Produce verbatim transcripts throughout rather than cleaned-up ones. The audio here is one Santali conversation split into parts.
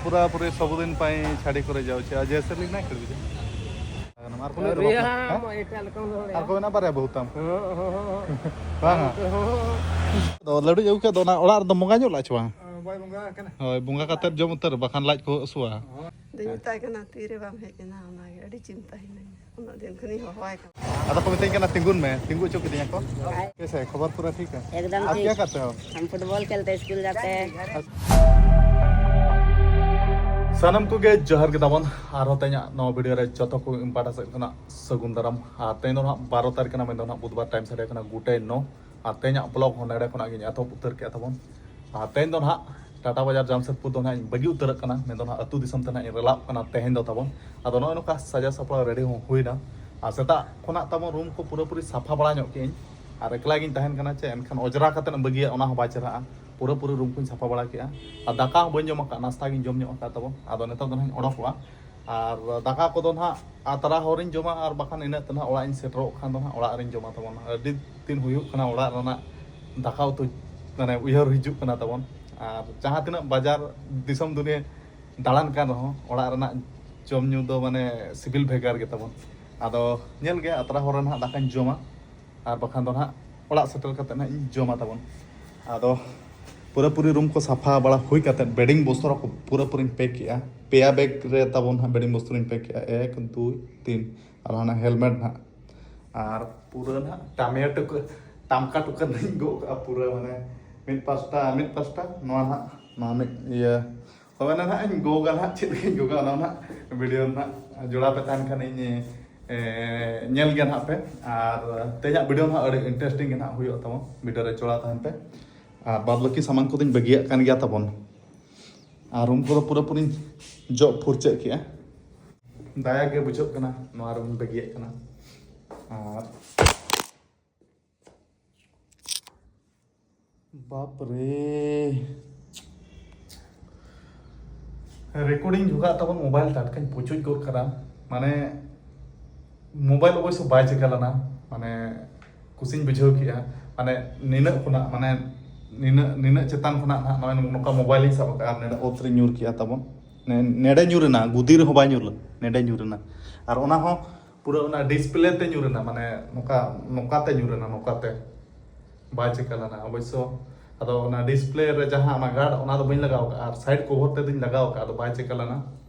पूरा पूरे सबुदिन पाई छाड़ी करे जाउछे। आ जैसे लिख ना खेल बुझे। आर को ले दो। ᱟᱹᱣᱨᱤᱭᱟ, ᱦᱮᱸ? ᱟᱢ ᱮᱴᱟᱜ ᱞᱮᱠᱟᱢ ᱨᱚᱲᱮᱫᱼᱟ᱾ ᱟᱨ ᱠᱚ ᱢᱮᱱᱟ ᱵᱟᱨᱭᱟ ᱵᱟᱹᱦᱩ ᱛᱟᱢ᱾ ᱦᱚᱸ, ᱦᱚᱸ, ᱦᱚᱸ᱾ ᱵᱟᱝᱟ᱾ ᱦᱚᱸ᱾ ᱟᱫᱚ ᱞᱟᱹᱰᱩᱧ ᱟᱹᱜᱩ ᱠᱮᱫ ᱫᱚ, ᱚᱱᱟ ᱚᱲᱟᱜ ᱨᱮᱫᱚ ᱵᱚᱸᱜᱟ ᱧᱚᱜ ᱞᱟᱜ ᱪᱮ ᱵᱟᱝ? ᱵᱟᱭ ᱵᱚᱸᱜᱟ ᱟᱠᱟᱱᱟ᱾ ᱦᱳᱭ, ᱵᱚᱸᱜᱟ ᱠᱟᱛᱮᱫ ᱡᱚᱢ ᱩᱛᱟᱹᱨ, ᱵᱟᱠᱷᱟᱱ ᱞᱟᱡ ᱠᱚ ᱦᱟᱹᱥᱩᱣᱟ᱾ ᱦᱚᱸ᱾ ᱟᱫᱚᱧ ᱢᱮᱛᱟᱭ ᱠᱟᱱᱟ, "ᱛᱤᱨᱮ ᱵᱟᱢ ᱦᱮᱡ ᱮᱱᱟ?" ᱚᱱᱟᱜᱮ ᱟᱹᱰᱤ ᱪᱤᱱᱛᱟᱹ ᱦᱤᱱᱟᱹᱧᱟ᱾ ᱩᱱᱟᱹᱜ ᱫᱤᱱ ᱠᱷᱚᱱᱤᱧ ᱦᱚᱦᱚᱣᱟᱭ ᱠᱟᱱᱟ᱾ ᱟᱫᱚ ᱠᱚ ᱢᱤᱛᱟᱹᱧ ᱠᱟᱱᱟ, "ᱛᱤᱸᱜᱩᱱ ᱢᱮ", ᱛᱤᱸᱜᱩ ᱦᱚᱪᱚ ᱠᱤᱫᱤᱧᱟ ᱠᱚ᱾ ᱦᱳᱭ᱾ कैसे है? खबर पूरा ठीक है? एकदम आप ठीक। क्या करते हो? हम फुटबॉल खेलते हैं स्कूल जाते हैं। ᱥᱟᱱᱟᱢ ᱠᱚᱜᱮ ᱡᱚᱦᱟᱨ ᱜᱮ ᱛᱟᱵᱚᱱ᱾ ᱟᱨᱦᱚᱸ ᱛᱮᱦᱮᱧᱟᱜ ᱱᱚᱣᱟ ᱵᱷᱤᱰᱤᱭᱳ ᱨᱮ ᱡᱚᱛᱚ ᱠᱚ ᱤᱧ ᱯᱟᱦᱴᱟ ᱥᱮᱫ ᱠᱷᱚᱱᱟᱜ ᱥᱟᱹᱜᱩᱱ ᱫᱟᱨᱟᱢ᱾ ᱟᱨ ᱛᱮᱦᱮᱧ ᱫᱚ ᱱᱟᱦᱟᱜ ᱵᱟᱨᱚ ᱛᱟᱹᱨᱤᱠᱷ ᱠᱟᱱᱟ, ᱢᱮᱱᱫᱚ ᱱᱟᱦᱟᱜ ᱵᱩᱫᱷᱵᱟᱨ, ᱴᱟᱭᱤᱢ ᱥᱟᱰᱮ ᱠᱟᱱᱟ ᱜᱚᱴᱟᱭ ᱱᱚ᱾ ᱟᱨ ᱛᱮᱦᱮᱧᱟᱜ ᱵᱞᱚᱜ ᱦᱚᱸ ᱱᱚᱰᱮ ᱠᱷᱚᱱᱟᱜ ᱜᱤᱧ ᱮᱛᱚᱦᱚᱵ ᱩᱛᱟᱹᱨ ᱠᱮᱫᱼᱟ ᱛᱟᱵᱚᱱ᱾ ᱟᱨ ᱛᱮᱦᱮᱧ ᱫᱚ ᱱᱟᱦᱟᱜ ᱴᱟᱴᱟ ᱵᱟᱡᱟᱨ ᱡᱟᱢᱥᱮᱫᱽᱯᱩᱨ ᱫᱚ ᱱᱟᱦᱟᱜ ᱤᱧ ᱵᱟᱹᱜᱤ ᱩᱛᱟᱹᱨᱚᱜ ᱠᱟᱱᱟ, ᱢᱮᱱᱫᱚ ᱱᱟᱦᱟᱜ ᱟᱹᱛᱩ ᱫᱤᱥᱚᱢ ᱛᱮ ᱱᱟᱦᱟᱜ ᱤᱧ ᱨᱮᱞᱟᱜ ᱠᱟᱱᱟ ᱛᱮᱦᱮᱧ ᱫᱚ ᱛᱟᱵᱚᱱ᱾ ᱟᱫᱚ ᱱᱚᱜᱼᱚᱭ ᱱᱚᱝᱠᱟ ᱥᱟᱡᱟᱣ ᱥᱟᱯᱲᱟᱣ ᱨᱮᱰᱤ ᱦᱚᱸ ᱦᱩᱭᱱᱟ᱾ ᱟᱨ ᱥᱮᱛᱟᱜ ᱠᱷᱚᱱᱟᱜ ᱛᱟᱵᱚᱱ ᱨᱩᱢ ᱠᱚ ᱯᱩᱨᱟᱹᱯᱩᱨᱤ ᱥᱟᱯᱷᱟ ᱵᱟᱲᱟ ᱧᱚᱜ ᱠᱮᱫᱟᱹᱧ᱾ ᱟᱨ ᱮᱠᱞᱟ ᱜᱤᱧ ᱛᱟᱦᱮᱱ ᱠᱟᱱᱟ ᱪᱮ, ᱮᱱᱠᱷᱟᱱ ᱚᱡᱽᱨᱟ ᱠᱟᱛᱮᱫ ᱮᱢ ᱵᱟᱹᱜᱤᱭᱟ, ᱚᱱᱟ ᱦᱚᱸ ᱵᱟᱭ ᱪᱮᱦᱨᱟᱜᱼᱟ᱾ ᱯᱩᱨᱟᱹᱯᱩᱨᱤ ᱨᱩᱢ ᱠᱚᱧ ᱥᱟᱯᱷᱟ ᱵᱟᱲᱟ ᱠᱮᱫᱼᱟ᱾ ᱟᱨ ᱫᱟᱠᱟ ᱦᱚᱸ ᱵᱟᱹᱧ ᱡᱚᱢ ᱟᱠᱟᱫᱼᱟ, ᱱᱟᱥᱛᱟ ᱜᱤᱧ ᱡᱚᱢ ᱧᱚᱜ ᱟᱠᱟᱫ ᱛᱟᱵᱚᱱ᱾ ᱟᱫᱚ ᱱᱤᱛᱚᱜ ᱫᱚ ᱱᱟᱦᱟᱜ ᱤᱧ ᱚᱰᱚᱠᱚᱜᱼᱟ᱾ ᱟᱨ ᱫᱟᱠᱟ ᱠᱚᱫᱚ ᱱᱟᱦᱟᱜ ᱟᱛᱨᱟ ᱦᱚᱨᱤᱧ ᱡᱚᱢᱟ, ᱟᱨ ᱵᱟᱠᱷᱟᱱ ᱤᱱᱟᱹᱜ ᱛᱮ ᱱᱟᱦᱟᱜ ᱚᱲᱟᱜ ᱤᱧ ᱥᱮᱴᱮᱨᱚᱜ ᱠᱷᱟᱱ ᱫᱚ ᱱᱟᱦᱟᱜ ᱚᱲᱟᱜ ᱨᱤᱧ ᱡᱚᱢᱟ ᱛᱟᱵᱚᱱ᱾ ᱟᱹᱰᱤ ᱫᱤᱱ ᱦᱩᱭᱩᱜ ᱠᱟᱱᱟ ᱚᱲᱟᱜ ᱨᱮᱱᱟᱜ ᱫᱟᱠᱟ ᱩᱛᱩ ᱢᱟᱱᱮ ᱩᱭᱦᱟᱹᱨ ᱦᱤᱡᱩᱜ ᱠᱟᱱᱟ ᱛᱟᱵᱚᱱ᱾ ᱟᱨ ᱡᱟᱦᱟᱸ ᱛᱤᱱᱟᱹᱜ ᱵᱟᱡᱟᱨ ᱫᱤᱥᱚᱢ ᱫᱩᱱᱤᱭᱟᱹ ᱫᱟᱬᱟᱱ ᱠᱟᱱ ᱨᱮᱦᱚᱸ, ᱚᱲᱟᱜ ᱨᱮᱱᱟᱜ ᱡᱚᱢ ᱧᱩ ᱫᱚ ᱢᱟᱱᱮ ᱥᱤᱵᱤᱞ ᱵᱷᱮᱜᱟᱨ ᱜᱮ ᱛᱟᱵᱚᱱ᱾ ᱟᱫᱚ ᱧᱮᱞ ᱜᱮ, ᱟᱛᱨᱟ ᱦᱚᱨ ᱨᱮ ᱱᱟᱦᱟᱜ ᱫᱟᱠᱟᱧ ᱡᱚᱢᱟ, ᱟᱨ ᱵᱟᱠᱷᱟᱱ ᱫᱚ ᱱᱟᱦᱟᱜ ᱚᱲᱟᱜ ᱥᱮᱴᱮᱨ ᱠᱟᱛᱮᱫ ᱱᱟᱦᱟᱜ ᱤᱧ ᱡᱚᱢᱟ ᱛᱟᱵᱚᱱ᱾ ᱟᱫᱚ ᱯᱩᱨᱟᱹᱯᱩᱨᱤ ᱨᱩᱢ ᱠᱚ ᱥᱟᱯᱷᱟ ᱵᱟᱲᱟ ᱦᱩᱭ ᱠᱟᱛᱮᱫ, ᱵᱮᱰᱤᱝ ᱵᱚᱥᱛᱨᱚ ᱠᱚ ᱯᱩᱨᱟᱹᱯᱩᱨᱤᱧ ᱯᱮᱠ ᱠᱮᱜᱼᱟ᱾ ᱯᱮᱭᱟ ᱵᱮᱜᱽ ᱨᱮ ᱛᱟᱵᱚᱱ ᱱᱟᱦᱟᱜ ᱵᱮᱰᱤᱝ ᱵᱚᱥᱛᱨᱚᱧ ᱯᱮᱠ ᱠᱮᱜᱼᱟ, ᱮᱠ, ᱫᱩᱭ, ᱛᱤᱱ, ᱟᱨ ᱦᱟᱱᱟ ᱦᱮᱞᱢᱮᱴ ᱱᱟᱦᱟᱜ᱾ ᱟᱨ ᱯᱩᱨᱟᱹ ᱱᱟᱦᱟᱜ ᱴᱟᱢᱮᱭᱟ ᱴᱩᱠᱟᱹ, ᱴᱟᱢᱠᱟ ᱴᱩᱠᱟᱹ ᱱᱟᱦᱟᱜ ᱤᱧ ᱜᱚᱜ ᱠᱟᱜᱼᱟ ᱯᱩᱨᱟᱹ, ᱢᱟᱱᱮ ᱢᱤᱫ ᱯᱟᱥᱴᱟ, ᱢᱤᱫ ᱯᱟᱥᱴᱟ ᱱᱚᱣᱟ ᱱᱟᱦᱟᱜ, ᱱᱚᱣᱟ ᱢᱤᱫ ᱤᱭᱟᱹ ᱦᱳᱭ, ᱚᱱᱟ ᱱᱟᱦᱟᱜ ᱤᱧ ᱜᱚᱜᱟ ᱱᱟᱦᱟᱜ, ᱪᱮᱫ ᱞᱮᱠᱟᱧ ᱜᱚᱜᱟ, ᱚᱱᱟ ᱱᱟᱦᱟᱜ ᱵᱷᱤᱰᱤᱭᱳ ᱱᱟᱦᱟᱜ ᱡᱚᱲᱟᱣ ᱯᱮ ᱛᱟᱦᱮᱱ ᱠᱷᱟᱱ ᱤᱧ, ᱮ, ᱧᱮᱞ ᱜᱮᱭᱟ ᱱᱟᱦᱟᱜ ᱯᱮ᱾ ᱟᱨ ᱛᱮᱦᱮᱧᱟᱜ ᱵᱷᱤᱰᱤᱭᱳ ᱱᱟᱦᱟᱜ ᱟᱹᱰᱤ ᱤᱱᱴᱟᱨᱮᱥᱴᱤᱝ ᱜᱮ ᱱᱟᱦᱟᱜ ᱦᱩᱭᱩᱜ ᱛᱟᱵᱚᱱ, ᱵᱷᱤᱰᱤᱭᱳ ᱨᱮ ᱡᱚᱲᱟᱣ ᱛᱟᱦᱮᱱ ᱯᱮ᱾ ᱟᱨ ᱵᱟᱫ ᱵᱟᱹᱠᱤ ᱥᱟᱢᱟᱱ ᱠᱚᱫᱚᱧ ᱵᱟᱹᱜᱤᱭᱟᱜ ᱠᱟᱱ ᱜᱮᱭᱟ ᱛᱟᱵᱚᱱ᱾ ᱟᱨ ᱨᱩᱢ ᱠᱚᱫᱚ ᱯᱩᱨᱟᱹᱯᱩᱨᱤᱧ ᱡᱚᱜ ᱯᱷᱩᱨᱪᱟᱹᱜ ᱠᱮᱜᱼᱟ᱾ ᱫᱟᱭᱟ ᱜᱮ ᱵᱩᱡᱷᱟᱹᱜ ᱠᱟᱱᱟ, ᱱᱚᱣᱟ ᱨᱩᱢ ᱵᱟᱹᱜᱤᱭᱟᱜ ᱠᱟᱱᱟ᱾ ᱟᱨ ᱵᱟᱯ ᱨᱮ, ᱨᱮᱠᱚᱨᱰᱤᱝ ᱡᱚᱠᱷᱟᱜ ᱛᱟᱵᱚᱱ ᱢᱳᱵᱟᱭᱤᱞ ᱴᱟᱴᱠᱟᱧ ᱯᱩᱪᱩᱡ ᱜᱚᱫ ᱠᱟᱫᱟ᱾ ᱢᱟᱱᱮ, ᱢᱳᱵᱟᱭᱤᱞ ᱚᱵᱚᱥᱥᱚ ᱵᱟᱭ ᱪᱤᱠᱟ ᱞᱮᱱᱟ, ᱢᱟᱱᱮ, ᱠᱩᱥᱤᱧ ᱵᱩᱡᱷᱟᱹᱣ ᱠᱮᱜᱼᱟ᱾ ᱢᱟᱱᱮ, ᱱᱤᱱᱟᱹᱜ ᱠᱷᱚᱱᱟᱜ, ᱢᱟᱱᱮ, ᱱᱤᱱᱟᱹᱜ ᱱᱤᱱᱟᱹᱜ ᱪᱮᱛᱟᱱ ᱠᱷᱚᱱᱟᱜ ᱱᱟᱦᱟᱜ ᱱᱚᱜᱼᱚᱭ ᱱᱚᱝᱠᱟ ᱢᱳᱵᱟᱭᱤᱞ ᱤᱧ ᱥᱟᱵ ᱟᱠᱟᱫᱼᱟ ᱟᱨ ᱱᱚᱰᱮ ᱚᱛ ᱨᱮ ᱧᱩᱨ ᱠᱮᱜᱼᱟ ᱛᱟᱵᱚᱱ᱾ ᱱᱮ- ᱱᱮᱰᱮ ᱧᱩᱨ ᱮᱱᱟ, ᱜᱩᱫᱤ ᱨᱮᱦᱚᱸ ᱵᱟᱭ ᱧᱩᱨ ᱞᱮᱱᱟ, ᱱᱮᱰᱮ ᱧᱩᱨ ᱮᱱᱟ᱾ ᱟᱨ ᱚᱱᱟ ᱦᱚᱸ ᱯᱩᱨᱟᱹ ᱚᱱᱟ ᱰᱤᱥᱯᱞᱮ ᱛᱮ ᱧᱩᱨ ᱮᱱᱟ, ᱢᱟᱱᱮ ᱱᱚᱝᱠᱟ ᱱᱚᱝᱠᱟᱛᱮ ᱧᱩᱨ ᱮᱱᱟ, ᱱᱚᱝᱠᱟᱛᱮ᱾ ᱵᱟᱭ ᱪᱤᱠᱟ ᱞᱮᱱᱟ ᱚᱵᱚᱥᱥᱚ᱾ ᱟᱫᱚ ᱚᱱᱟ ᱰᱤᱥᱯᱞᱮ ᱨᱮ ᱡᱟᱦᱟᱸ ᱚᱱᱟ ᱜᱟᱨᱰ, ᱚᱱᱟ ᱫᱚ ᱵᱟᱹᱧ ᱞᱟᱜᱟᱣ ᱠᱟᱜᱼᱟ, ᱟᱨ ᱥᱟᱭᱤᱰ ᱠᱚᱵᱷᱚᱨ ᱛᱮᱫᱚᱧ ᱞᱟᱜᱟᱣ ᱠᱟᱜᱼᱟ, ᱟᱫᱚ ᱵᱟᱭ ᱪᱤᱠᱟ ᱞᱮᱱᱟ᱾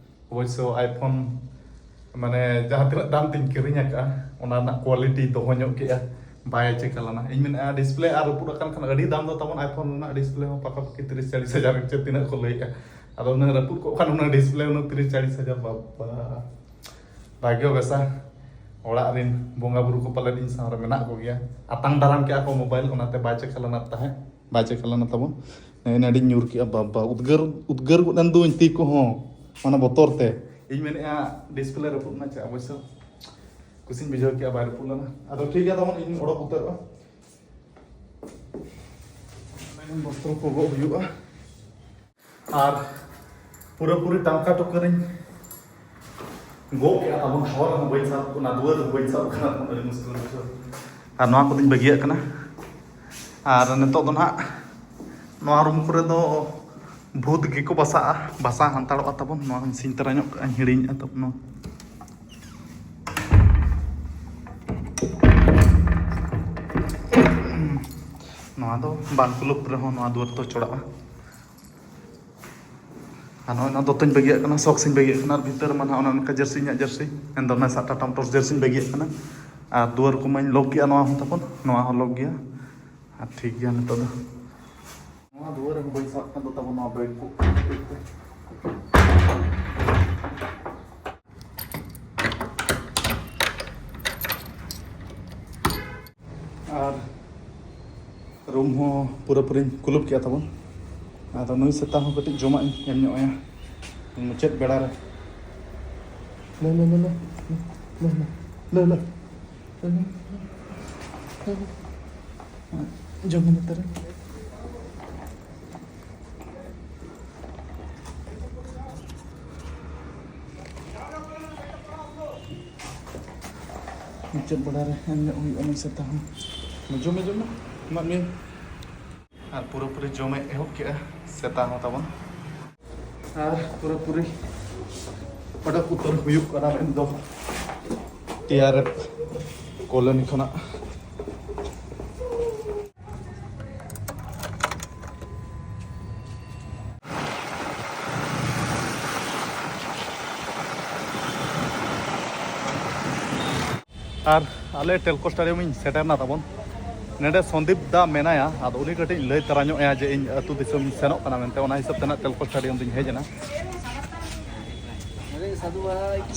ᱚᱵᱚᱥᱥᱚ ᱟᱭᱯᱷᱳᱱ ᱢᱟᱱᱮ ᱡᱟᱦᱟᱸ ᱛᱤᱱᱟᱹᱜ ᱫᱟᱢ ᱛᱤᱧ ᱠᱤᱨᱤᱧ ᱟᱠᱟᱫᱼᱟ, ᱚᱱᱟ ᱨᱮᱱᱟᱜ ᱠᱳᱣᱟᱞᱤᱴᱤ ᱫᱚᱦᱚ ᱧᱚᱜ ᱠᱮᱜᱼᱟ, ᱵᱟᱭ ᱪᱤᱠᱟ ᱞᱮᱱᱟ᱾ ᱤᱧ ᱢᱮᱱᱮᱫᱼᱟ ᱰᱤᱥᱯᱞᱮ ᱟᱨ ᱨᱟᱹᱯᱩᱫ ᱟᱠᱟᱱ ᱠᱷᱟᱱ ᱟᱹᱰᱤ ᱫᱟᱢ ᱫᱚ ᱛᱟᱵᱚᱱ ᱟᱭᱯᱷᱳᱱ ᱨᱮᱱᱟᱜ ᱰᱤᱥᱯᱞᱮ ᱦᱚᱸ ᱯᱟᱠᱟᱯᱟᱠᱤ ᱛᱤᱨᱤᱥ ᱪᱟᱞᱤᱥ ᱦᱟᱡᱟᱨ ᱪᱮ ᱛᱤᱱᱟᱹᱜ ᱠᱚ ᱞᱟᱹᱭᱮᱫᱼᱟ᱾ ᱟᱫᱚ ᱩᱱᱟᱹᱜ ᱨᱟᱹᱯᱩᱫ ᱠᱚᱜ ᱠᱷᱟᱱ ᱩᱱᱟᱹᱜ ᱰᱤᱥᱯᱞᱮ ᱩᱱᱟᱹᱜ ᱛᱤᱨᱤᱥ ᱪᱟᱞᱤᱥ ᱦᱟᱡᱟᱨ, ᱵᱟᱵᱟ᱾ ᱵᱷᱟᱜᱽᱭᱚ ᱵᱮᱥᱟ ᱚᱲᱟᱜ ᱨᱤᱱ ᱵᱚᱸᱜᱟ ᱵᱩᱨᱩ ᱠᱚ ᱯᱟᱞᱮᱫ ᱤᱧ ᱥᱟᱶ ᱨᱮ ᱢᱮᱱᱟᱜ ᱠᱚᱜᱮᱭᱟ᱾ ᱟᱛᱟᱝ ᱫᱟᱨᱟᱢ ᱠᱮᱜᱼᱟ ᱠᱚ ᱢᱳᱵᱟᱭᱤᱞ, ᱚᱱᱟᱛᱮ ᱵᱟᱭ ᱪᱮᱠᱟ ᱞᱮᱱᱟ ᱛᱟᱦᱮᱸᱫ, ᱵᱟᱭ ᱪᱮᱠᱟ ᱞᱮᱱᱟ ᱛᱟᱵᱚᱱ᱾ ᱱᱮᱜᱼᱮ ᱱᱟᱹᱰᱤᱧ ᱧᱩᱨ ᱠᱮᱜᱼᱟ, ᱵᱟᱵᱟ, ᱩᱫᱽᱜᱟᱹᱨ, ᱩᱫᱽᱜᱟᱹᱨ ᱜᱚᱫ ᱮᱱ ᱫᱩᱧ ᱛᱤ ᱠᱚᱦᱚᱸ, ᱚᱱᱟ ᱵᱚᱛᱚᱨ ᱛᱮ᱾ ᱤᱧ ᱢᱮᱱᱮᱫᱼᱟ ᱰᱤᱥᱯᱞᱮ ᱨᱟᱹᱯᱩᱫ ᱮᱱᱟ ᱪᱮ ᱚᱵᱚᱥᱥᱚ᱾ ᱠᱩᱥᱤᱧ ᱵᱩᱡᱷᱟᱹᱣ ᱠᱮᱜᱼᱟ, ᱵᱟᱭ ᱨᱟᱹᱯᱩᱫ ᱞᱮᱱᱟ᱾ ᱟᱫᱚ ᱴᱷᱤᱠ ᱜᱮᱭᱟ, ᱛᱟᱵᱚᱱ ᱤᱧ ᱚᱰᱚᱠ ᱩᱛᱟᱹᱨᱚᱜᱼᱟ᱾ ᱵᱚᱥᱛᱨᱚ ᱠᱚ ᱜᱚᱜ ᱦᱩᱭᱩᱜᱼᱟ᱾ ᱟᱨ ᱯᱩᱨᱟᱹᱯᱩᱨᱤ ᱴᱟᱝᱠᱟ ᱴᱩᱠᱟᱹᱨᱤᱧ ᱜᱚᱜ ᱠᱮᱜᱼᱟ ᱛᱟᱵᱚᱱ, ᱦᱚᱨ ᱨᱮᱦᱚᱸ ᱵᱟᱹᱧ ᱥᱟᱵ ᱠᱟᱱᱟ, ᱫᱩᱣᱟᱹᱨ ᱨᱮᱦᱚᱸ ᱵᱟᱹᱧ ᱥᱟᱵ ᱠᱟᱱᱟ, ᱟᱹᱰᱤ ᱢᱩᱥᱠᱤᱞ ᱵᱩᱡᱷᱟᱹᱣ᱾ ᱟᱨ ᱱᱚᱣᱟ ᱠᱚᱫᱚᱧ ᱵᱟᱹᱜᱤᱭᱟᱜ ᱠᱟᱱᱟ᱾ ᱟᱨ ᱱᱤᱛᱚᱜ ᱫᱚ ᱱᱟᱦᱟᱜ ᱱᱚᱣᱟ ᱨᱩᱢ ᱠᱚᱨᱮ ᱫᱚ ᱵᱷᱩᱛ ᱜᱮᱠᱚ ᱵᱟᱥᱟᱜᱼᱟ, ᱵᱟᱥᱟ ᱦᱟᱱᱛᱟᱲᱚᱜᱼᱟ ᱛᱟᱵᱚᱱ᱾ ᱱᱚᱣᱟ ᱦᱚᱸᱧ ᱥᱤᱧ ᱛᱟᱨᱟ ᱧᱚᱜ ᱠᱟᱜᱼᱟ, ᱦᱤᱲᱤᱧᱮᱜᱼᱟ ᱛᱟᱵᱚᱱ ᱱᱚᱣᱟ᱾ ᱱᱚᱣᱟ ᱫᱚ ᱵᱟᱝ ᱠᱩᱞᱩᱯ ᱨᱮᱦᱚᱸ ᱱᱚᱣᱟ ᱫᱩᱣᱟᱹᱨ ᱫᱚ ᱪᱚᱲᱟᱜᱼᱟ᱾ ᱟᱨ ᱱᱚᱜᱼᱚᱭ ᱱᱚᱣᱟ ᱫᱚᱛᱚᱧ ᱵᱟᱹᱜᱤᱭᱟᱜ ᱠᱟᱱᱟ, ᱥᱚᱠᱥ ᱤᱧ ᱵᱟᱹᱜᱤᱭᱟᱜ ᱠᱟᱱᱟ, ᱟᱨ ᱵᱷᱤᱛᱟᱹᱨ ᱨᱮᱢᱟ ᱱᱟᱦᱟᱜ ᱚᱱᱮ ᱚᱱᱠᱟ ᱡᱟᱹᱨᱥᱤ, ᱤᱧᱟᱹᱜ ᱡᱟᱹᱨᱥᱤ, ᱢᱮᱱᱫᱚ ᱢᱮᱥᱟ ᱴᱟᱴᱟ ᱢᱳᱴᱚᱨᱥ ᱡᱟᱹᱨᱥᱤᱧ ᱵᱟᱹᱜᱤᱭᱟᱜ ᱠᱟᱱᱟ᱾ ᱟᱨ ᱫᱩᱣᱟᱹᱨ ᱠᱚᱢᱟᱧ ᱞᱚᱠ ᱠᱮᱜᱼᱟ, ᱱᱚᱣᱟ ᱦᱚᱸ ᱛᱟᱵᱚᱱ, ᱱᱚᱣᱟ ᱦᱚᱸ ᱞᱚᱠ ᱜᱮᱭᱟ᱾ ᱟᱨ ᱴᱷᱤᱠ ᱜᱮᱭᱟ ᱱᱤᱛᱚᱜ ᱫᱚ᱾ ᱱᱚᱣᱟ ᱫᱩᱣᱟᱹᱨ ᱨᱮᱦᱚᱸ ᱵᱟᱹᱧ ᱥᱟᱵ ᱠᱟᱱ ᱫᱚ ᱛᱟᱵᱚᱱ, ᱱᱚᱣᱟ ᱵᱮᱜᱽ ᱠᱚ᱾ ᱟᱨ ᱨᱩᱢ ᱦᱚᱸ ᱯᱩᱨᱟᱹᱯᱩᱨᱤᱧ ᱠᱩᱞᱩᱯ ᱠᱮᱜᱼᱟ ᱛᱟᱵᱚᱱ᱾ ᱟᱫᱚ ᱱᱩᱭ ᱥᱮᱛᱟ ᱦᱚᱸ ᱠᱟᱹᱴᱤᱡ ᱡᱚᱢᱟᱜ ᱤᱧ ᱮᱢ ᱧᱚᱜ ᱟᱭᱟ ᱢᱩᱪᱟᱹᱫ ᱵᱮᱲᱟ ᱨᱮ᱾ ᱞᱟᱹᱭ, ᱞᱟᱹᱭ, ᱞᱟᱹᱭ, ᱞᱟᱹᱭ, ᱞᱟᱹᱭ, ᱞᱟᱹᱭ, ᱞᱟᱹᱭ, ᱞᱟᱹᱭ, ᱞᱟᱹᱭ, ᱞᱟᱹᱭ᱾ ᱡᱚᱢ ᱢᱮ ᱱᱮᱛᱟᱨ᱾ ᱢᱩᱪᱟᱹᱫ ᱵᱮᱲᱟ ᱨᱮ ᱮᱢ ᱧᱚᱜ ᱦᱩᱭᱩᱜᱼᱟ ᱱᱩᱭ ᱥᱮᱛᱟ ᱦᱚᱸ᱾ ᱡᱚᱢ ᱢᱮ, ᱡᱚᱢ ᱢᱮ, ᱮᱢᱟᱜ ᱢᱤᱭᱟᱹᱧ᱾ ᱟᱨ ᱯᱩᱨᱟᱹᱯᱩᱨᱤ ᱡᱚᱢᱮ ᱮᱦᱚᱵ ᱠᱮᱜᱼᱟ ᱥᱮᱛᱟ ᱦᱚᱸ ᱛᱟᱵᱚᱱ᱾ ᱟᱨ ᱯᱩᱨᱟᱹᱯᱩᱨᱤ ᱚᱰᱚᱠ ᱩᱛᱟᱹᱨ ᱦᱩᱭᱩᱜ ᱠᱟᱱᱟ ᱢᱮᱱᱫᱚ ᱴᱤ ᱟᱨ ᱮᱯᱷ ᱠᱚᱞᱚᱱᱤ ᱠᱷᱚᱱᱟᱜ᱾ ᱟᱨ ᱟᱞᱮ ᱴᱮᱞᱠᱳ ᱥᱴᱮᱰᱤᱭᱟᱢ ᱤᱧ ᱥᱮᱴᱮᱨ ᱮᱱᱟ ᱛᱟᱵᱚᱱ᱾ ᱱᱚᱰᱮ ᱥᱚᱱᱫᱤᱯ ᱫᱟ ᱢᱮᱱᱟᱭᱟ, ᱟᱫᱚ ᱩᱱᱤ ᱠᱟᱹᱴᱤᱡ ᱤᱧ ᱞᱟᱹᱭ ᱛᱟᱨᱟ ᱧᱚᱜ ᱟᱭᱟ ᱡᱮ ᱤᱧ ᱟᱹᱛᱩ ᱫᱤᱥᱚᱢ ᱤᱧ ᱥᱮᱱᱚᱜ ᱠᱟᱱᱟ ᱢᱮᱱᱛᱮ, ᱚᱱᱟ ᱦᱤᱥᱟᱹᱵ ᱛᱮ ᱱᱟᱜ ᱴᱮᱞᱠᱳ ᱥᱴᱮᱰᱤᱭᱟᱢ ᱫᱚᱧ ᱦᱮᱡ ᱮᱱᱟ᱾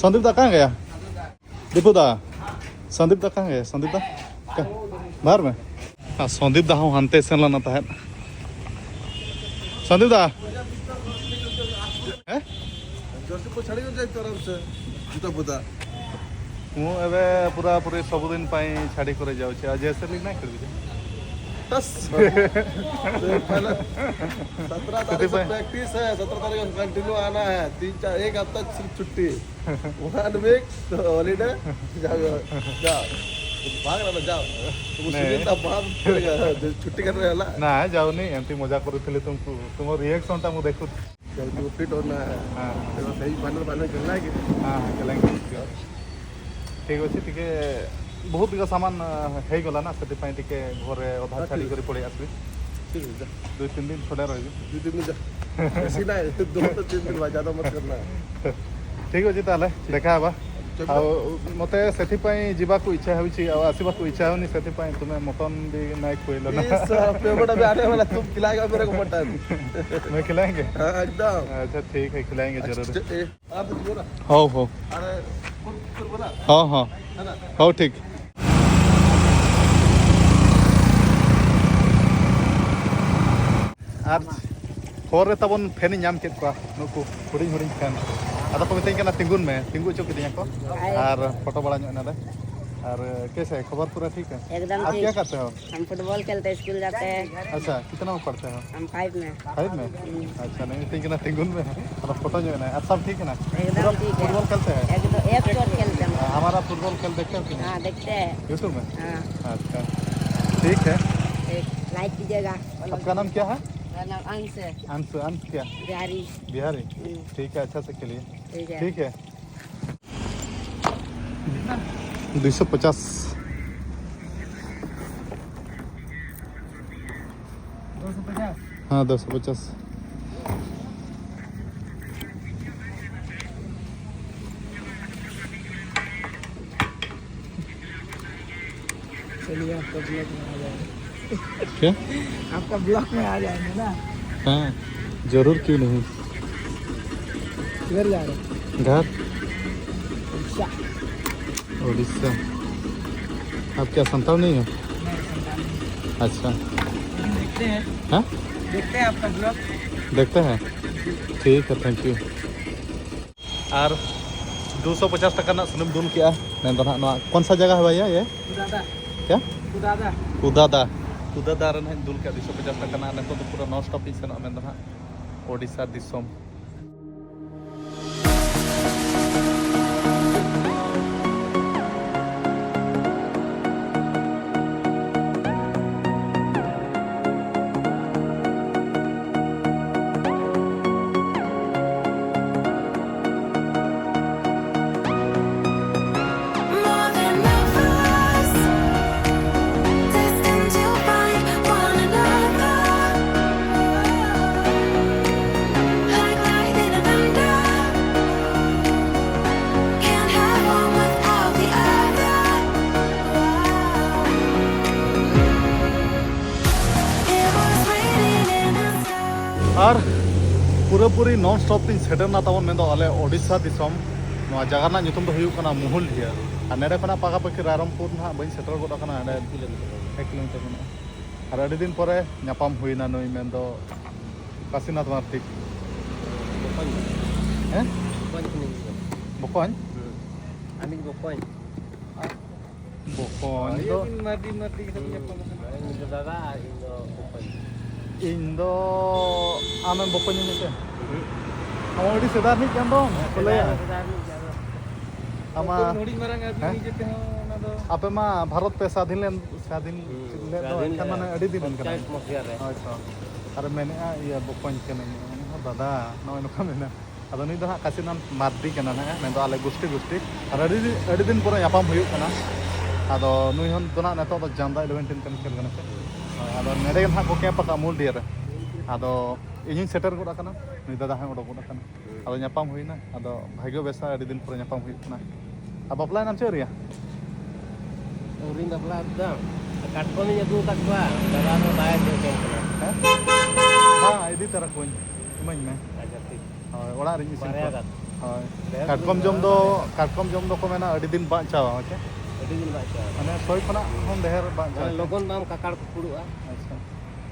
ᱥᱚᱱᱫᱤᱯ ᱫᱟ ᱚᱠᱟ ᱜᱮᱭᱟ? ᱫᱤᱯᱩ ᱫᱟ, ᱥᱚᱱᱫᱤᱯ ᱫᱟ ᱚᱠᱟ ᱜᱮᱭᱟ? ᱥᱚᱱᱫᱤᱯ ᱫᱟ, ᱚᱠᱟ? ᱵᱟᱦᱮᱨ ᱢᱮ᱾ ᱟᱨ ᱥᱚᱱᱫᱤᱯ ᱫᱟ ᱦᱚᱸ ᱦᱟᱱᱛᱮ ᱥᱮᱱ ᱞᱮᱱᱟ ᱛᱟᱦᱮᱸᱫ᱾ ᱥᱚᱱᱫᱤᱯ ᱫᱟ, ᱦᱮᱸ? जर्सी को छाड़ी कर जाए तो आराम से, जूता फूता। ମୁଁ ଏବେ ପୁରାପୁରି ସବୁଦିନ ପାଇଁ ଛାଡ଼ି କରି ଯାଉଛି। ଆଜି ଏସେ ଲିଗ୍ନା खेल। बस। तो पहले सत्रह तारीख से ସେଥିପାଇଁ। प्रैक्टिस है, सत्रह तारीख को कंटिन्यू आना है, तीन चार, एक हफ्ता सिर्फ छुट्टी। वन वीक तो हॉलीडे। जाओ, जाओ। भाग रहा था, जाओ। तुम नहीं। सीजन था, बाहर खेलेगा, जो छुट्टी कर रहे हैं ना। ନା, ଯାଉନି, ଏମିତି ମଜା କରୁଥିଲି। तुमको, तुम रिएक्शन ଟା ମୁଁ ଦେଖୁ। जब रिपीट होना है। हाँ। तो सही फाइनल, फाइनल खेलना है कि? हाँ, हाँ, खेलेंगे। ठीक ଅଛି, ଟିକେ ବହୁତ ଦିନ ସାମାନ ହେଇଗଲା ନା, ସେଥିପାଇଁ ଟିକେ ଘରେ ଅଧା हाँ, ଛାଡ଼ି ठीक। କରି ପଳେଇ ଆସିଲି। ठीक है, जा। ଦୁଇ ତିନି ଦିନ ଖୋଲା ରହିବି। दो तीन दिन जा। ऐसी ना है, दो तो तीन दिन बाद, ज़्यादा मत करना। ଠିକ୍ ଅଛି, ତାହେଲେ ଦେଖା ହେବା। चलो। ଆଉ ମତେ ସେଥିପାଇଁ ଯିବାକୁ ଇଚ୍ଛା ହେଉଛି, ଆଉ ଆସିବାକୁ ଇଚ୍ଛା ହଉନି, ସେଥିପାଇଁ ତୁମେ ମଟନ ବି ନାଇଁ ଖୁଆଇଲ ନା। इस पेमेंट अभी आने वाला, तुम खिलाएगा मेरे को मटन। मैं खिलाएंगे? हाँ, एकदम। अच्छा, ठीक है, खिलाएंगे जरूर। अच्छा, ए, आप बोला। हो, हो। अरे, कुछ, कुछ बोला। हाँ, हाँ। है ना? हो, ठीक। ᱟᱨ ᱦᱚᱨ ᱨᱮ ᱛᱟᱵᱚᱱ ᱯᱷᱮᱱᱤᱧ ᱧᱟᱢ ᱠᱮᱫ ᱠᱚᱣᱟ, ᱱᱩᱠᱩ ᱦᱩᱰᱤᱧ ᱦᱩᱰᱤᱧ ᱯᱷᱮᱱ᱾ ᱟᱫᱚ ᱠᱚ ᱢᱤᱛᱟᱹᱧ ᱠᱟᱱᱟ, "ᱛᱤᱸᱜᱩᱱ ᱢᱮ", ᱛᱤᱸᱜᱩ ᱦᱚᱪᱚ ᱠᱤᱫᱤᱧᱟ ᱠᱚ᱾ ᱟᱨ ᱯᱷᱳᱴᱳ ᱵᱟᱲᱟ ᱧᱚᱜ ᱮᱱᱟᱞᱮ᱾ ᱟᱨ कैसे है, खबर पूरा ठीक है? एकदम आप ठीक। क्या करते हो? हम फुटबॉल खेलते हैं, स्कूल जाते हैं। अच्छा, कितना में पढ़ते हो? हम फ़ाइव में। फ़ाइव में? हम्म। अच्छा, नहीं, ᱢᱤᱛᱟᱹᱧ ᱠᱟᱱᱟ, "ᱛᱤᱸᱜᱩᱱ ᱢᱮ", ᱟᱫᱚ ᱯᱷᱳᱴᱳ ᱧᱚᱜ ᱮᱱᱟᱭ᱾ ᱟᱨ सब ठीक है ना? एकदम पूरा ठीक है। फुटबॉल खेलते हैं? एकदम, एक चोट खेलते हैं। हाँ, हमारा फुटबॉल खेल देखते हो कि नहीं? हाँ, देखते हैं। YouTube में? हाँ। अच्छा, ठीक है। ठीक। लाइक कीजिएगा। आपका नाम क्या है? मेरा नाम अंश है। अंश, अंश क्या? बिहारी। बिहारी। हम्म। ठीक है, अच्छा से खेलिए। ठीक है। ठीक है। दो सौ पचास। दो सौ पचास। हाँ, दो सौ पचास। चलिए, आपका ब्लॉग में आ जाएंगे। क्या? आपका ब्लॉग में आ जाएंगे ना। हाँ, जरूर, क्यों नहीं। किधर जा रहे हैं? घर। अच्छा। उड़ीसा। आप क्या संताल नहीं हो? नहीं, संताल नहीं। अच्छा। देखते हैं। हाँ? देखते हैं आपका ब्लॉग। देखते हैं। ठीक है, थैंक यू। ᱟᱨ ᱫᱩᱥᱚ ᱯᱚᱪᱟᱥ ᱴᱟᱠᱟ ᱨᱮᱱᱟᱜ ᱥᱩᱱᱩᱢ ᱫᱩᱞ ᱠᱮᱜᱼᱟ᱾ ᱢᱮᱱᱫᱚ ᱱᱟᱦᱟᱜ ᱱᱚᱣᱟ ᱠᱚᱱ ᱥᱟ ᱡᱟᱭᱜᱟ ᱦᱩᱭᱟ ᱭᱮ? ᱠᱩᱫᱟᱫᱟ᱾ ᱠᱭᱟ? ᱠᱩᱫᱟᱫᱟ᱾ ᱠᱩᱫᱟᱫᱟ᱾ ᱠᱩᱫᱟᱫᱟ ᱨᱮ ᱱᱟᱦᱟᱜ ᱤᱧ ᱫᱩᱞ ᱠᱮᱜᱼᱟ ᱫᱩᱥᱚ ᱯᱚᱪᱟᱥ ᱴᱟᱠᱟ ᱨᱮᱱᱟᱜ᱾ ᱱᱤᱛᱚᱜ ᱫᱚ ᱯᱩᱨᱟᱹ ᱱᱚᱱ ᱥᱴᱚᱯ ᱤᱧ ᱥᱮᱱᱚᱜᱼᱟ, ᱢᱮᱱᱫᱚ ᱱᱟᱦᱟᱜ ᱳᱰᱤᱥᱟ ᱫᱤᱥᱚᱢ᱾ More than lovers, destined to find one another. Like lightning and thunder, can't have one without the other. It was written in the stars. ᱟᱨ ᱯᱩᱨᱟᱹᱯᱩᱨᱤ ᱱᱚᱱ ᱥᱴᱚᱯ ᱛᱤᱧ ᱥᱮᱴᱮᱨ ᱱᱟ ᱛᱟᱵᱚᱱ, ᱢᱮᱱᱫᱚ ᱟᱞᱮ ᱳᱰᱤᱥᱟ ᱫᱤᱥᱚᱢ᱾ ᱱᱚᱣᱟ ᱡᱟᱭᱜᱟ ᱨᱮᱱᱟᱜ ᱧᱩᱛᱩᱢ ᱫᱚ ᱦᱩᱭᱩᱜ ᱠᱟᱱᱟ ᱢᱩᱦᱩᱞᱰᱷᱤᱭᱟ᱾ ᱟᱨ ᱱᱚᱰᱮ ᱠᱷᱚᱱᱟᱜ ᱯᱟᱠᱟᱯᱟᱠᱤ ᱨᱟᱭᱨᱚᱝᱯᱩᱨ ᱱᱟᱦᱟᱜ ᱵᱟᱹᱧ ᱥᱮᱴᱮᱨ ᱜᱚᱫ ᱟᱠᱟᱱᱟ, ᱱᱚᱰᱮ ᱮᱠ ᱠᱤᱞᱳᱢᱤᱴᱟᱨ᱾ ᱮᱠ ᱠᱤᱞᱳᱢᱤᱴᱟᱨ ᱢᱮᱱᱟᱜᱼᱟ᱾ ᱟᱨ ᱟᱹᱰᱤ ᱫᱤᱱ ᱯᱚᱨᱮ ᱧᱟᱯᱟᱢ ᱦᱩᱭᱱᱟ ᱱᱩᱭ, ᱢᱮᱱᱫᱚ ᱠᱟᱥᱤᱱᱟᱛᱷ ᱢᱟᱨᱰᱤ᱾ ᱵᱚᱠᱚᱧ᱾ ᱦᱮᱸ? ᱵᱚᱠᱚᱧ ᱠᱟᱹᱱᱟᱹᱧ ᱤᱧ ᱫᱚ᱾ ᱵᱚᱠᱚᱧ? ᱦᱩᱸ᱾ ᱟᱢᱤᱡ ᱵᱚᱠᱚᱧ᱾ ᱵᱚᱠᱚᱧ ᱫᱚ ᱤᱭᱟᱹ ᱵᱤᱱ ᱢᱟᱨᱰᱤ, ᱢᱟᱨᱰᱤ ᱠᱟᱛᱮ ᱧᱟᱯᱟᱢ ᱟᱠᱟᱱᱟ᱾ ᱤᱧ ᱫᱚ ᱫᱟᱫᱟ ᱟᱨ ᱤᱧ ᱫᱚ ᱵᱚᱠᱚᱧ᱾ ᱤᱧ ᱫᱚ ᱟᱢᱮᱢ ᱵᱚᱠᱚᱧ ᱤᱧ ᱥᱮ? ᱦᱩᱸ᱾ ᱟᱢ ᱟᱹᱰᱤ ᱥᱮᱫᱟᱭ ᱨᱤᱱᱤᱡ ᱠᱟᱱ ᱫᱚᱢ, ᱠᱚ ᱞᱟᱹᱭᱟ᱾ ᱥᱮᱫᱟᱭ ᱨᱤᱱᱤᱡ ᱠᱟᱱ ᱫᱚ᱾ ᱟᱢᱟᱜ ᱦᱩᱰᱤᱧ ᱢᱟᱨᱟᱝ ᱟᱹᱵᱤᱱ ᱦᱮᱸ? ᱱᱤᱡᱮ ᱛᱮᱦᱚᱸ ᱚᱱᱟ ᱟᱯᱮ ᱢᱟ ᱵᱷᱟᱨᱚᱛ ᱯᱮ ᱥᱟᱫᱷᱤᱱ ᱞᱮᱱ, ᱥᱟᱫᱷᱤᱱ ᱦᱩᱸ, ᱞᱮᱫ ᱫᱚ, ᱥᱟᱫᱷᱤᱱ ᱮᱱᱠᱷᱟᱱ ᱞᱮᱱᱟ᱾ ᱢᱟᱱᱮ ᱟᱹᱰᱤ ᱫᱤᱱ ᱮᱱ ᱠᱟᱱᱟ᱾ ᱯᱚᱧᱪᱟᱭᱮᱛ ᱢᱚᱥᱤᱦᱟ ᱨᱮ᱾ ᱦᱳᱭ ᱛᱚ᱾ ᱟᱨ ᱢᱮᱱᱮᱫᱼᱟ, ᱤᱭᱟᱹ, ᱵᱚᱠᱚᱧ ᱠᱟᱹᱱᱟᱹᱧ᱾ ᱦᱚᱸ ᱫᱟᱫᱟ, ᱱᱚᱜᱼᱚᱭ ᱱᱚᱝᱠᱟ ᱢᱮᱱᱟ᱾ ᱟᱫᱚ ᱱᱩᱭ ᱫᱚ ᱦᱟᱸᱜ ᱠᱟᱥᱤᱱᱟᱱ ᱢᱟᱨᱰᱤ ᱠᱟᱱᱟ ᱱᱟᱦᱟᱜ, ᱢᱮᱱᱫᱚ ᱟᱞᱮ ᱜᱩᱥᱴᱤ ᱜᱩᱥᱴᱤ᱾ ᱟᱨ ᱟᱹᱰᱤ ᱫᱤᱱ, ᱟᱹᱰᱤ ᱫᱤᱱ ᱯᱚᱨᱮ ᱧᱟᱯᱟᱢ ᱦᱩᱭᱩᱜ ᱠᱟᱱᱟ᱾ ᱟᱫᱚ ᱱᱩᱭ ᱦᱚᱸ ᱫᱚ ᱱᱟᱦᱟᱜ ᱱᱤᱛᱚᱜ ᱫᱚ ᱡᱟᱢᱫᱟ ᱤᱞᱮᱵᱷᱮᱱ ᱴᱤᱢ ᱠᱟᱱ ᱠᱷᱮᱞ ᱠᱟᱱᱟ ᱥᱮ᱾ ᱦᱳᱭ, ᱟᱫᱚ ᱱᱚᱰᱮ ᱜᱮ ᱱᱟᱦᱟᱜ ᱠᱚ ᱠᱮᱢᱯ ᱟᱠᱟᱫ ᱢᱩᱞᱰᱤᱭᱟ ᱨᱮ᱾ ᱟᱫᱚ ᱤᱧᱤᱧ ᱥᱮᱴᱮᱨ ᱜᱚᱫ ᱟᱠᱟᱱᱟ, ᱱᱩᱭ ᱫᱟᱫᱟ ᱦᱚᱸᱭ ᱚᱰᱚᱠ ᱜᱚᱫ ᱟᱠᱟᱱᱟ᱾ ᱟᱫᱚ ᱧᱟᱯᱟᱢ ᱦᱩᱭᱱᱟ, ᱟᱫᱚ ᱵᱷᱟᱜᱮ ᱵᱮᱥᱟ ᱟᱹᱰᱤ ᱫᱤᱱ ᱯᱚᱨᱮ ᱧᱟᱯᱟᱢ ᱦᱩᱭᱩᱜ ᱠᱟᱱᱟ᱾ ᱟᱨ ᱵᱟᱯᱞᱟᱭᱮᱱᱟᱢ ᱪᱮᱫ ᱨᱮᱭᱟ? ᱟᱹᱣᱨᱤᱧ ᱵᱟᱯᱞᱟ ᱮᱠᱫᱚᱢ᱾ ᱠᱟᱴᱠᱚᱢᱤᱧ ᱟᱹᱜᱩ ᱟᱠᱟᱫ ᱠᱚᱣᱟ, ᱫᱟᱫᱟ ᱫᱚ ᱵᱟᱭ ᱟᱹᱜᱩ ᱟᱠᱟᱫ ᱠᱚᱣᱟ᱾ ᱦᱮᱸ? ᱵᱟᱝ, ᱤᱫᱤ ᱛᱟᱨᱟ ᱠᱚᱣᱟᱹᱧ, ᱤᱢᱟᱹᱧ ᱢᱮ᱾ ᱟᱪᱪᱷᱟ, ᱴᱷᱤᱠ᱾ ᱦᱳᱭ, ᱚᱲᱟᱜ ᱨᱤᱧ ᱤᱥᱤᱱ ᱵᱟᱨᱭᱟ ᱠᱚᱣᱟ᱾ ᱠᱟᱴ- ᱦᱳᱭ᱾ ᱰᱷᱮᱨ ᱠᱟᱴᱠᱚᱢ ᱫᱚ ᱡᱚᱢ ᱵᱟᱝ, ᱫᱚ, ᱵᱟᱨᱭᱟ᱾ ᱠᱟᱴᱠᱚᱢ ᱡᱚᱢ ᱫᱚᱠᱚ ᱢᱮᱱᱟ ᱟᱹᱰᱤ ᱫᱤᱱ ᱵᱟᱧᱪᱟᱣᱟ, ᱦᱮᱸ ᱪᱮ? ᱟᱹᱰᱤ ᱫᱤᱱ ᱵᱟᱧᱪᱟᱣᱟ᱾ ᱢᱟᱱᱮ ᱥᱚᱭ ᱠᱷᱚᱱᱟᱜ ᱦᱚᱸ ᱰᱷᱮᱨ ᱵᱟᱧᱪᱟᱣᱟ, ᱢᱟᱱᱮ ᱦᱮᱸ ᱪᱮ? ᱞᱚᱜᱚᱱ ᱵᱟᱢ ᱠᱟᱠᱟᱲ ᱠᱩᱠᱩᱲᱚᱜᱼᱟ᱾ ᱟᱪᱪᱷᱟ᱾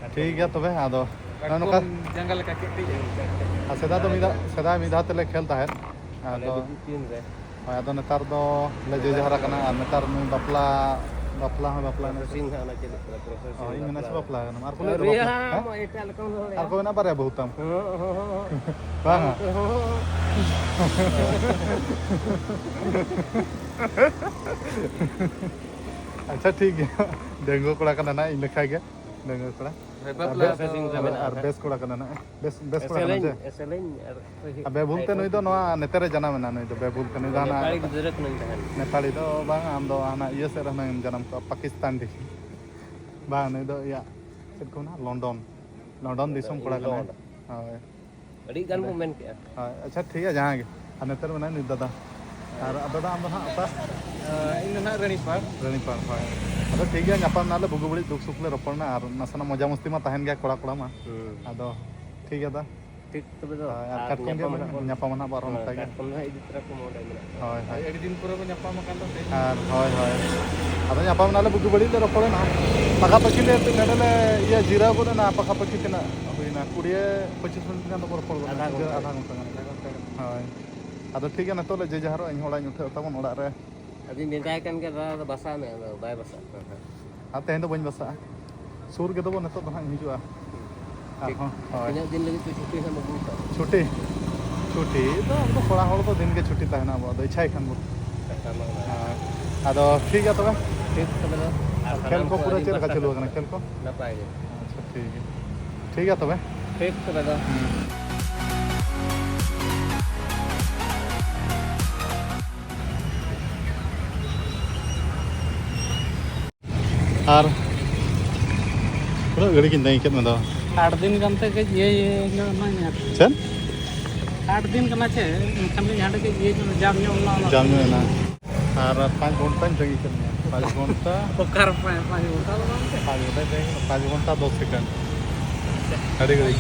ᱠᱟᱴᱠᱚᱢ ᱴᱷᱤᱠ ᱜᱮᱭᱟ ᱛᱚᱵᱮ, ᱟᱫᱚ ᱱᱚᱜᱼᱚ ᱱᱚᱝᱠᱟ᱾ ᱠᱟᱴᱠᱚᱢ ᱡᱟᱸᱜᱟ ᱞᱮᱠᱟ ᱠᱮᱴᱮᱡ᱾ ᱟᱨ ᱥᱮᱫᱟᱭ ᱫᱚ ᱢᱤᱫ ᱫᱷᱟᱣ, ᱥᱮᱫᱟᱭ ᱢᱤᱫ ᱫᱷᱟᱣ ᱛᱮᱞᱮ ᱠᱷᱮᱞ ᱛᱟᱦᱮᱸᱫ᱾ ᱟᱞᱮ ᱟᱫᱚ ᱫᱚ ᱫᱩ ᱛᱤᱱ ᱨᱮ᱾ ᱦᱳᱭ, ᱟᱫᱚ ᱱᱮᱛᱟᱨ ᱫᱚ ᱞᱮ ᱡᱮ ᱡᱟᱦᱟᱨ ᱟᱠᱟᱱᱟ, ᱟᱨ ᱱᱮᱛᱟᱨ ᱱᱩᱭ ᱵᱟᱯᱞᱟ, ᱵᱟᱯᱞᱟ ᱦᱚᱸ ᱵᱟᱯᱞᱟ ᱮᱱᱟ ᱥᱮ? ᱯᱨᱚᱥᱮᱥᱤᱝ ᱦᱟᱸᱜ ᱚᱱᱟ ᱪᱮᱫ ᱞᱮᱠᱟ ᱯᱨᱚᱥᱮᱥᱤᱝ ᱦᱳᱭ, ᱤᱧ ᱢᱮᱱᱟ ᱥᱮ ᱵᱟᱯᱞᱟ᱾ ᱵᱟᱯᱞᱟ ᱟᱠᱟᱱᱟᱢ? ᱟᱨ ᱠᱚ ᱞᱟᱹᱭ ᱫᱟ ᱟᱹᱣᱨᱤᱭᱟ, ᱵᱟᱯᱞᱟ, ᱦᱮᱸ? ᱟᱢᱟᱜ ᱮᱴᱟᱜ ᱞᱮᱠᱟᱢ ᱨᱚᱲᱮᱫᱼᱟ᱾ ᱟᱨ ᱠᱚ ᱢᱮᱱᱟ ᱵᱟᱨᱭᱟ ᱵᱟᱹᱦᱩ ᱛᱟᱢ᱾ ᱦᱚᱸ, ᱦᱚᱸ, ᱦᱚᱸ᱾ ᱵᱟᱝᱟ? ᱦᱚᱸ, ᱦᱚᱸ᱾ ᱟᱪᱪᱷᱟ, ᱴᱷᱤᱠ ᱜᱮᱭᱟ᱾ ᱰᱟᱺᱜᱩᱣᱟᱹ ᱠᱚᱲᱟ ᱠᱟᱱᱟ ᱱᱟᱜ ᱤᱧ ᱞᱮᱠᱷᱟ ᱜᱮ᱾ ᱰᱟᱺᱜᱩᱣᱟᱹ ᱠᱚᱲᱟ᱾ ᱦᱳᱭ, ᱟᱨ ᱵᱟᱯᱞᱟ ᱵᱮᱥ, ᱫᱚ ᱥᱮᱨᱮᱧ ᱨᱮ ᱟᱨ, ᱢᱮᱱᱟᱜᱼᱟ ᱟᱨ ᱦᱟᱸᱜ᱾ ᱵᱮᱥ ᱠᱚᱲᱟ ᱠᱟᱱᱟ ᱱᱟᱜ᱾ ᱵᱮᱥ, ᱵᱮᱥ ᱠᱚᱲᱟ ᱠᱟᱱᱟ ᱮᱥᱮᱞᱤᱧ, ᱪᱮ? ᱮᱥᱮᱞᱤᱧ ᱟᱨ ᱟᱨ ᱵᱮᱵᱩᱞ ᱛᱮ ᱱᱩᱭ ᱫᱚ ᱱᱚᱣᱟ ᱱᱮᱛᱟᱨ ᱨᱮ ᱡᱟᱱᱟᱢ ᱮᱱᱟ, ᱱᱩᱭ ᱫᱚ ᱵᱮᱵᱩᱞ ᱛᱮ, ᱱᱩᱭ ᱫᱚ ᱦᱟᱱᱟ ᱱᱮᱯᱟᱲᱤ ᱜᱤᱫᱽᱨᱟᱹ ᱠᱟᱹᱱᱟᱹᱧ ᱛᱟᱦᱮᱸᱱ᱾ ᱱᱮᱯᱟᱲᱤ ᱫᱚ ᱵᱟᱝ, ᱟᱢ ᱫᱚ ᱦᱟᱱᱟ ᱤᱭᱟᱹ ᱥᱮᱫ ᱨᱮ ᱦᱩᱱᱟᱹᱝ ᱮᱢ ᱡᱟᱱᱟᱢ ᱠᱚᱜᱼᱟ, ᱯᱟᱠᱤᱥᱛᱟᱱ ᱰᱤ᱾ ᱵᱟᱝ, ᱱᱩᱭ ᱫᱚ ᱤᱭᱟᱹ, ᱪᱮᱫ ᱠᱚ ᱢᱮᱱᱟ, ᱞᱚᱱᱰᱚᱱ, ᱞᱚᱱᱰᱚᱱ ᱫᱤᱥᱚᱢ ᱠᱚᱲᱟ ᱠᱟᱱᱟᱭ᱾ ᱤᱝᱞᱚᱱᱰ᱾ ᱦᱳᱭ᱾ ᱟᱹᱰᱤ ᱜᱟᱱ ᱵᱚ ᱢᱮᱱ ᱠᱮᱜᱼᱟ᱾ ᱦᱳᱭ, ᱟᱪᱪᱷᱟ, ᱴᱷᱤᱠ ᱜᱮᱭᱟ, ᱡᱟᱦᱟᱸ ᱜᱮ᱾ ᱟᱨ ᱱᱮᱛᱟᱨ ᱢᱮᱱᱟᱭ ᱱᱩᱭ ᱫᱟᱫᱟ᱾ ᱟᱨ ᱫᱟᱫᱟ, ᱟᱢ ᱫᱚ ᱦᱟᱸᱜ ᱚᱠᱟ? ᱤᱧ ᱫᱚ ᱱᱟᱦᱟᱜ ᱨᱟᱱᱤᱯᱟᱲ᱾ ᱨᱟᱱᱤᱯᱟᱲ, ᱦᱳᱭ᱾ ᱟᱫᱚ ᱴᱷᱤᱠ ᱜᱮᱭᱟ, ᱧᱟᱯᱟᱢ ᱱᱟᱞᱮ, ᱵᱩᱜᱤ ᱵᱟᱹᱲᱤᱡ ᱫᱩᱠ ᱥᱩᱠ ᱞᱮ ᱨᱚᱯᱚᱲ ᱱᱟ, ᱟᱨ ᱱᱟᱥᱮᱱᱟᱜ ᱢᱚᱡᱟ ᱢᱚᱥᱛᱤ ᱢᱟ ᱛᱟᱦᱮᱱ ᱜᱮᱭᱟ ᱠᱚᱲᱟ ᱠᱚᱲᱟ ᱢᱟ᱾ ᱦᱩᱸ᱾ ᱟᱫᱚ ᱴᱷᱤᱠ ᱜᱮᱭᱟ ᱫᱟ᱾ ᱴᱷᱤᱠ ᱛᱚᱵᱮ ᱫᱚ᱾ ᱦᱳᱭ, ᱟᱨ ᱟᱨ ᱠᱟᱴᱠᱚᱢ ᱜᱮ ᱧᱟᱯᱟᱢ ᱢᱮᱱᱟᱜ, ᱦᱟᱸᱜ ᱵᱚᱱ᱾ ᱧᱟᱯᱟᱢ ᱱᱟᱦᱟᱜ ᱵᱚ ᱟᱨᱦᱚᱸ ᱦᱮᱸ, ᱱᱚᱝᱠᱟ ᱜᱮ᱾ ᱠᱟᱴᱠᱚᱢ ᱫᱚ ᱦᱟᱸᱜ ᱤᱫᱤ ᱛᱚᱨᱟ ᱠᱚᱢ ᱚᱸᱰᱮ ᱢᱮᱱᱟᱜ ᱠᱚᱣᱟ᱾ ᱦᱳᱭ, ᱦᱳᱭ᱾ ᱟᱹᱰᱤ ᱫᱤᱱ ᱯᱚᱨᱮ ᱵᱚᱱ ᱧᱟᱯᱟᱢ ᱟᱠᱟᱱ ᱫᱚ ᱛᱮᱦᱮᱧ᱾ ᱟᱨ ᱦᱳᱭ, ᱦᱳᱭ᱾ ᱟᱫᱚ ᱧᱟᱯᱟᱢ ᱱᱟᱞᱮ, ᱵᱩᱜᱤ ᱵᱟᱹᱲᱤᱡ ᱞᱮ ᱨᱚᱯᱚᱲ ᱮᱱᱟ᱾ ᱯᱟᱠᱟ ᱯᱟᱹᱠᱤ ᱞᱮ ᱱᱚᱰᱮ ᱞᱮ ᱤᱭᱟᱹ ᱡᱤᱨᱟᱹᱣ ᱜᱚᱫ ᱮᱱᱟ, ᱯᱟᱠᱟ ᱯᱟᱹᱠᱤ ᱛᱤᱱᱟᱹᱜ ᱦᱩᱭᱱᱟ? ᱠᱩᱲᱤ ᱯᱚᱸᱪᱤᱥ ᱢᱤᱱᱤᱴ ᱜᱟᱱ ᱫᱚᱵᱚ ᱨᱚᱯᱚᱲ ᱜᱚᱫ ᱮᱱᱟ, ᱟᱫᱷᱟ ᱜᱷᱚᱱᱴᱟ᱾ ᱟᱫᱷᱟ ᱜᱷᱚᱱᱴᱟ ᱜᱟᱱ᱾ ᱦᱳᱭ᱾ ᱟᱫᱚ ᱴᱷᱤᱠ ᱜᱮᱭᱟ, ᱱᱤᱛᱚᱜ ᱞᱮ ᱡᱮ ᱡᱟᱦᱟᱨᱚᱜᱼᱟ, ᱤᱧ ᱦᱚᱸ ᱚᱲᱟᱜ ᱤᱧ ᱩᱴᱷᱟᱹᱜ ᱛᱟᱵᱚᱱ, ᱚᱲᱟᱜ ᱨᱮ᱾ ᱟᱫᱚᱧ ᱢᱮᱛᱟᱭ ᱠᱟᱱ ᱜᱮᱭᱟ, ᱫᱟᱫᱟ ᱫᱚ ᱵᱟᱥᱟᱜ ᱢᱮ, ᱟᱫᱚ ᱵᱟᱭ ᱵᱟᱥᱟᱜ ᱠᱟᱱᱟ ᱦᱟᱸᱜ᱾ ᱟᱨ ᱛᱮᱦᱮᱧ ᱫᱚ ᱵᱟᱹᱧ ᱵᱟᱥᱟᱜᱼᱟ᱾ ᱥᱩᱨ ᱜᱮᱫᱚ ᱵᱚ, ᱱᱤᱛᱚᱜ ᱫᱚ ᱦᱟᱸᱜ ᱤᱧ ᱦᱤᱡᱩᱜᱼᱟ᱾ ᱴᱷᱤᱠ᱾ ᱟᱨᱦᱚᱸ, ᱦᱳᱭ᱾ ᱛᱤᱱᱟᱹᱜ ᱫᱤᱱ ᱞᱟᱹᱜᱤᱫ ᱯᱮ ᱪᱷᱩᱴᱤ ᱦᱟᱸᱜ ᱵᱟᱹᱵᱩ ᱛᱟᱢ? ᱪᱷᱩᱴᱤ? ᱪᱷᱩᱴᱤ ᱫᱚ ᱟᱵᱚ ᱠᱚᱲᱟ ᱦᱚᱲ ᱫᱚ ᱫᱤᱱ ᱜᱮ ᱪᱷᱩᱴᱤ ᱛᱟᱦᱮᱱᱟ ᱟᱵᱚᱣᱟᱜ ᱫᱚ, ᱤᱪᱪᱷᱟᱭ ᱠᱷᱟᱱ ᱵᱚ᱾ ᱠᱟᱛᱷᱟ ᱢᱟ ᱚᱱᱟ᱾ ᱦᱳᱭ᱾ ᱟᱫᱚ ᱴᱷᱤᱠ ᱜᱮᱭᱟ ᱛᱚᱵᱮ᱾ ᱴᱷᱤᱠ ᱛᱚᱵᱮ ᱫᱚ᱾ ᱟᱨ ᱠᱷᱮᱞ ᱥᱟᱱᱟᱢ ᱠᱚ ᱠᱚ ᱯᱩᱨᱟᱹ ᱟᱹᱰᱤ ᱪᱮᱫ ᱞᱮᱠᱟ ᱱᱟᱯᱟᱭ ᱪᱟᱹᱞᱩ ᱟᱠᱟᱱᱟ ᱠᱷᱮᱞ ᱠᱚ? ᱱᱟᱯᱟᱭ ᱜᱮ᱾ ᱟᱪᱪᱷᱟ, ᱴᱷᱤᱠ ᱜᱮᱭᱟ᱾ ᱴᱷᱤᱠ ᱜᱮᱭᱟ ᱛᱚᱵᱮ᱾ ᱴᱷᱤᱠ ᱛᱚᱵᱮ ᱫᱚ᱾ ᱦᱩᱸ᱾ ᱟᱨ ᱩᱱᱟᱹᱜ ᱜᱷᱟᱹᱲᱤᱡ ᱤᱧ ᱛᱟᱺᱜᱤ ᱠᱮᱫ ᱢᱮ ᱫᱚ᱾ ᱟᱴ ᱫᱤᱱ ᱜᱟᱱᱛᱮ ᱠᱟᱹᱡ ᱤᱭᱟᱹ ᱧᱚᱜ ᱮᱱᱟ᱾ ᱪᱮᱫ? ᱟᱴ ᱫᱤᱱ ᱠᱟᱱᱟ ᱪᱮ, ᱮᱱᱠᱷᱟᱱ ᱫᱚ ᱡᱟᱦᱟᱸ ᱠᱟᱹᱡ ᱤᱭᱟᱹ ᱧᱚᱜ, ᱡᱟᱢ ᱧᱚᱜ ᱮᱱᱟ ᱚᱱᱟ᱾ ᱡᱟᱢ ᱧᱚᱜ ᱮᱱᱟ᱾ ᱟᱨ ᱯᱟᱸᱪ ᱜᱷᱚᱱᱴᱟᱧ ᱛᱟᱺᱜᱤ ᱠᱮᱫ ᱢᱮᱭᱟ, ᱯᱟᱸᱪ ᱜᱷᱚᱱᱴᱟ᱾ ᱚᱠᱟᱨᱮ ᱯᱟᱸᱪ, ᱯᱟᱸᱪ ᱜᱷᱚᱱᱴᱟ ᱫᱚ ᱵᱟᱝ ᱥᱮ? ᱯᱟᱸᱪ ᱜᱷᱚᱱᱴᱟᱧ ᱛᱟᱺᱜᱤ ᱠᱮᱫ ᱢᱮᱭᱟ, ᱯᱟᱸᱪ ᱜᱷᱚᱱᱴᱟ ᱫᱚᱥ ᱥᱮᱠᱮᱱᱰ᱾ ᱟᱹᱰᱤ ᱜᱷᱟᱹᱲᱤᱡ᱾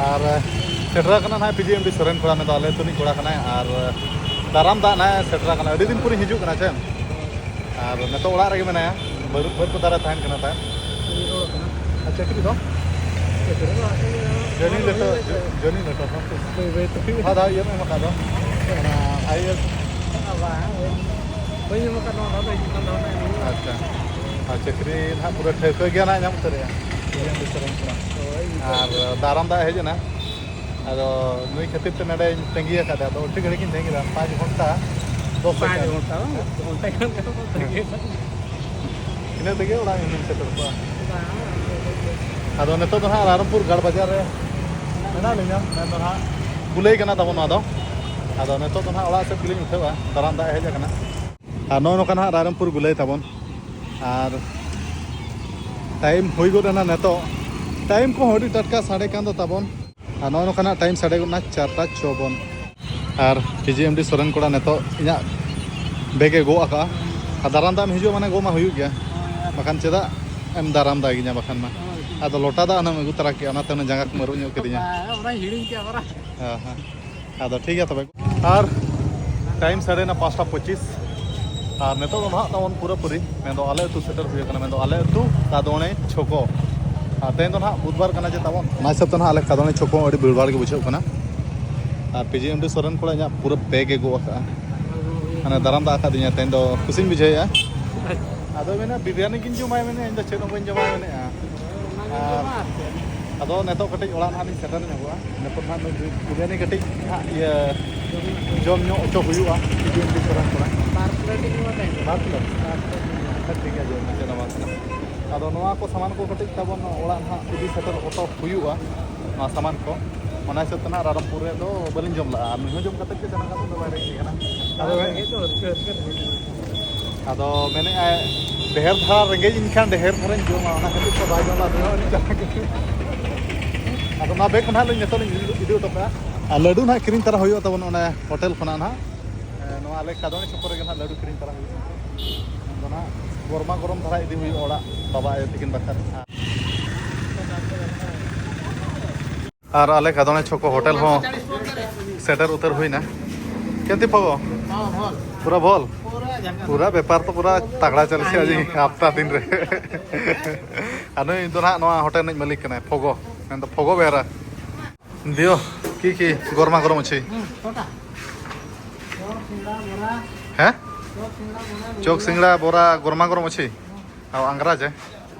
ᱟᱨ ᱥᱮᱴᱮᱨ ᱟᱠᱟᱱᱟ ᱱᱟᱦᱟᱜ ᱯᱤ ᱡᱤ ᱮᱢ ᱰᱤ ᱥᱚᱨᱮᱱ ᱠᱚᱲᱟ, ᱢᱮᱱᱫᱚ ᱟᱞᱮ ᱟᱹᱛᱩ ᱨᱤᱱᱤᱡ ᱠᱚᱲᱟ ᱠᱟᱱᱟᱭ᱾ ᱟᱨ ᱫᱟᱨᱟᱢ ᱫᱟᱜ ᱱᱟᱦᱟᱜ ᱥᱮᱴᱮᱨ ᱟᱠᱟᱱᱟ, ᱟᱹᱰᱤ ᱫᱤᱱ ᱯᱚᱨᱮᱧ ᱦᱤᱡᱩᱜ ᱠᱟᱱᱟ ᱪᱮ᱾ ᱟᱨ ᱱᱤᱛᱚᱜ ᱚᱲᱟᱜ ᱨᱮᱜᱮ ᱢᱮᱱᱟᱭᱟ, ᱵᱟᱹᱨ-, ᱵᱟᱹᱨᱯᱟᱫᱟ ᱨᱮ ᱛᱟᱦᱮᱱ ᱠᱟᱱᱟ ᱛᱟᱭ᱾ ᱟᱨ ᱪᱟᱹᱠᱨᱤ ᱫᱚ? ᱡᱚᱱᱤ ᱞᱮᱴᱚ, ᱡᱚᱱᱤ ᱞᱮᱴᱚ ᱥᱟᱶᱛᱮ᱾ ᱵᱟᱹᱭ ᱵᱟᱹᱭ ᱛᱮ ᱦᱩᱭᱩᱜᱼᱟ᱾ ᱚᱠᱟ ᱫᱷᱟᱣ ᱤᱭᱟᱹᱢ ᱮᱢ ᱟᱠᱟᱫ ᱫᱚ? ᱚᱱᱟ ᱟᱭ ᱮ ᱮᱥ᱾ ᱵᱟᱝ, ᱵᱟᱹᱧ, ᱵᱟᱹᱧ ᱮᱢ ᱟᱠᱟᱫ, ᱱᱚᱣᱟ ᱫᱷᱟᱣ ᱫᱚ ᱦᱤᱡᱩᱜ ᱠᱟᱱ ᱛᱟᱵᱚᱱᱟ᱾ ᱟᱪᱪᱷᱟ᱾ ᱟᱨ ᱪᱟᱹᱠᱨᱤ ᱱᱟᱦᱟᱜ ᱯᱩᱨᱟᱹ ᱴᱷᱟᱹᱣᱠᱟᱹ ᱜᱮᱭᱟ ᱱᱟᱦᱟᱜ ᱧᱟᱢ ᱩᱛᱟᱹᱨᱮᱜᱼᱟ᱾ ᱦᱳᱭ᱾ ᱟᱨ ᱫᱟᱨᱟᱢ ᱫᱟᱜ ᱦᱮᱡ ᱮᱱᱟ᱾ ᱟᱫᱚ ᱱᱩᱭ ᱠᱷᱟᱹᱛᱤᱨ ᱛᱮ ᱱᱚᱰᱮᱧ ᱛᱟᱺᱜᱤ ᱟᱠᱟᱫᱟ᱾ ᱟᱫᱚ ᱟᱹᱰᱤ ᱜᱷᱟᱹᱲᱤᱡ ᱤᱧ ᱛᱟᱺᱜᱤ ᱠᱮᱫᱟ, ᱯᱟᱸᱪ ᱜᱷᱚᱱᱴᱟ ᱫᱚᱥ ᱯᱟᱸᱪ ᱥᱮᱠᱮᱱᱰ᱾ ᱜᱷᱚᱱᱴᱟ ᱵᱟᱝ? ᱜᱷᱚᱱᱴᱟ ᱜᱟᱱ ᱫᱚ ᱛᱟᱺᱜᱤ ᱠᱟᱱᱟ᱾ ᱤᱱᱟᱹ ᱛᱮᱜᱮ ᱚᱲᱟᱜ ᱤᱧ ᱥᱮᱴᱮᱨ ᱠᱚᱜᱼᱟ᱾ ᱵᱟᱝ᱾ ᱟᱫᱚ ᱱᱤᱛᱚᱜ ᱫᱚ ᱦᱟᱸᱜ ᱨᱟᱭᱨᱚᱝᱯᱩᱨ ᱜᱟᱲ ᱵᱟᱡᱟᱨ ᱨᱮ ᱢᱮᱱᱟᱜ ᱞᱤᱧᱟ, ᱢᱮᱱ ᱫᱚ ᱦᱟᱸᱜ ᱜᱩᱞᱟᱹᱭ ᱠᱟᱱᱟ ᱛᱟᱵᱚᱱ ᱱᱚᱣᱟ ᱫᱚ᱾ ᱟᱫᱚ ᱱᱤᱛᱚᱜ ᱫᱚ ᱦᱟᱸᱜ ᱚᱲᱟᱜ ᱥᱮᱫ ᱜᱮᱞᱤᱧ ᱩᱴᱷᱟᱹᱣᱟ, ᱫᱟᱨᱟᱢ ᱫᱟᱜ ᱦᱮᱡ ᱟᱠᱟᱱᱟ᱾ ᱟᱨ ᱱᱚᱜᱼᱚ ᱱᱚᱝᱠᱟ ᱦᱟᱸᱜ ᱨᱟᱭᱨᱚᱝᱯᱩᱨ ᱜᱩᱞᱟᱹᱭ ᱛᱟᱵᱚᱱ᱾ ᱟᱨ ᱴᱟᱭᱤᱢ ᱦᱩᱭ ᱜᱚᱫ ᱮᱱᱟ ᱱᱤᱛᱚᱜ᱾ ᱴᱟᱭᱤᱢ ᱠᱚᱦᱚᱸ ᱟᱹᱰᱤ ᱴᱟᱴᱠᱟ ᱥᱟᱰᱮ ᱠᱟᱱ ᱫᱚ ᱛᱟᱵᱚᱱ᱾ ᱟᱨ ᱱᱚᱜᱼᱚ ᱱᱚᱝᱠᱟᱱᱟᱜ ᱴᱟᱭᱤᱢ ᱥᱟᱰᱮ ᱜᱚᱫ ᱮᱱᱟ ᱪᱟᱨᱴᱟ ᱪᱚᱣᱵᱚᱱ᱾ ᱟᱨ ᱯᱤ ᱡᱤ ᱮᱢ ᱰᱤ ᱥᱚᱨᱮᱱ ᱠᱚᱲᱟ ᱱᱤᱛᱚᱜ ᱤᱧᱟᱹᱜ ᱵᱮᱜᱽ ᱮ ᱜᱚᱜ ᱟᱠᱟᱜᱼᱟ᱾ ᱟᱨ ᱫᱟᱨᱟᱢ ᱫᱟᱜ ᱮᱢ ᱦᱤᱡᱩᱜᱼᱟ ᱢᱟᱱᱮ ᱜᱚᱜ ᱢᱟ ᱦᱩᱭᱩᱜ ᱜᱮᱭᱟ, ᱵᱟᱠᱷᱟᱱ ᱪᱮᱫᱟᱜ ᱮᱢ ᱫᱟᱨᱟᱢ ᱫᱟᱜᱤᱧᱟ ᱵᱟᱠᱷᱟᱱ ᱢᱟ᱾ ᱟᱫᱚ ᱞᱚᱴᱟ ᱫᱟᱜ ᱦᱩᱱᱟᱹᱝ ᱮᱢ ᱟᱹᱜᱩ ᱛᱚᱨᱟ ᱠᱮᱜᱼᱟ, ᱚᱱᱟᱛᱮ ᱦᱩᱱᱟᱹᱝ ᱡᱟᱸᱜᱟ ᱠᱚᱢ ᱟᱹᱨᱩᱵ ᱧᱚᱜ ᱠᱤᱫᱤᱧᱟ᱾ ᱦᱮᱸ, ᱚᱱᱟᱧ ᱦᱤᱲᱤᱧ ᱠᱮᱜᱼᱟ ᱢᱟᱨᱟᱝ᱾ ᱦᱮᱸ, ᱦᱮᱸ᱾ ᱟᱫᱚ ᱴᱷᱤᱠ ᱜᱮᱭᱟ ᱛᱚᱵᱮ᱾ ᱟᱨ ᱴᱟᱭᱤᱢ ᱥᱟᱰᱮᱭᱮᱱᱟ ᱯᱟᱸᱪᱴᱟ ᱯᱚᱸᱪᱤᱥ᱾ ᱟᱨ ᱱᱤᱛᱚᱜ ᱫᱚ ᱱᱟᱦᱟᱜ ᱛᱟᱵᱚᱱ ᱯᱩᱨᱟᱹᱯᱩᱨᱤ ᱢᱮᱱᱫᱚ ᱟᱞᱮ ᱟᱹᱛᱩ ᱥᱮᱴᱮᱨ ᱦᱩᱭ ᱟᱠᱟᱱᱟ, ᱢᱮᱱᱫᱚ ᱟᱞᱮ ᱟᱹᱛᱩ ᱠᱟᱫᱚᱬᱮ ᱪᱷᱚᱠᱚ᱾ ᱟᱨ ᱛᱮᱦᱮᱧ ᱫᱚ ᱱᱟᱦᱟᱜ ᱵᱩᱫᱷᱵᱟᱨ ᱠᱟᱱᱟ ᱡᱮ ᱛᱟᱵᱚᱱ, ᱚᱱᱟ ᱦᱤᱥᱟᱹᱵ ᱛᱮ ᱱᱟᱦᱟᱜ ᱟᱞᱮ ᱠᱟᱫᱚᱬᱮ ᱪᱷᱚᱠᱚ ᱟᱹᱰᱤ ᱵᱷᱤᱲᱵᱷᱟᱲ ᱜᱮ ᱵᱩᱡᱷᱟᱹᱜ ᱠᱟᱱᱟ᱾ ᱟᱨ ᱯᱤ ᱡᱤ ᱮᱢ ᱰᱤ ᱥᱚᱨᱮᱱ ᱠᱚᱲᱟ ᱤᱧᱟᱹᱜ ᱯᱩᱨᱟᱹ ᱵᱮᱜᱽ ᱮ ᱜᱚᱜ ᱟᱠᱟᱜᱼᱟ, ᱢᱟᱱᱮ ᱫᱟᱨᱟᱢ ᱫᱟᱜ ᱟᱠᱟᱫᱤᱧᱟ᱾ ᱛᱮᱦᱮᱧ ᱫᱚ ᱠᱩᱥᱤᱧ ᱵᱩᱡᱷᱟᱹᱣᱮᱫᱼᱟ᱾ ᱟᱫᱚ ᱢᱮᱱᱟ ᱵᱤᱨᱭᱟᱱᱤ ᱜᱤᱧ ᱡᱚᱢᱟᱭ ᱢᱮᱱᱮᱫᱼᱟ, ᱤᱧ ᱫᱚ ᱪᱮᱫ ᱦᱚᱸ ᱵᱟᱹᱧ ᱡᱚᱢᱟᱭ ᱢᱮᱱᱮᱫᱼᱟ᱾ ᱟᱨ ᱟᱫᱚ ᱱᱤᱛᱚᱜ ᱠᱟᱹᱴᱤᱡ ᱚᱲᱟᱜ ᱱᱟᱦᱟᱜ ᱞᱤᱧ ᱥᱮᱴᱮᱨ ᱧᱚᱜᱚᱜᱼᱟ᱾ ᱱᱤᱛᱚᱜ ᱱᱟᱦᱟᱜ ᱱᱩᱭ ᱵᱤᱨᱭᱟᱱᱤ ᱠᱟᱹᱴᱤᱡ ᱦᱟᱸᱜ ᱤᱭᱟᱹ ᱡᱚᱢ ᱧᱚᱜ ᱦᱚᱪᱚ ᱦᱩᱭᱩᱜᱼᱟ ᱠᱤᱪᱷᱩ ᱫᱤᱱ ᱠᱚᱨᱮ ᱠᱚᱨᱮ᱾ ᱵᱟᱨ ᱯᱞᱮᱴ ᱤᱧ ᱮᱢᱟ ᱠᱟᱭ ᱠᱟᱱᱟ᱾ ᱵᱟᱨ ᱯᱞᱮᱴ? ᱟᱪᱪᱷᱟ, ᱴᱷᱤᱠ ᱜᱮᱭᱟ, ᱡᱚᱢ ᱢᱮ, ᱪᱮᱫ ᱦᱚᱸ ᱵᱟᱝ ᱠᱟᱱᱟ᱾ ᱟᱫᱚ ᱱᱚᱣᱟ ᱠᱚ ᱥᱟᱢᱟᱱ ᱠᱚ ᱠᱟᱹᱴᱤᱡ ᱛᱟᱵᱚᱱ ᱚᱲᱟᱜ ᱱᱟᱦᱟᱜ ᱤᱫᱤ ᱥᱮᱴᱮᱨ ᱦᱚᱴᱚ ᱦᱩᱭᱩᱜᱼᱟ, ᱱᱚᱣᱟ ᱥᱟᱢᱟᱱ ᱠᱚ᱾ ᱚᱱᱟ ᱦᱤᱥᱟᱹᱵ ᱛᱮ ᱱᱟᱦᱟᱜ ᱨᱟᱭᱨᱚᱝᱯᱩᱨ ᱨᱮ ᱫᱚ ᱵᱟᱹᱞᱤᱧ ᱡᱚᱢ ᱞᱟᱜᱼᱟ, ᱟᱨ ᱱᱩᱭ ᱦᱚᱸ ᱡᱚᱢ ᱠᱟᱛᱮ ᱜᱮ ᱪᱟᱞᱟᱜ ᱠᱟᱱᱟ, ᱫᱚ ᱵᱟᱭ ᱨᱮᱸᱜᱮᱡ ᱠᱟᱱᱟ᱾ ᱟᱫᱚ ᱨᱮᱸᱜᱮᱡ ᱫᱚ ᱦᱟᱹᱨᱠᱟᱹ ᱦᱟᱹᱨᱠᱟᱹ ᱨᱮᱸᱜᱮᱡ ᱠᱟᱱᱟ᱾ ᱟᱫᱚ ᱢᱮᱱᱮᱫᱼᱟᱭ, ᱰᱷᱮᱨ ᱫᱷᱟᱨᱟ ᱨᱮᱸᱜᱮᱡ ᱤᱧ ᱠᱷᱟᱱ ᱰᱷᱮᱨ ᱫᱷᱟᱨᱟᱧ ᱡᱚᱢᱟ, ᱚᱱᱟ ᱠᱷᱟᱹᱛᱤᱨ ᱛᱮ ᱵᱟᱭ ᱡᱚᱢᱟ, ᱟᱫᱚ ᱩᱱᱤ ᱪᱟᱞᱟᱜ ᱠᱟᱱᱟ᱾ ᱟᱫᱚ ᱱᱚᱣᱟ ᱵᱮᱜᱽ ᱠᱚ ᱱᱟᱦᱟᱜ ᱞᱤᱧ ᱱᱤᱛᱚᱜ ᱞᱤᱧ ᱤᱫᱤ ᱦᱚᱴᱚ ᱠᱟᱜᱼᱟ᱾ ᱟᱨ ᱞᱟᱹᱰᱩ ᱱᱟᱦᱟᱜ ᱠᱤᱨᱤᱧ ᱛᱟᱨᱟ ᱦᱩᱭᱩᱜᱼᱟ ᱛᱟᱵᱚᱱ ᱚᱱᱮ ᱦᱳᱴᱮᱞ ᱠᱷᱚᱱᱟᱜ ᱱᱟᱦᱟᱜ᱾ ᱮ, ᱱᱚᱣᱟ ᱟᱞᱮ ᱠᱟᱫᱚᱬᱤ ᱪᱷᱚᱠ ᱨᱮᱜᱮ ᱱᱟᱦᱟᱜ ᱞᱟᱹᱰᱩ ᱠᱤᱨᱤᱧ ᱛᱟᱨᱟ ᱦᱩᱭᱩᱜᱼᱟ᱾ ᱟᱫᱚ ᱱᱟᱦᱟᱜ ᱜᱚᱨᱢᱟ ᱜᱚᱨᱚᱢ ᱫᱷᱟᱨᱟ ᱤᱫᱤ ᱦᱩᱭᱩᱜᱼᱟ ᱚᱲᱟᱜ ᱵᱟᱵᱟ ᱟᱭᱳ ᱛᱤᱠᱤᱱ ᱵᱟᱠᱷᱨᱟ᱾ ᱟᱨ ᱟᱞᱮ ᱠᱟᱫᱚᱬᱮ ᱪᱷᱚᱠᱚ ᱦᱳᱴᱮᱞ ᱦᱚᱸ ᱥᱮᱴᱮᱨ ᱩᱛᱟᱹᱨ ᱦᱩᱭᱱᱟ᱾ ᱠᱮᱢᱛᱤ ᱯᱷᱚᱜᱚ? ᱯᱩᱨᱟ ᱵᱷᱚᱞ? ᱯᱩᱨᱟ ᱵᱮᱯᱟᱨ ᱛᱚ ᱯᱩᱨᱟ ᱛᱟᱜᱲᱟ ᱪᱟᱞᱤᱥᱮ ᱟᱡᱤ ᱦᱟᱯᱛᱟ ᱫᱤᱱ ᱨᱮ᱾ ᱟᱨ ᱱᱩᱭ ᱫᱚ ᱱᱟᱦᱟᱜ ᱱᱚᱣᱟ ᱦᱳᱴᱮᱞ ᱨᱤᱱᱤᱡ ᱢᱟᱹᱞᱤᱠ ᱠᱟᱱᱟᱭ, ᱯᱷᱚᱜᱚ, ᱢᱮᱱᱫᱚ ᱯᱷᱚᱜᱚ ᱵᱮᱦᱨᱟ᱾ ᱫᱤᱭᱚ, ᱠᱤ ᱠᱤ ᱜᱚᱨᱢᱟ ᱜᱚᱨᱚᱢ ᱚᱪᱷᱤ? ᱦᱮᱸ? ᱪᱚᱯ, ᱥᱤᱸᱜᱲᱟ, ᱵᱚᱨᱟ, ᱜᱚᱨᱢᱟ ᱜᱚᱨᱚᱢ ᱚᱪᱷᱤ? ᱟᱨ ᱟᱝᱜᱽᱨᱟ ᱡᱮ?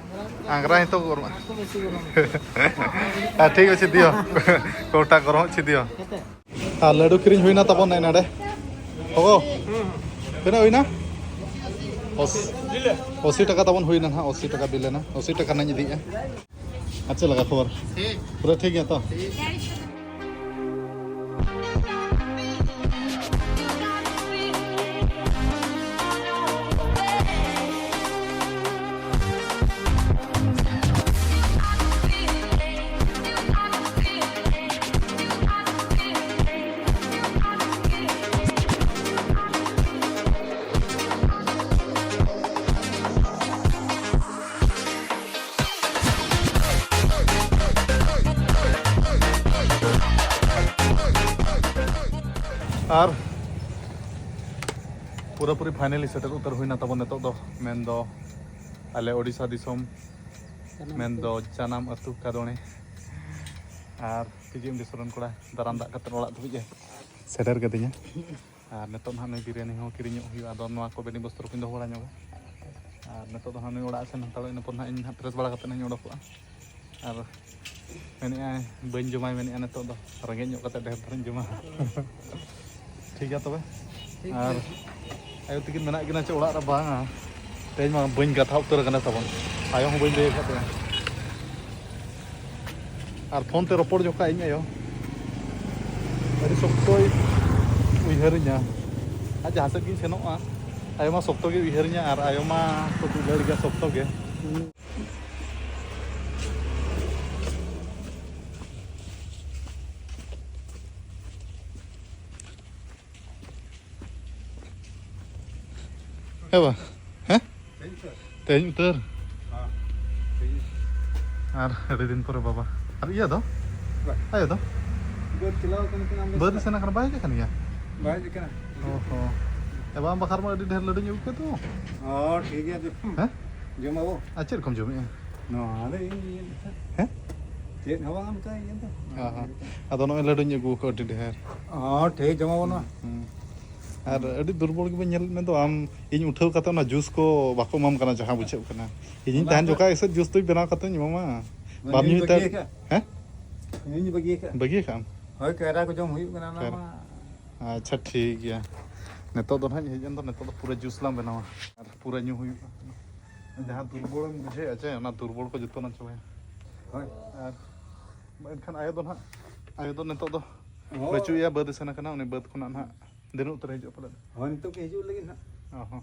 ᱟᱝᱜᱽᱨᱟ ᱦᱤᱛᱚ ᱜᱚᱨᱢᱟ᱾ ᱦᱮᱸ, ᱴᱷᱤᱠ ᱚᱪᱷᱤ ᱫᱤᱭᱚ᱾ ᱠᱳᱴᱟ ᱜᱚᱨᱚᱢ ᱚᱪᱷᱤ ᱫᱤᱭᱚ᱾ ᱟᱨ ᱞᱟᱹᱰᱩ ᱠᱤᱨᱤᱧ ᱦᱩᱭᱱᱟ ᱛᱟᱵᱚᱱ ᱱᱮ ᱱᱚᱰᱮ᱾ ᱜᱚᱜᱚ, ᱛᱤᱱᱟᱹᱜ ᱦᱩᱭᱱᱟ? ᱚᱥ-, ᱟᱥᱤ ᱴᱟᱠᱟ ᱛᱟᱵᱚᱱ ᱦᱩᱭᱱᱟ ᱱᱟᱦᱟᱜ, ᱟᱥᱤ ᱴᱟᱠᱟ ᱵᱤᱞ ᱮᱱᱟ, ᱟᱥᱤ ᱴᱟᱠᱟ ᱨᱮᱱᱟᱜ ᱤᱧ ᱤᱫᱤᱭᱮᱫᱼᱟ᱾ ᱟᱨ ᱪᱮᱫ ᱞᱮᱠᱟ ᱠᱷᱚᱵᱚᱨ? ᱯᱩᱨᱟᱹ ᱴᱷᱤᱠ ᱜᱮᱭᱟ ᱛᱚ? ᱟᱨ ᱯᱩᱨᱟᱹᱯᱩᱨᱤ finally ᱥᱮᱴᱮᱨ ᱩᱛᱟᱹᱨ ᱦᱩᱭᱱᱟ ᱛᱟᱵᱚᱱ ᱱᱤᱛᱚᱜ ᱫᱚ, ᱢᱮᱱᱫᱚ ᱟᱞᱮ ᱳᱰᱤᱥᱟ ᱫᱤᱥᱚᱢ, ᱢᱮᱱᱫᱚ ᱡᱟᱱᱟᱢ ᱟᱹᱛᱩ ᱠᱟᱫᱚᱬᱮ᱾ ᱟᱨ ᱯᱤᱡᱤ ᱮᱢ ᱰᱤ ᱥᱚᱨᱮᱱ ᱠᱚᱲᱟ ᱫᱟᱨᱟᱢ ᱫᱟᱜ ᱠᱟᱛᱮ ᱚᱲᱟᱜ ᱫᱷᱟᱹᱵᱤᱡ ᱮ ᱥᱮᱴᱮᱨ ᱠᱟᱫᱤᱧᱟ᱾ ᱟᱨ ᱱᱤᱛᱚᱜ ᱱᱟᱦᱟᱜ ᱱᱩᱭ ᱵᱤᱨᱭᱟᱱᱤ ᱦᱚᱸ ᱠᱤᱨᱤᱧᱚᱜ ᱦᱩᱭᱩᱜᱼᱟ, ᱟᱫᱚ ᱱᱚᱣᱟ ᱠᱚ ᱵᱮᱰᱤᱝ ᱵᱚᱥᱛᱨᱚ ᱠᱚᱧ ᱫᱚᱦᱚ ᱵᱟᱲᱟ ᱧᱚᱜᱟ᱾ ᱟᱨ ᱱᱤᱛᱚᱜ ᱫᱚ ᱱᱟᱦᱟᱜ ᱱᱩᱭ ᱚᱲᱟᱜ ᱥᱮᱱ ᱦᱟᱛᱟᱲᱚᱜ, ᱤᱱᱟᱹ ᱯᱚᱨ ᱱᱟᱦᱟᱜ ᱤᱧ ᱱᱟᱦᱟᱜ fresh ᱵᱟᱲᱟ ᱠᱟᱛᱮ ᱱᱟᱦᱟᱜ ᱤᱧ ᱚᱰᱚᱠᱚᱜᱼᱟ᱾ ᱟᱨ ᱢᱮᱱᱮᱫᱼᱟᱭ ᱵᱟᱹᱧ ᱡᱚᱢᱟᱭ ᱢᱮᱱᱮᱫᱼᱟ ᱱᱤᱛᱚᱜ ᱫᱚ, ᱨᱮᱸᱜᱮᱡ ᱧᱚᱜ ᱠᱟᱛᱮ ᱰᱷᱮᱨ ᱫᱷᱟᱨᱟᱧ ᱡᱚᱢᱟ᱾ ᱴᱷᱤᱠ ᱜᱮᱭᱟ ᱛᱚᱵᱮ᱾ ᱴᱷᱤᱠ ᱟᱨ ᱜᱮᱭᱟ᱾ ᱟᱭᱳ ᱛᱟᱹᱠᱤᱱ ᱢᱮᱱᱟᱜ ᱠᱤᱱᱟ ᱪᱮ ᱚᱲᱟᱜ ᱨᱮ? ᱵᱟᱝᱟ, ᱛᱮᱦᱮᱧ ᱢᱟ ᱵᱟᱹᱧ ᱠᱟᱛᱷᱟ ᱩᱛᱟᱹᱨ ᱟᱠᱟᱱᱟ ᱛᱟᱵᱚᱱ, ᱟᱭᱳ ᱦᱚᱸ ᱵᱟᱹᱧ ᱞᱟᱹᱭ ᱟᱠᱟᱫ ᱛᱟᱭᱟ᱾ ᱟᱨ ᱯᱷᱳᱱ ᱛᱮ ᱨᱚᱯᱚᱲ ᱡᱚᱠᱷᱟᱡ ᱤᱧ ᱟᱭᱳ ᱟᱹᱰᱤ ᱥᱚᱠᱛᱚᱭ ᱩᱭᱦᱟᱹᱨᱤᱧᱟ᱾ ᱟᱨ ᱡᱟᱦᱟᱸ ᱥᱮᱫ ᱜᱤᱧ ᱥᱮᱱᱚᱜᱼᱟ, ᱟᱭᱳ ᱢᱟ ᱥᱚᱠᱛᱚ ᱜᱮ ᱩᱭᱦᱟᱹᱨᱤᱧᱟ ᱟᱨ ᱟᱭᱳ ᱢᱟ ᱠᱚ ᱫᱩᱞᱟᱹᱲ ᱜᱮᱭᱟ ᱥᱚᱠᱛᱚ ᱜᱮ᱾ ᱦᱮᱸ ᱵᱟ? ᱦᱮᱸ? ᱛᱮᱦᱮᱧ ᱩᱛᱟᱹᱨ? ᱦᱮᱸ, ᱛᱮᱦᱮᱧ ᱩᱛᱟᱹᱨ᱾ ᱟᱨ ᱟᱹᱰᱤ ᱫᱤᱱ ᱯᱚᱨᱮ ᱵᱟᱵᱟ᱾ ᱟᱨ ᱤᱭᱟᱹ ᱫᱚ? ᱵᱟ᱾ ᱟᱭᱳ ᱫᱚ? ᱵᱟᱹᱫᱽ ᱪᱟᱞᱟᱣ ᱟᱠᱟᱱ ᱠᱷᱟᱱ ᱟᱢ ᱫᱚ ᱵᱟᱹᱫᱽ ᱥᱮᱱ ᱟᱠᱟᱱᱟ, ᱵᱟᱭ ᱦᱮᱡ ᱟᱠᱟᱱ ᱜᱮᱭᱟ? ᱵᱟᱭ ᱦᱮᱡ ᱟᱠᱟᱱᱟ᱾ ᱚ ᱦᱚᱸ᱾ ᱮ ᱵᱟᱝ, ᱵᱟᱠᱷᱟᱱ ᱢᱟ ᱟᱹᱰᱤ ᱰᱷᱮᱨ ᱞᱟᱹᱰᱩᱧ ᱟᱹᱜᱩ ᱠᱮᱫ ᱫᱚ᱾ ᱚ, ᱴᱷᱤᱠ ᱜᱮᱭᱟ, ᱡᱚᱢ᱾ ᱦᱮᱸ? ᱡᱚᱢ ᱟᱵᱚ᱾ ᱟᱨ ᱪᱮᱫ ᱠᱚᱢ ᱡᱚᱢᱮᱜᱼᱟ? ᱱᱚᱣᱟ ᱫᱚ ᱤᱧ ᱤᱭᱟᱹ ᱞᱮᱠᱟ᱾ ᱦᱮᱸ? ᱪᱮᱫ ᱦᱚᱸ ᱵᱟᱝ, ᱚᱱᱠᱟ ᱤᱭᱟᱹ ᱫᱚ᱾ ᱚ ᱦᱚᱸ᱾ ᱟᱫᱚ ᱱᱚᱜᱼᱚᱭ ᱞᱟᱹᱰᱩᱧ ᱟᱹᱜᱩ ᱟᱠᱟᱫ ᱟᱹᱰᱤ ᱰᱷᱮᱨ᱾ ᱚ, ᱴᱷᱤᱠ, ᱡᱚᱢ ᱟᱵᱚ ᱱᱚᱣᱟ᱾ ᱦᱩᱸ᱾ ᱟᱨ ᱟᱹᱰᱤ ᱫᱩᱨᱵᱚᱞ ᱜᱮᱵᱚᱱ ᱧᱮᱞᱮᱫ ᱢᱮ ᱫᱚ ᱟᱢ᱾ ᱤᱧ ᱩᱴᱷᱟᱹᱣ ᱠᱟᱛᱮ ᱚᱱᱟ ᱡᱩᱥ ᱠᱚ ᱵᱟᱠᱚ ᱮᱢᱟᱢ ᱠᱟᱱᱟ, ᱡᱟᱦᱟᱸ ᱵᱩᱡᱷᱟᱹᱜ ᱠᱟᱱᱟ᱾ ᱤᱧᱤᱧ ᱚᱱᱟ ᱛᱟᱦᱮᱱ ᱫᱚ ᱡᱚᱠᱷᱟᱡ ᱮᱥᱮᱫ ᱡᱩᱥ ᱫᱚᱧ ᱵᱮᱱᱟᱣ ᱠᱟᱛᱮᱧ ᱮᱢᱟᱢᱟ᱾ ᱚᱱᱟ ᱵᱟᱢ ᱧᱩᱧ ᱧᱩᱭ ᱛᱮ ᱵᱟᱹᱜᱤ ᱟᱠᱟᱫ᱾ ᱦᱮᱸ? ᱧᱩᱧ ᱵᱟᱹᱜᱤ ᱟᱠᱟᱫ᱾ ᱵᱟᱹᱜᱤ ᱟᱠᱟᱫ ᱟᱢ? ᱦᱳᱭ, ᱠᱟᱭᱨᱟ ᱠᱚ ᱡᱚᱢ ᱦᱩᱭᱩᱜ ᱠᱟᱱᱟ, ᱚᱱᱟ ᱠᱟᱭᱨᱟ᱾ ᱢᱟ᱾ ᱟᱪᱪᱷᱟ, ᱴᱷᱤᱠ ᱜᱮᱭᱟ᱾ ᱱᱤᱛᱚᱜ ᱫᱚ ᱱᱟᱦᱟᱜ ᱤᱧ ᱦᱮᱡ ᱮᱱ ᱫᱚ, ᱱᱤᱛᱚᱜ ᱫᱚ ᱯᱩᱨᱟᱹ ᱡᱩᱥ ᱞᱟᱝ ᱵᱮᱱᱟᱣᱟ ᱟᱨ ᱯᱩᱨᱟᱹ ᱧᱩ ᱦᱩᱭᱩᱜᱼᱟ᱾ ᱡᱟᱦᱟᱸ ᱫᱩᱨᱵᱚᱞᱮᱢ ᱵᱩᱡᱷᱟᱹᱣᱮᱫᱼᱟ ᱪᱮ, ᱚᱱᱟ ᱫᱩᱨᱵᱚᱞ ᱠᱚ ᱡᱚᱛᱚ ᱞᱟᱝ ᱪᱟᱵᱟᱭᱟ᱾ ᱦᱳᱭ᱾ ᱟᱨ ᱮᱱᱠᱷᱟᱱ ᱟᱭᱳ ᱫᱚ ᱱᱟᱦᱟᱜ, ᱟᱭᱳ ᱫᱚ ᱱᱤᱛᱚᱜ ᱫᱚ ᱦᱳᱭ᱾ ᱵᱟᱹᱪᱩᱜ ᱮᱭᱟ, ᱵᱟᱹᱫᱽ ᱮ ᱥᱮᱱ ᱟᱠᱟᱱᱟ᱾ ᱩᱱᱤ ᱵᱟᱹᱫᱽ ᱠᱷᱚᱱᱟᱜ ᱱᱟᱦᱟᱜ ᱫᱤᱱ ᱩᱛᱟᱹᱨ ᱦᱤᱡᱩᱜ ᱯᱟᱞᱮᱫ᱾ ᱦᱳᱭ, ᱱᱤᱛᱚᱜ ᱜᱮ ᱦᱤᱡᱩᱜ ᱞᱟᱹᱜᱤᱫ ᱱᱟᱦᱟᱜ᱾ ᱚ ᱦᱚᱸ᱾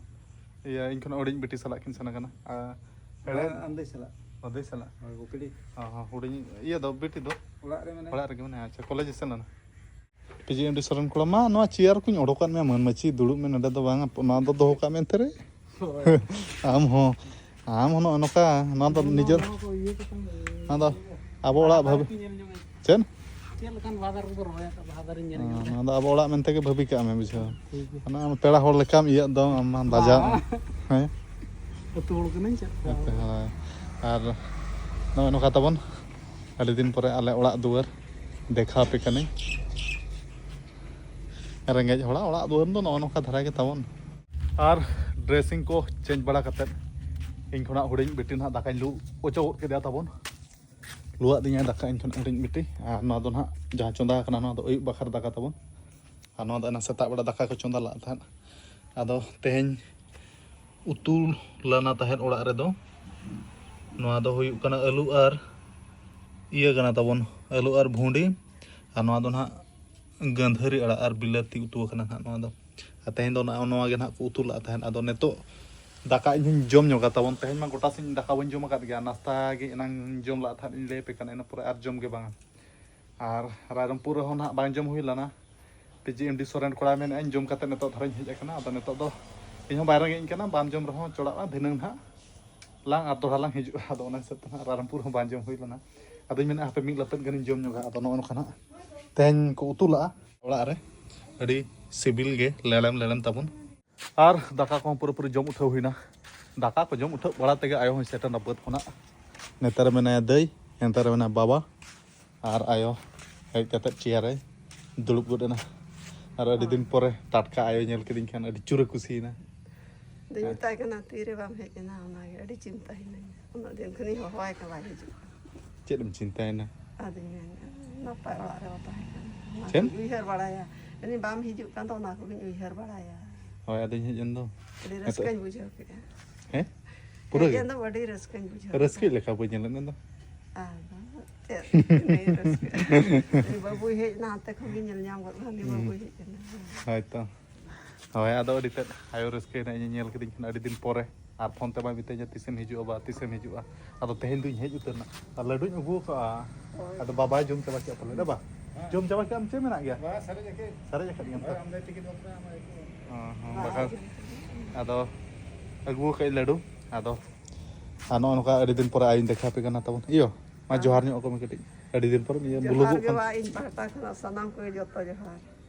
ᱤᱭᱟᱹ, ᱤᱧ ᱠᱷᱚᱱᱟᱜ ᱦᱩᱰᱤᱧ ᱵᱤᱴᱤ ᱥᱟᱞᱟᱜ ᱠᱤᱱ ᱥᱮᱱ ᱟᱠᱟᱱᱟ᱾ ᱟᱨ ᱦᱮᱲᱮ-, ᱦᱮᱲᱮ-, ᱟᱢ ᱫᱟᱹᱭ ᱥᱟᱞᱟᱜ? ᱚ, ᱫᱟᱹᱭ ᱥᱟᱞᱟᱜ᱾ ᱦᱳᱭ, ᱵᱚᱠᱤᱰᱤ᱾ ᱚ ᱦᱚᱸ, ᱦᱩᱰᱤᱧ ᱤᱭᱟᱹ ᱫᱚ, ᱵᱤᱴᱤ ᱫᱚ? ᱚᱲᱟᱜ ᱨᱮ ᱢᱮᱱᱟᱭᱟ᱾ ᱚᱲᱟᱜ ᱨᱮᱜᱮ ᱢᱮᱱᱟᱭᱟ᱾ ᱟᱪᱪᱷᱟ, ᱠᱚᱞᱮᱡᱽ ᱮ ᱥᱮᱱ ᱞᱮᱱᱟ? ᱯᱤ ᱡᱤ ᱮᱢ ᱰᱤ ᱥᱚᱨᱮᱱ ᱠᱚᱲᱟ ᱢᱟ, ᱱᱚᱣᱟ ᱪᱮᱭᱟᱨ ᱠᱚᱧ ᱚᱰᱚᱠᱟᱫ ᱢᱮᱭᱟ, ᱢᱟᱹᱱ ᱢᱟᱹᱪᱷᱤ, ᱫᱩᱲᱩᱵ ᱢᱮ ᱱᱚᱰᱮ ᱫᱚ ᱵᱟᱝ, ᱱᱚᱣᱟ ᱫᱚ ᱫᱚᱦᱚ ᱠᱟᱜ ᱢᱮ ᱮᱱᱛᱮ ᱨᱮ᱾ ᱦᱳᱭ᱾ ᱟᱢ ᱦᱚᱸ, ᱟᱢ ᱦᱚᱸ ᱱᱚᱜᱼᱚ ᱱᱚᱝᱠᱟ, ᱱᱚᱣᱟ ᱫᱚ ᱱᱚᱣᱟ, ᱱᱤᱡᱮᱨ, ᱱᱚᱣᱟ ᱠᱚ ᱤᱭᱟᱹ ᱠᱟᱛᱮ ᱱᱚᱣᱟ ᱫᱚ ᱟᱵᱚ ᱚᱲᱟᱜ ᱵᱟᱦᱟ ᱵᱷᱟᱵᱤ-, ᱫᱟᱨᱮ ᱠᱚ ᱧᱮᱞ ᱡᱚᱝ ᱟᱭ᱾ ᱪᱮᱫ? ᱪᱮᱫ ᱞᱮᱠᱟᱱ ᱵᱟᱦᱟ ᱫᱟᱨᱮ ᱠᱚᱠᱚ ᱨᱚᱦᱚᱭ ᱟᱠᱟᱫ, ᱵᱟᱦᱟ ᱫᱟᱨᱮᱧ ᱧᱮᱞ ᱦᱮᱸ, ᱧᱚᱜ ᱞᱮᱫᱟ᱾ ᱱᱚᱣᱟ ᱫᱚ ᱟᱵᱚ ᱚᱲᱟᱜ ᱢᱮᱱᱛᱮ ᱜᱮ ᱵᱷᱟᱹᱵᱤ ᱠᱟᱜ ᱢᱮ, ᱵᱩᱡᱷᱟᱹᱣ᱾ ᱴᱷᱤᱠ ᱜᱮᱭᱟ᱾ ᱚᱱᱟ ᱯᱮᱲᱟ ᱦᱚᱲ ᱞᱮᱠᱟᱢ ᱤᱭᱟᱹᱜ ᱫᱚ, ᱟᱢ ᱢᱟ ᱞᱟᱡᱟᱜ ᱵᱟᱝ᱾ ᱢᱮ᱾ ᱦᱮᱸ? ᱟᱹᱛᱩ ᱦᱚᱲ ᱠᱟᱹᱱᱟᱹᱧ, ᱪᱮᱫ ᱠᱚ? ᱦᱳᱭ᱾ ᱟᱨ ᱱᱚᱜᱼᱚᱭ ᱱᱚᱝᱠᱟ ᱛᱟᱵᱚᱱ, ᱟᱹᱰᱤ ᱫᱤᱱ ᱯᱚᱨᱮ ᱟᱞᱮ ᱚᱲᱟᱜ ᱫᱩᱣᱟᱹᱨ ᱫᱮᱠᱷᱟᱣ ᱟᱯᱮ ᱠᱟᱹᱱᱟᱹᱧ᱾ ᱨᱮᱸᱜᱮᱡ ᱦᱚᱲᱟᱜ ᱚᱲᱟᱜ ᱫᱩᱣᱟᱹᱨ ᱫᱚ ᱱᱚᱜᱼᱚ ᱱᱚᱝᱠᱟ ᱫᱷᱟᱨᱟ ᱜᱮ ᱛᱟᱵᱚᱱ᱾ ᱟᱨ dressing ᱠᱚ change ᱵᱟᱲᱟ ᱠᱟᱛᱮᱫ, ᱤᱧ ᱠᱷᱚᱱᱟᱜ ᱦᱩᱰᱤᱧ ᱵᱤᱴᱤ ᱱᱟᱦᱟᱜ ᱫᱟᱠᱟᱧ ᱞᱩ ᱚᱪᱚ ᱜᱚᱫ ᱠᱮᱫᱮᱭᱟ ᱛᱟᱵᱚᱱ᱾ ᱞᱩᱣᱟᱜ ᱫᱤᱧᱟ ᱫᱟᱠᱟ ᱤᱧ ᱠᱷᱚᱱ ᱦᱩᱰᱤᱧ ᱵᱤᱴᱤ᱾ ᱟᱨ ᱱᱚᱣᱟ ᱫᱚ ᱱᱟᱦᱟᱜ ᱡᱟᱦᱟᱸ ᱪᱚᱸᱫᱟ ᱟᱠᱟᱱᱟ, ᱱᱚᱣᱟ ᱫᱚ ᱟᱹᱭᱩᱵ ᱵᱟᱠᱷᱨᱟ ᱫᱟᱠᱟ ᱛᱟᱵᱚᱱ᱾ ᱟᱨ ᱱᱚᱣᱟ ᱫᱚ ᱮᱱᱟᱝ ᱥᱮᱛᱟᱜ ᱵᱮᱲᱟ ᱫᱟᱠᱟ ᱠᱚ ᱪᱚᱸᱫᱟ ᱞᱟᱜ ᱛᱟᱦᱮᱸᱫ᱾ ᱟᱫᱚ ᱛᱮᱦᱮᱧ ᱩᱛᱩ ᱞᱟᱱᱟ ᱛᱟᱦᱮᱸᱫ ᱚᱲᱟᱜ ᱨᱮᱫᱚ, ᱱᱚᱣᱟ ᱫᱚ ᱦᱩᱭᱩᱜ ᱠᱟᱱᱟ ᱟᱹᱞᱩ ᱟᱨ ᱤᱭᱟᱹ ᱠᱟᱱᱟ ᱛᱟᱵᱚᱱ, ᱟᱹᱞᱩ ᱟᱨ ᱵᱷᱩᱸᱰᱤ᱾ ᱟᱨ ᱱᱚᱣᱟ ᱫᱚ ᱱᱟᱦᱟᱜ ᱜᱟᱹᱫᱷᱟᱹᱨᱤ ᱟᱲᱟᱜ ᱟᱨ ᱵᱤᱞᱟᱹᱛᱤ ᱩᱛᱩ ᱟᱠᱟᱱᱟ ᱱᱟᱦᱟᱜ ᱱᱚᱣᱟ ᱫᱚ᱾ ᱟᱨ ᱛᱮᱦᱮᱧ ᱫᱚ ᱱᱚᱜᱼᱚ ᱱᱚᱣᱟ ᱜᱮ ᱱᱟᱦᱟᱜ ᱠᱚ ᱩᱛᱩ ᱞᱟᱜ ᱛᱟᱦᱮᱸᱫ᱾ ᱟᱫᱚ ᱱᱤᱛᱚᱜ ᱫᱟᱠᱟ ᱤᱧ ᱦᱚᱧ ᱡᱚᱢ ᱧᱚᱜᱟ ᱛᱟᱵᱚᱱ᱾ ᱛᱮᱦᱮᱧ ᱢᱟ ᱜᱚᱴᱟ ᱥᱮᱫ ᱫᱟᱠᱟ ᱵᱟᱹᱧ ᱡᱚᱢ ᱟᱠᱟᱫ ᱜᱮᱭᱟ, ᱱᱟᱥᱛᱟ ᱜᱮ ᱮᱱᱟᱝ ᱡᱚᱢ ᱞᱟᱜ ᱛᱟᱦᱮᱸᱫ ᱤᱧ ᱞᱟᱹᱭ ᱟᱯᱮ ᱠᱟᱱᱟ, ᱤᱱᱟᱹ ᱯᱚᱨᱮ ᱟᱨ ᱡᱚᱢ ᱜᱮ ᱵᱟᱝᱟ᱾ ᱟᱨ ᱨᱟᱭᱨᱚᱝᱯᱩᱨ ᱨᱮᱦᱚᱸ ᱱᱟᱦᱟᱜ ᱵᱟᱝ ᱡᱚᱢ ᱦᱩᱭ ᱞᱮᱱᱟ᱾ ᱯᱤ ᱡᱤ ᱮᱢ ᱰᱤ ᱥᱚᱨᱮᱱ ᱠᱚᱲᱟᱭ ᱢᱮᱱᱮᱫᱼᱟ, ᱤᱧ ᱡᱚᱢ ᱠᱟᱛᱮ ᱱᱤᱛᱚᱜ ᱫᱷᱟᱨᱟᱧ ᱦᱮᱡ ᱟᱠᱟᱱᱟ᱾ ᱟᱫᱚ ᱱᱤᱛᱚᱜ ᱫᱚ ᱤᱧ ᱦᱚᱸ ᱵᱟᱭ ᱨᱮᱸᱜᱮᱡ ᱤᱧ ᱠᱟᱱᱟ, ᱵᱟᱢ ᱡᱚᱢ ᱨᱮᱦᱚᱸ ᱪᱚᱲᱟᱜᱼᱟ, ᱫᱷᱤᱱᱟᱹᱝ ᱱᱟᱦᱟᱜ ᱞᱟᱝ ᱟᱨ ᱫᱚᱦᱲᱟ ᱞᱟᱝ ᱦᱤᱡᱩᱜᱼᱟ᱾ ᱟᱫᱚ ᱚᱱᱟ ᱦᱤᱥᱟᱹᱵ ᱛᱮ ᱱᱟᱦᱟᱜ ᱨᱟᱭᱨᱚᱝᱯᱩᱨ ᱦᱚᱸ ᱵᱟᱝ ᱡᱚᱢ ᱦᱩᱭ ᱞᱮᱱᱟ᱾ ᱟᱫᱚᱧ ᱢᱮᱱᱮᱫᱼᱟ, ᱦᱟᱯᱮ ᱢᱤᱫ ᱞᱟᱯᱮᱫ ᱜᱟᱱᱤᱧ ᱡᱚᱢ ᱧᱚᱜᱟ᱾ ᱟᱫᱚ ᱱᱚᱜᱼᱚ ᱱᱚᱝᱠᱟ ᱱᱟᱦᱟᱜ ᱛᱮᱦᱮᱧ ᱠᱚ ᱩᱛᱩ ᱞᱟᱜᱼᱟ ᱚᱲᱟᱜ ᱨᱮ, ᱟᱹᱰᱤ ᱥᱤᱵᱤᱞ ᱜᱮ ᱞᱮᱲᱮᱢ ᱞᱮᱲᱮᱢ ᱛᱟᱵᱚᱱ᱾ ᱟᱨ ᱫᱟᱠᱟ ᱠᱚᱦᱚᱸ ᱯᱩᱨᱟᱹᱯᱩᱨᱤ ᱡᱚᱢ ᱩᱴᱷᱟᱹᱣ ᱦᱩᱭᱱᱟ᱾ ᱫᱟᱠᱟ ᱠᱚ ᱡᱚᱢ ᱩᱴᱷᱟᱹᱣ ᱵᱟᱲᱟ ᱛᱮᱜᱮ ᱟᱭᱳ ᱦᱚᱸᱭ ᱥᱮᱴᱮᱨ ᱮᱱᱟ ᱵᱟᱹᱫᱽ ᱠᱷᱚᱱᱟᱜ᱾ ᱱᱮᱛᱟᱨ ᱢᱮᱱᱟᱭᱟ ᱫᱟᱹᱭ, ᱱᱮᱛᱟᱨ ᱢᱮᱱᱟᱭᱟ ᱵᱟᱵᱟ, ᱟᱨ ᱟᱭᱳ ᱦᱮᱡ ᱠᱟᱛᱮᱫ ᱪᱮᱭᱟᱨ ᱨᱮ ᱫᱩᱲᱩᱵ ᱜᱚᱫ ᱮᱱᱟ᱾ ᱟᱨ ᱟᱹᱰᱤ ᱫᱤᱱ ᱯᱚᱨᱮ ᱴᱟᱴᱠᱟ ᱟᱭᱳ ᱧᱮᱞ ᱠᱤᱫᱤᱧ ᱠᱷᱟᱱ ᱟᱹᱰᱤ ᱡᱳᱨᱮ ᱠᱩᱥᱤᱭᱮᱱᱟ᱾ ᱫᱩᱧ ᱢᱮᱛᱟᱭ ᱠᱟᱱᱟ, "ᱛᱤᱨᱮ ᱵᱟᱢ ᱦᱮᱡ ᱮᱱᱟ?" ᱚᱱᱟᱜᱮ ᱟᱹᱰᱤ ᱪᱤᱱᱛᱟᱹ ᱦᱤᱱᱟᱹᱧᱟ᱾ ᱩᱱᱟᱹᱜ ᱫᱤᱱ ᱠᱷᱚᱱᱤᱧ ᱦᱚᱦᱚᱣᱟᱭ ᱠᱟᱱᱟ, ᱵᱟᱭ ᱦᱤᱡᱩᱜ ᱠᱟᱱᱟ᱾ ᱪᱮᱫ ᱮᱢ ᱪᱤᱱᱛᱟᱹᱭᱮᱱᱟ? ᱟᱫᱚᱧ ᱢᱮᱱᱮᱫᱼᱟ, ᱱᱟᱯᱟᱭ ᱚᱲᱟᱜ ᱨᱮ ᱵᱟᱭ ᱛᱟᱦᱮᱸ ᱠᱟᱱᱟ᱾ ᱚᱱᱟ ᱪᱮᱫ? ᱠᱚᱧ ᱩᱭᱦᱟᱹᱨ ᱵᱟᱲᱟᱭᱟ᱾ ᱩᱱᱤ ᱵᱟᱢ ᱦᱤᱡᱩᱜ ᱠᱟᱱ ᱫᱚ, ᱚᱱᱟ ᱠᱚᱜᱮᱧ ᱩᱭᱦᱟᱹᱨ ᱵᱟᱲᱟᱭᱟ᱾ ᱦᱳᱭ, ᱟᱫᱚᱧ ᱦᱮᱡ ᱮᱱ ᱫᱚ᱾ ᱟᱹᱰᱤ ᱱᱤᱛᱚᱜ ᱨᱟᱹᱥᱠᱟᱹᱧ ᱵᱩᱡᱷᱟᱹᱣ ᱠᱮᱫᱼᱟ᱾ ᱦᱮᱸ? ᱯᱩᱨᱟᱹ ᱦᱮᱡ ᱜᱮ? ᱮᱱ ᱫᱚ ᱟᱹᱰᱤ ᱨᱟᱹᱥᱠᱟᱹᱧ ᱵᱩᱡᱷᱟᱹᱣ ᱨᱟᱹᱥᱠᱟᱹ ᱠᱮᱫᱼᱟ᱾ ᱞᱮᱠᱟ ᱵᱟᱹᱧ ᱧᱮᱞᱮᱫ ᱢᱮ ᱫᱚ᱾ ᱟᱫᱚ ᱪᱮᱫ ᱨᱟᱹᱥᱠᱟᱹ? ᱩᱱᱤ ᱵᱟᱹᱵᱩᱭ ᱦᱮᱡ ᱮᱱᱟ, ᱦᱟᱱᱛᱮ ᱠᱷᱚᱱ ᱜᱮ ᱧᱮᱞ ᱧᱟᱢ ᱜᱚᱫ ᱮᱱᱟ, ᱩᱱᱤ ᱦᱩᱸ᱾ ᱵᱟᱹᱵᱩᱭ ᱦᱮᱡ ᱮᱱᱟ᱾ ᱦᱳᱭ ᱛᱚ᱾ ᱦᱳᱭ, ᱟᱫᱚ ᱟᱹᱰᱤ ᱛᱮᱫ ᱟᱭᱳ ᱨᱟᱹᱥᱠᱟᱹᱭᱮᱱᱟ, ᱤᱧ ᱧᱮᱞ ᱠᱤᱫᱤᱧ ᱠᱷᱟᱱ ᱟᱹᱰᱤ ᱫᱤᱱ ᱯᱚᱨᱮ᱾ ᱟᱨ ᱯᱷᱳᱱ ᱛᱮ ᱵᱟᱭ ᱢᱮᱛᱟᱹᱧᱟ, "ᱛᱤᱥᱮᱢ ᱦᱤᱡᱩᱜᱼᱟ ᱵᱟ, ᱛᱤᱥᱮᱢ ᱦᱤᱡᱩᱜᱼᱟ?" ᱟᱫᱚ ᱛᱮᱦᱮᱧ ᱫᱩᱧ ᱦᱮᱡ ᱩᱛᱟᱹᱨ ᱮᱱᱟ᱾ ᱟᱨ ᱞᱟᱹᱰᱩᱧ ᱟᱹᱜᱩ ᱟᱠᱟᱫᱼᱟ᱾ ᱦᱳᱭ᱾ ᱟᱫᱚ ᱵᱟᱵᱟᱭ ᱡᱚᱢ ᱪᱟᱵᱟ ᱠᱮᱫᱼᱟ ᱯᱟᱞᱮ, ᱫᱟ ᱵᱟ? ᱦᱮᱸ᱾ ᱡᱚᱢ ᱪᱟᱵᱟ ᱠᱮᱫᱼᱟᱢ, ᱪᱮᱫ ᱢᱮᱱᱟᱜ ᱜᱮᱭᱟ? ᱵᱟ, ᱥᱟᱨᱮᱡ ᱟᱠᱟᱫ᱾ ᱥᱟᱨᱮᱡ ᱟᱠᱟᱫ ᱜᱮᱭᱟᱢ ᱛᱚ? ᱦᱳᱭ, ᱟᱢ ᱫᱚ ᱴᱤᱠᱤᱴ ᱵᱟᱠᱷᱨᱟ ᱟᱢᱟᱜ ᱟᱹᱜᱩ᱾ ᱦᱚᱸ, ᱦᱚᱸ, ᱵᱟᱠᱷᱟᱱ ᱟᱫᱚ ᱟᱹᱜᱩ ᱟᱠᱟᱫ ᱞᱟᱹᱰᱩ᱾ ᱟᱫᱚ ᱟᱨ ᱱᱚᱜᱼᱚ ᱱᱚᱝᱠᱟ ᱟᱹᱰᱤ ᱫᱤᱱ ᱯᱚᱨᱮ ᱟᱭᱳᱧ ᱫᱮᱠᱷᱟᱣ ᱟᱯᱮ ᱠᱟᱱᱟ ᱛᱟᱵᱚᱱ᱾ ᱤᱭᱳ, ᱢᱟ ᱦᱮᱸ᱾ ᱡᱚᱦᱟᱨ ᱧᱚᱜ ᱟᱠᱚ ᱢᱮ ᱠᱟᱹᱴᱤᱡ᱾ ᱟᱹᱰᱤ ᱫᱤᱱ ᱯᱚᱨᱮ ᱱᱤᱭᱟᱹ ᱡᱚᱦᱟᱨ ᱵᱩᱞᱩᱜᱚᱜ ᱜᱮ ᱠᱟᱱᱟ᱾ ᱢᱟ ᱤᱧ ᱯᱟᱦᱴᱟ ᱠᱷᱚᱱᱟᱜ ᱥᱟᱱᱟᱢ ᱠᱚᱜᱮ ᱡᱚᱛᱚ ᱡᱚᱦᱟᱨ᱾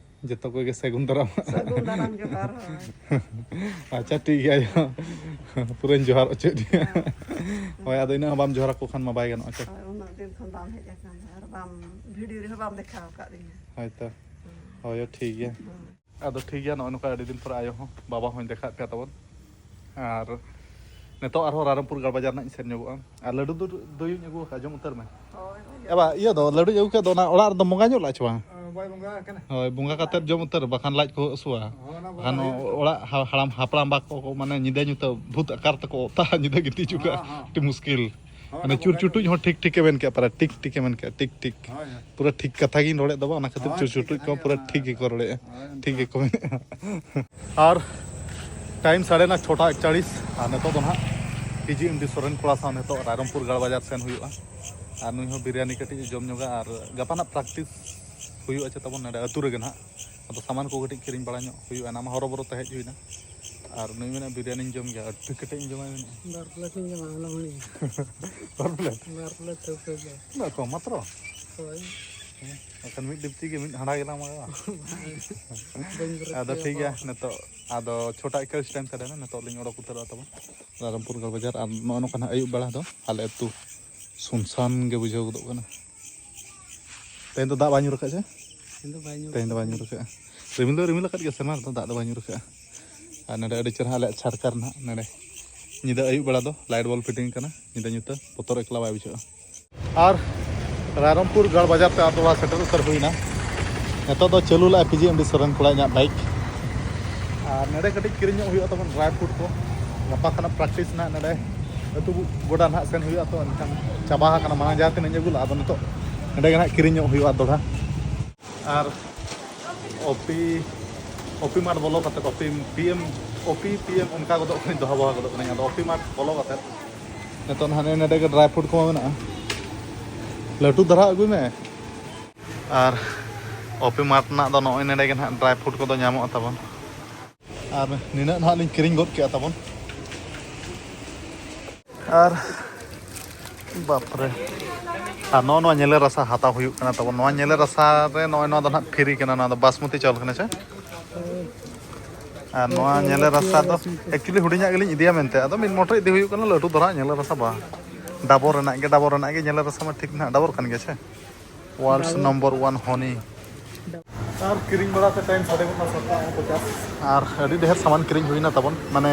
ᱡᱚᱛᱚ ᱠᱚᱜᱮ ᱥᱟᱹᱜᱩᱱ ᱫᱟᱨᱟᱢ᱾ ᱥᱟᱹᱜᱩᱱ ᱫᱟᱨᱟᱢ ᱡᱚᱦᱟᱨ, ᱦᱳᱭ᱾ ᱟᱪᱪᱷᱟ, ᱴᱷᱤᱠ ᱜᱮᱭᱟ, ᱟᱭᱳ᱾ ᱯᱩᱨᱟᱹᱧ ᱡᱚᱦᱟᱨ ᱦᱚᱪᱚᱭᱮᱫ ᱢᱮᱭᱟ᱾ ᱦᱮᱸ᱾ ᱦᱳᱭ, ᱟᱫᱚ ᱤᱱᱟᱹᱜ ᱦᱚᱸ ᱵᱟᱢ ᱡᱚᱦᱟᱨ ᱟᱠᱚ ᱠᱷᱟᱱ ᱢᱟ ᱵᱟᱭ ᱜᱟᱱᱚᱜᱼᱟ, ᱪᱚ᱾ ᱦᱳᱭ, ᱩᱱᱟᱹᱜ ᱫᱤᱱ ᱠᱷᱚᱱ ᱵᱟᱢ ᱦᱮᱡ ᱟᱠᱟᱱᱟ ᱟᱨ ᱵᱟᱢ, ᱵᱷᱤᱰᱤᱭᱳ ᱨᱮᱦᱚᱸ ᱵᱟᱢ ᱫᱮᱠᱷᱟᱣ ᱟᱠᱟᱫ ᱞᱤᱧᱟ᱾ ᱦᱳᱭ ᱛᱚ᱾ ᱦᱮᱸ᱾ ᱦᱳᱭ, ᱴᱷᱤᱠ ᱜᱮᱭᱟ᱾ ᱦᱮᱸ᱾ ᱟᱫᱚ ᱴᱷᱤᱠ ᱜᱮᱭᱟ, ᱱᱚᱜᱼᱚᱭ ᱱᱚᱝᱠᱟ ᱟᱹᱰᱤ ᱫᱤᱱ ᱯᱚᱨᱮ ᱟᱭᱳ ᱦᱚᱸ, ᱵᱟᱵᱟ ᱦᱚᱸᱧ ᱫᱮᱠᱷᱟᱣᱮᱫ ᱯᱮᱭᱟ ᱛᱟᱵᱚᱱ᱾ ᱟᱨ ᱱᱤᱛᱚᱜ ᱟᱨᱦᱚᱸ ᱨᱟᱭᱨᱚᱝᱯᱩᱨ ᱜᱟᱲ ᱵᱟᱡᱟᱨ ᱨᱮᱱᱟᱜ ᱤᱧ ᱥᱮᱱ ᱧᱚᱜᱚᱜᱼᱟ᱾ ᱟᱨ ᱞᱟᱹᱰᱩ ᱫᱚ ᱫᱚᱭᱩᱧ ᱟᱹᱜᱩ ᱟᱠᱟᱫᱼᱟ, ᱡᱚᱢ ᱩᱛᱟᱹᱨ ᱢᱮ᱾ ᱦᱳᱭ, ᱦᱳᱭ, ᱡᱚᱢ᱾ ᱮ ᱵᱟ, ᱤᱭᱟᱹ ᱫᱚ, ᱞᱟᱹᱰᱩᱧ ᱟᱹᱜᱩ ᱠᱟᱜ ᱫᱚ, ᱚᱱᱟ ᱚᱲᱟᱜ ᱨᱮᱫᱚ ᱵᱚᱸᱜᱟ ᱧᱚᱜ ᱞᱟᱜ ᱪᱮ ᱵᱟᱝ? ᱦᱳᱭ, ᱵᱟᱭ ᱵᱚᱸᱜᱟ ᱟᱠᱟᱱᱟ᱾ ᱦᱳᱭ, ᱵᱚᱸᱜᱟ ᱠᱟᱛᱮᱫ ᱡᱚᱢ ᱩᱛᱟᱹᱨ, ᱵᱟᱠᱷᱟᱱ ᱞᱟᱡ ᱠᱚ ᱦᱟᱹᱥᱩᱣᱟ᱾ ᱦᱳᱭ, ᱚᱱᱟ ᱵᱚᱸᱜᱟ ᱵᱟᱠᱷᱟᱱ ᱦᱩᱭᱩᱜ ᱜᱮᱭᱟ᱾ ᱚᱲᱟᱜ ᱦᱟ-, ᱦᱟᱲᱟᱢ ᱦᱟᱯᱲᱟᱢ ᱵᱟ ᱠᱚ, ᱠᱚ ᱢᱟᱱᱮ ᱧᱤᱫᱟᱹ ᱧᱩᱛᱟᱹ ᱵᱷᱩᱛ ᱟᱠᱟᱨ ᱛᱮᱠᱚ ᱚᱛᱟᱜᱼᱟ, ᱧᱤᱫᱟᱹ ᱜᱤᱛᱤᱡ ᱦᱚᱪᱚ ᱠᱟᱜᱼᱟ᱾ ᱦᱚᱸ, ᱦᱚᱸ᱾ ᱟᱹᱰᱤ ᱦᱳᱭ, ᱢᱩᱥᱠᱤᱞ᱾ ᱚᱱᱟ ᱢᱟᱱᱮ ᱵᱚᱸᱜᱟ ᱪᱩᱨ ᱧᱚᱜ ᱪᱩᱴᱩᱡ ᱦᱚᱸ ᱴᱷᱤᱠ ᱴᱷᱤᱠᱮ ᱢᱮᱱ ᱠᱮᱜᱼᱟ, ᱯᱟᱨᱟ ᱴᱷᱤᱠ ᱴᱷᱤᱠᱮ ᱢᱮᱱ ᱠᱮᱜᱼᱟ, ᱴᱷᱤᱠ ᱴᱷᱤᱠ᱾ ᱦᱳᱭ, ᱦᱳᱭ᱾ ᱯᱩᱨᱟᱹ ᱴᱷᱤᱠ ᱠᱟᱛᱷᱟ ᱜᱤᱧ ᱨᱚᱲᱮᱫ ᱫᱚ ᱵᱟᱝ, ᱚᱱᱟ ᱠᱷᱟᱹᱛᱤᱨ ᱦᱳᱭ, ᱪᱩᱨ ᱴᱷᱤᱠ ᱪᱩᱴᱩᱡ ᱠᱟᱛᱷᱟ ᱠᱚ ᱜᱮ ᱯᱩᱨᱟᱹ ᱚᱱᱟ᱾ ᱴᱷᱤᱠ ᱜᱮᱠᱚ ᱨᱚᱲᱮᱫᱼᱟ, ᱦᱳᱭ, ᱴᱷᱤᱠ ᱚᱱᱠᱟ᱾ ᱜᱮᱠᱚ ᱢᱮᱱᱮᱫᱼᱟ᱾ ᱟᱨ ᱴᱟᱭᱤᱢ ᱥᱟᱲᱮ ᱱᱚ, ᱪᱷᱚᱴᱟ ᱮᱠᱪᱟᱲᱤᱥ, ᱟᱨ ᱱᱤᱛᱚᱜ ᱫᱚ ᱱᱟᱦᱟᱜ ᱯᱤ ᱡᱤ ᱮᱢ ᱰᱤ ᱥᱚᱨᱮᱱ ᱠᱚᱲᱟ ᱥᱟᱶ ᱱᱤᱛᱚᱜ ᱨᱟᱭᱨᱚᱝᱯᱩᱨ ᱜᱟᱲ ᱵᱟᱡᱟᱨ ᱥᱮᱱ ᱦᱩᱭᱩᱜᱼᱟ᱾ ᱟᱨ ᱱᱩᱭ ᱦᱚᱸ ᱵᱤᱨᱭᱟᱱᱤ ᱠᱟᱹᱴᱤᱡ ᱮ ᱡᱚᱢ ᱧᱚᱜᱟ, ᱟᱨ ᱜᱟᱯᱟ ᱱᱟᱜ ᱯᱨᱮᱠᱴᱤᱥ ᱦᱩᱭᱩᱜᱼᱟ ᱪᱮ ᱛᱟᱵᱚᱱ ᱱᱚᱰᱮ ᱟᱹᱛᱩ ᱨᱮᱜᱮ ᱱᱟᱦᱟᱜ᱾ ᱟᱫᱚ ᱥᱟᱢᱟᱱ ᱠᱚ ᱠᱟᱹᱴᱤᱡ ᱠᱤᱨᱤᱧ ᱵᱟᱲᱟ ᱧᱚᱜ ᱦᱩᱭᱩᱜᱼᱟ, ᱚᱱᱟ ᱢᱟ ᱦᱚᱨᱚᱵᱚᱨᱚ ᱛᱮ ᱦᱮᱡ ᱦᱩᱭᱱᱟ᱾ ᱟᱨ ᱱᱩᱭ ᱢᱮᱱᱟ ᱵᱤᱨᱭᱟᱱᱤᱧ ᱡᱚᱢ ᱜᱮᱭᱟ, ᱟᱹᱰᱤ ᱠᱮᱴᱮᱡ ᱤᱧ ᱡᱚᱢᱟ ᱢᱮᱱᱟ᱾ ᱵᱟᱨ ᱯᱞᱮᱴ ᱤᱧ ᱡᱚᱢᱟ, ᱟᱞᱚᱢ ᱦᱤᱲᱤᱧᱟ᱾ ᱵᱟᱨ ᱯᱞᱮᱴ? ᱵᱟᱨ ᱯᱞᱮᱴ ᱴᱷᱟᱹᱣᱠᱟᱹ ᱜᱮ᱾ ᱩᱱᱟᱹᱜ ᱠᱚᱢ ᱢᱟᱛᱨᱚ? ᱦᱳᱭ᱾ ᱦᱮᱸ, ᱮᱱᱠᱷᱟᱱ ᱢᱤᱫ ᱰᱤᱯᱪᱤ ᱜᱮ ᱢᱤᱫ ᱦᱟᱸᱰᱟ ᱜᱮᱞᱟᱝ ᱢᱟᱜᱟᱣᱟ᱾ ᱵᱟᱹᱧ ᱵᱮᱨᱮᱫ ᱟᱫᱚ ᱠᱮᱫᱟ ᱴᱷᱤᱠ ᱜᱮᱭᱟ, ᱵᱟᱵᱟ᱾ ᱱᱤᱛᱚᱜ ᱟᱫᱚ ᱪᱷᱚᱴᱟ ᱮᱠᱟᱞᱤᱥ ᱴᱟᱭᱤᱢ ᱥᱟᱰᱮᱱᱟ, ᱱᱤᱛᱚᱜ ᱞᱤᱧ ᱚᱰᱚᱠ ᱩᱛᱟᱹᱨᱚᱜᱼᱟ ᱛᱟᱵᱚᱱ ᱨᱟᱭᱨᱚᱝᱯᱩᱨ ᱜᱟᱲ ᱵᱟᱡᱟᱨ᱾ ᱟᱨ ᱱᱚᱜᱼᱚ ᱱᱚᱝᱠᱟ ᱱᱟᱦᱟᱜ ᱟᱹᱭᱩᱵ ᱵᱮᱲᱟ ᱫᱚ ᱟᱞᱮ ᱟᱹᱛᱩ ᱥᱩᱱᱥᱟᱱ ᱜᱮ ᱵᱩᱡᱷᱟᱹᱣ ᱜᱚᱫᱚᱜ ᱠᱟᱱᱟ᱾ ᱛᱮᱦᱮᱧ ᱫᱚ ᱫᱟᱜ ᱵᱟᱭ ᱧᱩᱨ ᱟᱠᱟᱫ ᱪᱮ? ᱛᱮᱦᱮᱧ ᱫᱚ ᱵᱟᱭ ᱧᱩᱨ ᱛᱮᱦᱮᱧ ᱫᱚ ᱵᱟᱭ ᱟᱠᱟᱫᱟ᱾ ᱧᱩᱨ ᱟᱠᱟᱫᱼᱟ᱾ ᱨᱤᱢᱤᱞ ᱫᱚ ᱨᱤᱢᱤᱞ ᱟᱠᱟᱫ ᱜᱮᱭᱟ, ᱥᱮᱨᱢᱟ ᱨᱮᱫᱚ ᱫᱟᱜ ᱫᱚ ᱵᱟᱭ ᱧᱩᱨ ᱟᱠᱟᱫᱼᱟ᱾ ᱟᱨ ᱱᱚᱰᱮ ᱟᱹᱰᱤ ᱪᱮᱦᱨᱟ ᱟᱞᱮᱭᱟᱜ ᱪᱷᱟᱨᱠᱟ ᱨᱮᱱᱟᱜ ᱱᱚᱰᱮ ᱧᱤᱫᱟᱹ ᱟᱹᱭᱩᱵ ᱵᱮᱲᱟ ᱫᱚ ᱞᱟᱭᱤᱴ ᱵᱚᱞ ᱯᱷᱤᱴᱤᱝ ᱠᱟᱱᱟ, ᱧᱤᱫᱟᱹ ᱧᱩᱛᱟᱹ ᱵᱚᱛᱚᱨ ᱮᱠᱞᱟ ᱵᱟᱭ ᱵᱩᱡᱷᱟᱹᱜᱼᱟ᱾ ᱟᱨ ᱨᱟᱭᱨᱚᱝᱯᱩᱨ ᱜᱟᱲ ᱵᱟᱡᱟᱨ ᱛᱮ ᱟᱛᱳ ᱚᱲᱟᱜ ᱥᱮᱴᱮᱨ ᱩᱛᱟᱹᱨ ᱦᱩᱭᱱᱟ᱾ ᱱᱤᱛᱚᱜ ᱫᱚ ᱪᱟᱹᱞᱩ ᱞᱮᱫᱼᱟ ᱯᱤ ᱡᱤ ᱮᱢ ᱰᱤ ᱥᱚᱨᱮᱱ ᱠᱚᱲᱟ ᱤᱧᱟᱹᱜ ᱵᱟᱭᱤᱠ᱾ ᱟᱨ ᱱᱚᱰᱮ ᱠᱟᱹᱴᱤᱡ ᱠᱤᱨᱤᱧ ᱧᱚᱜ ᱦᱩᱭᱩᱜᱼᱟ ᱛᱟᱵᱚᱱ ᱰᱨᱟᱭ ᱯᱷᱨᱩᱴ ᱠᱚ᱾ ᱜᱟᱯᱟ ᱠᱷᱚᱱᱟᱜ ᱯᱨᱮᱠᱴᱤᱥ ᱱᱟᱦᱟᱜ ᱱᱚᱰᱮ ᱟᱹᱛᱩ ᱜᱚᱰᱟ ᱱᱟᱦᱟᱜ ᱥᱮᱱ ᱦᱩᱭᱩᱜᱼᱟ, ᱛᱚ ᱮᱱᱠᱷᱟᱱ ᱪᱟᱵᱟ ᱟᱠᱟᱱᱟ ᱢᱟᱲᱟᱝ ᱡᱟᱦᱟᱸ ᱛᱤᱱᱟᱹᱜ ᱤᱧ ᱟᱹᱜᱩ ᱞᱮᱫᱼᱟ, ᱟᱫᱚ ᱱᱤᱛᱚᱜ ᱱᱚᱰᱮ ᱜᱮ ᱱᱟᱦᱟᱜ ᱠᱤᱨᱤᱧ ᱧᱚᱜ ᱦᱩᱭᱩᱜᱼᱟ ᱫᱚᱲᱦᱟ᱾ ᱟᱨ ᱚᱯᱤ, ᱚᱯᱤ ᱢᱟᱴᱷ ᱵᱚᱞᱚ ᱠᱟᱛᱮ, ᱚᱯᱤ ᱯᱤ ᱮᱢ, ᱚᱯᱤ ᱯᱤ ᱮᱢ ᱚᱱᱠᱟ ᱜᱚᱫᱚᱜ ᱠᱟᱹᱱᱟᱹᱧ, ᱫᱚᱦᱚ ᱵᱚᱦᱟ ᱜᱚᱫᱚᱜ ᱠᱟᱹᱱᱟᱹᱧ᱾ ᱟᱫᱚ ᱚᱯᱤ ᱢᱟᱴᱷ ᱵᱚᱞᱚ ᱠᱟᱛᱮ ᱱᱤᱛᱚᱜ ᱱᱟᱦᱟᱜ ᱱᱚᱰᱮ ᱜᱮ ᱰᱨᱟᱭ ᱯᱷᱨᱩᱴ ᱠᱚᱢᱟ ᱢᱮᱱᱟᱜᱼᱟ, ᱞᱟᱹᱴᱩ ᱫᱷᱟᱨᱟ ᱟᱹᱜᱩᱭ ᱢᱮ᱾ ᱟᱨ ᱚᱯᱤ ᱢᱟᱴᱷ ᱨᱮᱱᱟᱜ ᱫᱚ ᱱᱚᱜᱼᱚᱭ ᱱᱚᱰᱮ ᱜᱮ ᱱᱟᱦᱟᱜ ᱰᱨᱟᱭ ᱯᱷᱨᱩᱴ ᱠᱚᱫᱚ ᱧᱟᱢᱚᱜᱼᱟ ᱛᱟᱵᱚᱱ᱾ ᱟᱨ ᱱᱤᱱᱟᱹᱜ ᱱᱟᱦᱟᱜ ᱞᱤᱧ ᱠᱤᱨᱤᱧ ᱜᱚᱫ ᱠᱮᱜᱼᱟ ᱛᱟᱵᱚᱱ᱾ ᱟᱨ ᱵᱟᱯᱨᱮ, ᱟᱨ ᱱᱚᱜᱼᱚ ᱱᱚᱣᱟ ᱧᱮᱞᱮ ᱨᱟᱥᱟ ᱦᱟᱛᱟᱣ ᱦᱩᱭᱩᱜ ᱠᱟᱱᱟ ᱛᱟᱵᱚᱱ᱾ ᱱᱚᱣᱟ ᱧᱮᱞᱮ ᱨᱟᱥᱟ ᱨᱮ ᱱᱚᱜᱼᱚᱭ ᱱᱚᱣᱟ ᱫᱚ ᱱᱟᱦᱟᱜ ᱯᱷᱤᱨᱤ ᱠᱟᱱᱟ, ᱱᱚᱣᱟ ᱫᱚ ᱵᱟᱥᱢᱚᱛᱤ ᱪᱟᱣᱞᱮ ᱠᱟᱱᱟ ᱥᱮ? ᱟᱨ ᱱᱚᱣᱟ ᱧᱮᱞᱮ ᱨᱟᱥᱟ ᱫᱚ ᱮᱠᱪᱩᱭᱮᱞᱤ ᱦᱩᱰᱤᱧᱟᱜ ᱜᱮᱞᱤᱧ ᱤᱫᱤᱭᱟ ᱢᱮᱱᱛᱮ, ᱟᱫᱚ ᱢᱤᱫ ᱢᱚᱴᱨᱮ ᱤᱫᱤ ᱦᱩᱭᱩᱜ ᱠᱟᱱᱟ, ᱞᱟᱹᱴᱩ ᱫᱷᱟᱨᱟ ᱧᱮᱞᱮ ᱨᱟᱥᱟ ᱵᱟᱝ᱾ ᱰᱟᱵᱚᱨ ᱨᱮᱱᱟᱜ ᱜᱮ, ᱰᱟᱵᱚᱨ ᱨᱮᱱᱟᱜ ᱜᱮ ᱧᱮᱞᱮ ᱨᱟᱥᱟ ᱢᱟ ᱴᱷᱤᱠ ᱱᱟᱦᱟᱜ ᱰᱟᱵᱚᱨ ᱠᱟᱱ ᱜᱮᱭᱟ ᱥᱮ? ᱣᱟᱨᱞᱰᱥ ᱱᱚᱢᱵᱚᱨ ᱚᱣᱟᱱ ᱦᱚᱱᱤ᱾ ᱟᱨ ᱠᱤᱨᱤᱧ ᱵᱟᱲᱟ ᱛᱮ ᱴᱟᱭᱤᱢ ᱥᱟᱰᱮ ᱜᱚᱫ ᱱᱟ ᱥᱟᱛᱴᱟ ᱯᱚᱪᱟᱥ᱾ ᱟᱨ ᱟᱹᱰᱤ ᱰᱷᱮᱨ ᱥᱟᱢᱟᱱ ᱠᱤᱨᱤᱧ ᱦᱩᱭᱱᱟ ᱛᱟᱵᱚᱱ, ᱢᱟᱱᱮ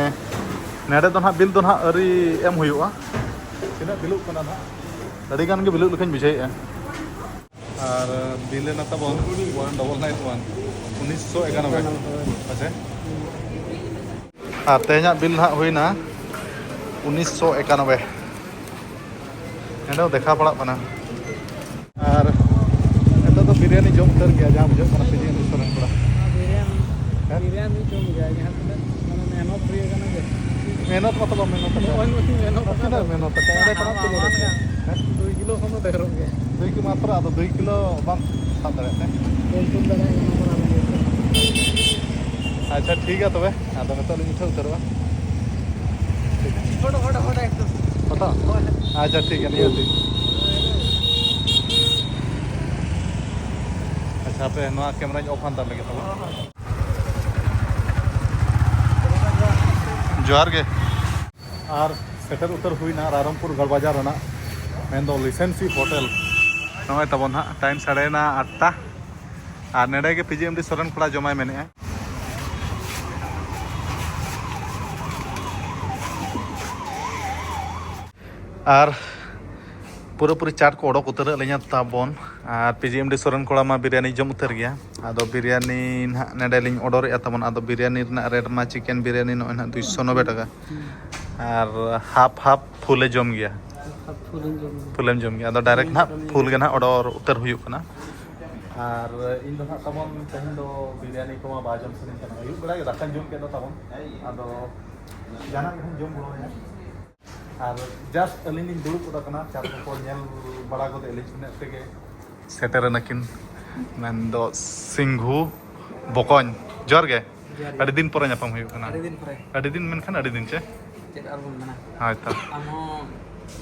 ᱱᱚᱰᱮ ᱫᱚ ᱱᱟᱦᱟᱜ ᱵᱤᱞ ᱫᱚ ᱱᱟᱦᱟᱜ ᱟᱹᱣᱨᱤ ᱮᱢ ᱦᱩᱭᱩᱜᱼᱟ᱾ ᱛᱤᱱᱟᱹᱜ ᱵᱤᱞᱚᱜ ᱠᱟᱱᱟ ᱱᱟᱦᱟᱜ? ᱟᱹᱰᱤ ᱜᱟᱱ ᱜᱮ ᱵᱤᱞᱚᱜ ᱞᱮᱠᱟᱧ ᱵᱩᱡᱷᱟᱹᱣᱮᱫᱼᱟ᱾ ᱟᱨ ᱵᱤᱞ ᱮᱱᱟ ᱛᱟᱵᱚᱱ ᱚᱣᱟᱱ ᱰᱚᱵᱚᱞ ᱱᱟᱭᱤᱱ ᱚᱣᱟᱱ, ᱩᱱᱤᱥᱥᱚ ᱮᱠᱟᱱᱚᱵᱵᱳᱭ᱾ ᱟᱪᱪᱷᱟ, ᱟᱨ ᱛᱮᱦᱮᱧᱟᱜ ᱵᱤᱞ ᱱᱟᱦᱟᱜ ᱦᱩᱭᱱᱟ ᱩᱱᱤᱥᱥᱚ ᱮᱠᱟᱱᱚᱵᱵᱳᱭ᱾ ᱱᱚᱰᱮ ᱦᱚᱸ ᱫᱮᱠᱷᱟᱣ ᱯᱟᱲᱟᱜ ᱠᱟᱱᱟ᱾ ᱟᱨ ᱱᱤᱛᱚᱜ ᱫᱚ ᱵᱤᱨᱭᱟᱱᱤ ᱡᱚᱢ ᱩᱛᱟᱹᱨ ᱜᱮᱭᱟ, ᱡᱟᱦᱟᱸ ᱵᱩᱡᱷᱟᱹᱜ ᱠᱟᱱᱟ ᱯᱤᱡᱤ ᱨᱮᱥᱴᱩᱨᱮᱱᱴ ᱠᱚᱲᱟ᱾ ᱵᱤᱨᱭᱟᱱᱤ, ᱦᱮᱸ? ᱵᱤᱨᱭᱟᱱᱤ ᱡᱚᱢ ᱜᱮᱭᱟ, ᱡᱟᱦᱟᱸ ᱛᱤᱱᱟᱹᱜ ᱢᱟᱱᱮ ᱢᱮᱦᱱᱚᱛ ᱦᱩᱭ ᱟᱠᱟᱱᱟ ᱡᱮ᱾ ᱢᱮᱦᱱᱚᱛ ᱢᱟᱛᱚ ᱵᱟᱢ ᱢᱮᱦᱱᱚᱛ ᱟᱠᱟᱫᱟ᱾ ᱱᱚᱜᱼᱚᱭ ᱱᱩᱭ ᱢᱮᱦᱱᱚᱛ ᱟᱨ ᱛᱤᱱᱟᱹᱜ ᱟᱠᱟᱫᱟ᱾ ᱢᱮᱦᱱᱚᱛ ᱟᱠᱟᱫᱟ? ᱚᱸᱰᱮ ᱠᱷᱚᱱᱟᱜ ᱟᱢᱟᱜ ᱛᱩᱞᱟᱹᱣ ᱟᱢᱟᱜ ᱟᱠᱟᱫᱟ᱾ ᱦᱮᱸ? ᱫᱩᱭ ᱠᱤᱞᱳ ᱠᱷᱚᱱ ᱫᱚ ᱰᱷᱮᱨᱚᱜ ᱜᱮᱭᱟ᱾ ᱫᱩᱭ ᱠᱤᱞᱳ ᱢᱟᱛᱨᱚ, ᱟᱫᱚ ᱫᱩᱭ ᱠᱤᱞᱳ ᱵᱟᱢ ᱥᱟᱵ ᱫᱟᱲᱮᱭᱟᱜ ᱛᱮ? ᱵᱟᱹᱧ ᱛᱩᱞ ᱫᱟᱲᱮᱭᱟᱜ ᱠᱟᱱᱟ, ᱚᱱᱟ ᱠᱚᱨᱟᱣ ᱞᱟᱹᱜᱤᱫ᱾ ᱟᱪᱪᱷᱟ, ᱴᱷᱤᱠ ᱜᱮᱭᱟ ᱛᱚᱵᱮ, ᱟᱫᱚ ᱱᱤᱛᱚᱜ ᱞᱤᱧ ᱩᱴᱷᱟᱹᱣ ᱩᱛᱟᱹᱨᱚᱜᱼᱟ᱾ ᱯᱷᱳᱴᱳ, ᱯᱷᱳᱴᱳ, ᱯᱷᱳᱴᱳ ᱮᱠᱴᱩ᱾ ᱯᱷᱳᱴᱳ? ᱦᱳᱭ᱾ ᱟᱪᱪᱷᱟ, ᱴᱷᱤᱠ ᱜᱮᱭᱟ, ᱱᱤᱭᱟᱹ ᱴᱷᱤᱠ᱾ ᱟᱪᱪᱷᱟ, ᱦᱟᱯᱮ ᱱᱚᱣᱟ ᱠᱮᱢᱮᱨᱟᱧ ᱚᱯᱷ ᱦᱟᱛᱟᱲ ᱞᱮᱜᱮ ᱛᱟᱵᱚᱱ᱾ ᱡᱚᱦᱟᱨ ᱜᱮ᱾ ᱟᱨ ᱥᱮᱴᱮᱨ ᱩᱛᱟᱹᱨ ᱦᱩᱭᱱᱟ ᱨᱟᱭᱨᱚᱝᱯᱩᱨ ᱜᱟᱲ ᱵᱟᱡᱟᱨ ᱨᱮᱱᱟᱜ, ᱢᱮᱱᱫᱚ ᱞᱤᱥᱮᱱᱥᱤ ᱦᱳᱴᱮᱞ᱾ ᱱᱚᱜᱼᱚᱭ ᱛᱟᱵᱚᱱ ᱦᱟᱸᱜ, ᱴᱟᱭᱤᱢ ᱥᱟᱲᱮ ᱱᱟ ᱟᱴᱴᱟ᱾ ᱟᱨ ᱱᱚᱰᱮ ᱜᱮ ᱯᱤᱡᱤ ᱮᱢᱰᱤ ᱥᱚᱨᱮᱱ ᱠᱚᱲᱟ ᱡᱚᱢᱟᱭ ᱢᱮᱱᱮᱜᱼᱟ᱾ ᱟᱨ ᱯᱩᱨᱟᱹᱯᱩᱨᱤ ᱪᱟᱴ ᱠᱚ ᱚᱰᱚᱠ ᱩᱛᱟᱹᱨ ᱟᱹᱞᱤᱧᱟ ᱛᱟᱵᱚᱱ᱾ ᱟᱨ ᱯᱤᱡᱤ ᱮᱢᱰᱤ ᱥᱚᱨᱮᱱ ᱠᱚᱲᱟ ᱢᱟ ᱵᱤᱨᱭᱟᱱᱤ ᱡᱚᱢ ᱩᱛᱟᱹᱨ ᱜᱮᱭᱟ᱾ ᱟᱫᱚ ᱵᱤᱨᱭᱟᱱᱤ ᱱᱟᱦᱟᱜ ᱱᱚᱰᱮ ᱞᱤᱧ ᱚᱰᱟᱨᱮᱜᱼᱟ ᱛᱟᱵᱚᱱ᱾ ᱟᱫᱚ ᱵᱤᱨᱭᱟᱱᱤ ᱨᱮᱱᱟᱜ ᱨᱮᱴ ᱢᱟ, ᱪᱤᱠᱮᱱ ᱵᱤᱨᱭᱟᱱᱤ ᱱᱚᱜᱼᱚᱭ ᱱᱟᱦᱟᱜ ᱫᱩᱭᱥᱚ ᱱᱚᱵᱵᱳᱭ ᱴᱟᱠᱟ᱾ ᱟᱨ ᱦᱟᱯ ᱦᱟᱯ ᱯᱷᱩᱞᱮ ᱡᱚᱢ ᱜᱮᱭᱟ᱾ ᱦᱟᱯ ᱯᱷᱩᱞᱮᱢ ᱡᱚᱢ ᱜᱮᱭᱟ᱾ ᱯᱷᱩᱞᱮᱢ ᱡᱚᱢ ᱜᱮᱭᱟ᱾ ᱟᱫᱚ ᱰᱟᱭᱨᱮᱠᱴ ᱱᱟᱦᱟᱜ ᱯᱷᱩᱞ ᱜᱮ ᱱᱟᱦᱟᱜ ᱚᱰᱟᱨ ᱩᱛᱟᱹᱨ ᱦᱩᱭᱩᱜ ᱠᱟᱱᱟ᱾ ᱟᱨ ᱤᱧ ᱫᱚ ᱱᱟᱦᱟᱜ ᱛᱟᱵᱚᱱ ᱛᱮᱦᱮᱧ ᱫᱚ ᱵᱤᱨᱭᱟᱱᱤ ᱠᱚᱢᱟ ᱵᱟᱭ ᱡᱚᱢ ᱥᱟᱱᱟᱧ ᱠᱟᱱᱟ᱾ ᱟᱹᱭᱩᱵ ᱵᱮᱲᱟ ᱜᱮ ᱫᱟᱠᱟᱧ ᱡᱚᱢ ᱠᱮᱫ ᱫᱚ ᱛᱟᱵᱚᱱ᱾ ᱟᱫᱚ ᱡᱟᱦᱟᱱᱟᱜ ᱜᱮ ᱱᱟᱦᱟᱜ ᱡᱚᱢ ᱜᱚᱲᱚ ᱟᱭᱟ᱾ ᱟᱨ ᱡᱟᱥᱴ ᱟᱹᱞᱤᱧ ᱞᱤᱧ ᱫᱩᱲᱩᱵ ᱜᱚᱫ ᱟᱠᱟᱱᱟ, ᱪᱟᱨ ᱠᱚᱠᱚ ᱧᱮᱞ ᱵᱟᱲᱟ ᱜᱚᱫᱮᱫ ᱞᱤᱧ ᱤᱱᱟᱹᱜ ᱛᱮᱜᱮ᱾ ᱥᱮᱴᱮᱨ ᱮᱱᱟᱠᱤᱱ, ᱢᱮᱱᱫᱚ ᱥᱤᱝᱜᱷᱩ ᱵᱚᱠᱚᱧ᱾ ᱡᱚᱦᱟᱨ ᱜᱮ᱾ ᱡᱚᱦᱟᱨ ᱜᱮ᱾ ᱟᱹᱰᱤ ᱫᱤᱱ ᱯᱚᱨᱮ ᱧᱟᱯᱟᱢ ᱦᱩᱭᱩᱜ ᱠᱟᱱᱟ᱾ ᱟᱹᱰᱤ ᱫᱤᱱ ᱯᱚᱨᱮ᱾ ᱟᱹᱰᱤ ᱫᱤᱱ ᱢᱮᱱᱠᱷᱟᱱ ᱟᱹᱰᱤ ᱫᱤᱱ ᱪᱮ? ᱪᱮᱫ ᱟᱨ ᱵᱚᱱ ᱢᱮᱱᱟ? ᱦᱳᱭ ᱛᱚ᱾ ᱟᱢ ᱦᱚᱸ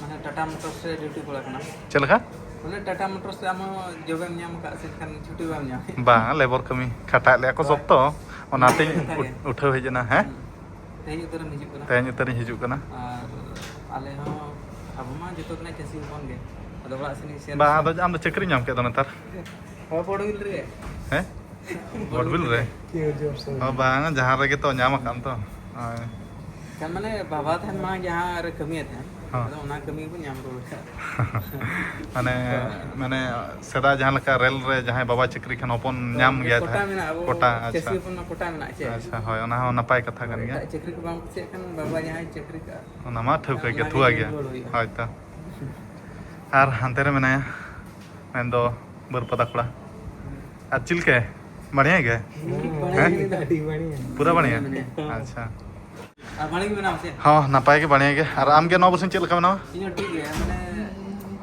ᱢᱟᱱᱮ ᱴᱟᱴᱟ ᱢᱳᱴᱚᱨᱥ ᱨᱮ ᱰᱤᱭᱩᱴᱤ ᱠᱚᱲᱟ ᱠᱟᱱᱟᱢ᱾ ᱪᱮᱫ ᱞᱮᱠᱟ? ᱵᱚᱞᱮ ᱴᱟᱴᱟ ᱢᱳᱴᱚᱨᱥ ᱨᱮ ᱟᱢ ᱦᱚᱸ ᱡᱚᱵᱮᱢ ᱧᱟᱢ ᱟᱠᱟᱫ ᱥᱮ ᱮᱱᱠᱷᱟᱱ ᱪᱷᱩᱴᱤ ᱵᱟᱢ ᱧᱟᱢ? ᱵᱟᱝ, ᱞᱮᱵᱚᱨ ᱠᱟᱹᱢᱤ ᱠᱷᱟᱴᱟᱜ ᱞᱮᱭᱟ ᱠᱚ ᱦᱳᱭ᱾ ᱥᱚᱠᱛᱚ, ᱚᱱᱟᱛᱤᱧ ᱚᱱᱟ ᱠᱟᱛᱷᱟ ᱜᱮ᱾ ᱩ-, ᱩᱴᱷᱟᱹᱣ ᱦᱮᱡ ᱮᱱᱟ, ᱦᱮᱸ? ᱦᱩᱸ᱾ ᱛᱮᱦᱮᱧ ᱩᱛᱟᱹᱨᱮᱢ ᱦᱤᱡᱩᱜ ᱠᱟᱱᱟ? ᱛᱮᱦᱮᱧ ᱩᱛᱟᱹᱨᱤᱧ ᱦᱤᱡᱩᱜ ᱠᱟᱱᱟ᱾ ᱟᱨ ᱟᱞᱮ ᱦᱚᱸ, ᱟᱵᱚ ᱢᱟ ᱡᱚᱛᱚ ᱠᱟᱱᱟ ᱪᱟᱹᱥᱤ ᱦᱚᱯᱚᱱ ᱜᱮ᱾ ᱟᱫᱚ ᱚᱲᱟᱜ ᱥᱮᱱ ᱤᱧ ᱥᱮᱱ ᱵᱟᱝ, ᱞᱮᱱᱟ᱾ ᱟᱫᱚ ᱟᱢ ᱫᱚ ᱪᱟᱹᱠᱨᱤ ᱧᱟᱢ ᱠᱮᱫ ᱫᱚ ᱱᱮᱛᱟᱨ? ᱦᱳᱭ, ᱵᱚᱰ ᱵᱤᱞ ᱨᱮ᱾ ᱦᱮᱸ? ᱵᱚᱰ ᱵᱤᱞ ᱨᱮ? ᱚ, ᱵᱟᱝ, ᱡᱟᱦᱟᱸ ᱨᱮᱜᱮ ᱛᱚ ᱧᱟᱢ ᱟᱠᱟᱫ ᱛᱚ᱾ ᱦᱳᱭ᱾ ᱠᱷᱟᱱ ᱢᱟᱱᱮ ᱵᱟᱵᱟ ᱛᱟᱦᱮᱱ ᱢᱟ ᱡᱟᱦᱟᱸ ᱨᱮ ᱠᱟᱹᱢᱤᱭᱮᱫ ᱛᱟᱦᱮᱱ, ᱦᱚᱸ᱾ ᱟᱫᱚ ᱚᱱᱟ ᱠᱟᱹᱢᱤ ᱜᱮᱵᱚᱱ ᱧᱟᱢ ᱨᱩᱣᱟᱹᱲ ᱠᱟᱜᱼᱟ᱾ ᱢᱟᱱᱮ, ᱢᱟᱱᱮ ᱥᱮᱫᱟᱭ ᱡᱟᱦᱟᱸ ᱞᱮᱠᱟ ᱨᱮᱞ ᱨᱮ ᱡᱟᱦᱟᱸᱭ ᱵᱟᱵᱟ ᱪᱟᱹᱠᱨᱤ ᱠᱷᱟᱱ ᱦᱚᱯᱚᱱ ᱧᱟᱢ ᱜᱮᱭᱟ ᱠᱚᱴᱟ ᱡᱟᱦᱟᱸ ᱢᱮᱱᱟᱜᱼᱟ, ᱟᱵᱚ ᱠᱚᱴᱟ, ᱪᱟᱹᱥᱤ ᱟᱪᱪᱷᱟ᱾ ᱦᱚᱯᱚᱱ ᱢᱟ ᱠᱚᱴᱟ ᱢᱮᱱᱟᱜᱼᱟ ᱪᱮ᱾ ᱟᱪᱪᱷᱟ, ᱦᱳᱭ, ᱚᱱᱟ ᱦᱚᱸ ᱱᱟᱯᱟᱭ ᱠᱟᱛᱷᱟ ᱠᱟᱱ ᱜᱮᱭᱟ᱾ ᱮᱴᱟᱜ ᱪᱟᱹᱠᱨᱤ ᱠᱚ ᱵᱟᱝ ᱠᱩᱥᱤᱭᱟᱜ ᱠᱷᱟᱱ ᱵᱟᱵᱟ ᱡᱟᱦᱟᱸᱭ ᱪᱟᱹᱠᱨᱤ ᱠᱟᱜᱼᱟ, ᱚᱱᱟ ᱢᱟ ᱴᱷᱟᱹᱣᱠᱟᱹ ᱚᱱᱟ ᱜᱮ, ᱜᱮ ᱛᱷᱩᱣᱟ ᱧᱮᱞ ᱜᱮᱭᱟ᱾ ᱨᱩᱣᱟᱹᱲ ᱦᱩᱭᱩᱜᱼᱟ᱾ ᱦᱳᱭ ᱛᱚ᱾ ᱟᱨ ᱦᱟᱱᱛᱮ ᱨᱮ ᱢᱮᱱᱟᱭᱟ, ᱢᱮᱱᱫᱚ ᱵᱟᱹᱨᱯᱟᱫᱟ ᱠᱚᱲᱟ᱾ ᱟᱨ ᱪᱮᱫ ᱞᱮᱠᱟ? ᱵᱟᱲᱤᱭᱟ ᱜᱮ? ᱦᱮᱸ? ᱟᱹᱰᱤ ᱵᱟᱲᱤᱭᱟ᱾ ᱯᱩᱨᱟᱹ ᱵᱟᱲᱤᱭᱟ? ᱦᱮᱸ᱾ ᱟᱪᱪᱷᱟ᱾ ᱟᱨ ᱵᱟᱲᱤ ᱜᱮ ᱢᱮᱱᱟᱢᱟ ᱥᱮ? ᱦᱚᱸ, ᱱᱟᱯᱟᱭ ᱜᱮ ᱵᱟᱲᱤᱭᱟ ᱜᱮ᱾ ᱟᱨ ᱟᱢ ᱜᱮ ᱱᱚᱣᱟ ᱵᱚᱪᱷᱚᱨ ᱪᱮᱫ ᱞᱮᱠᱟ ᱢᱮᱱᱟᱢᱟ? ᱤᱧ ᱦᱚᱸ ᱴᱷᱤᱠ ᱜᱮᱭᱟ, ᱢᱟᱱᱮ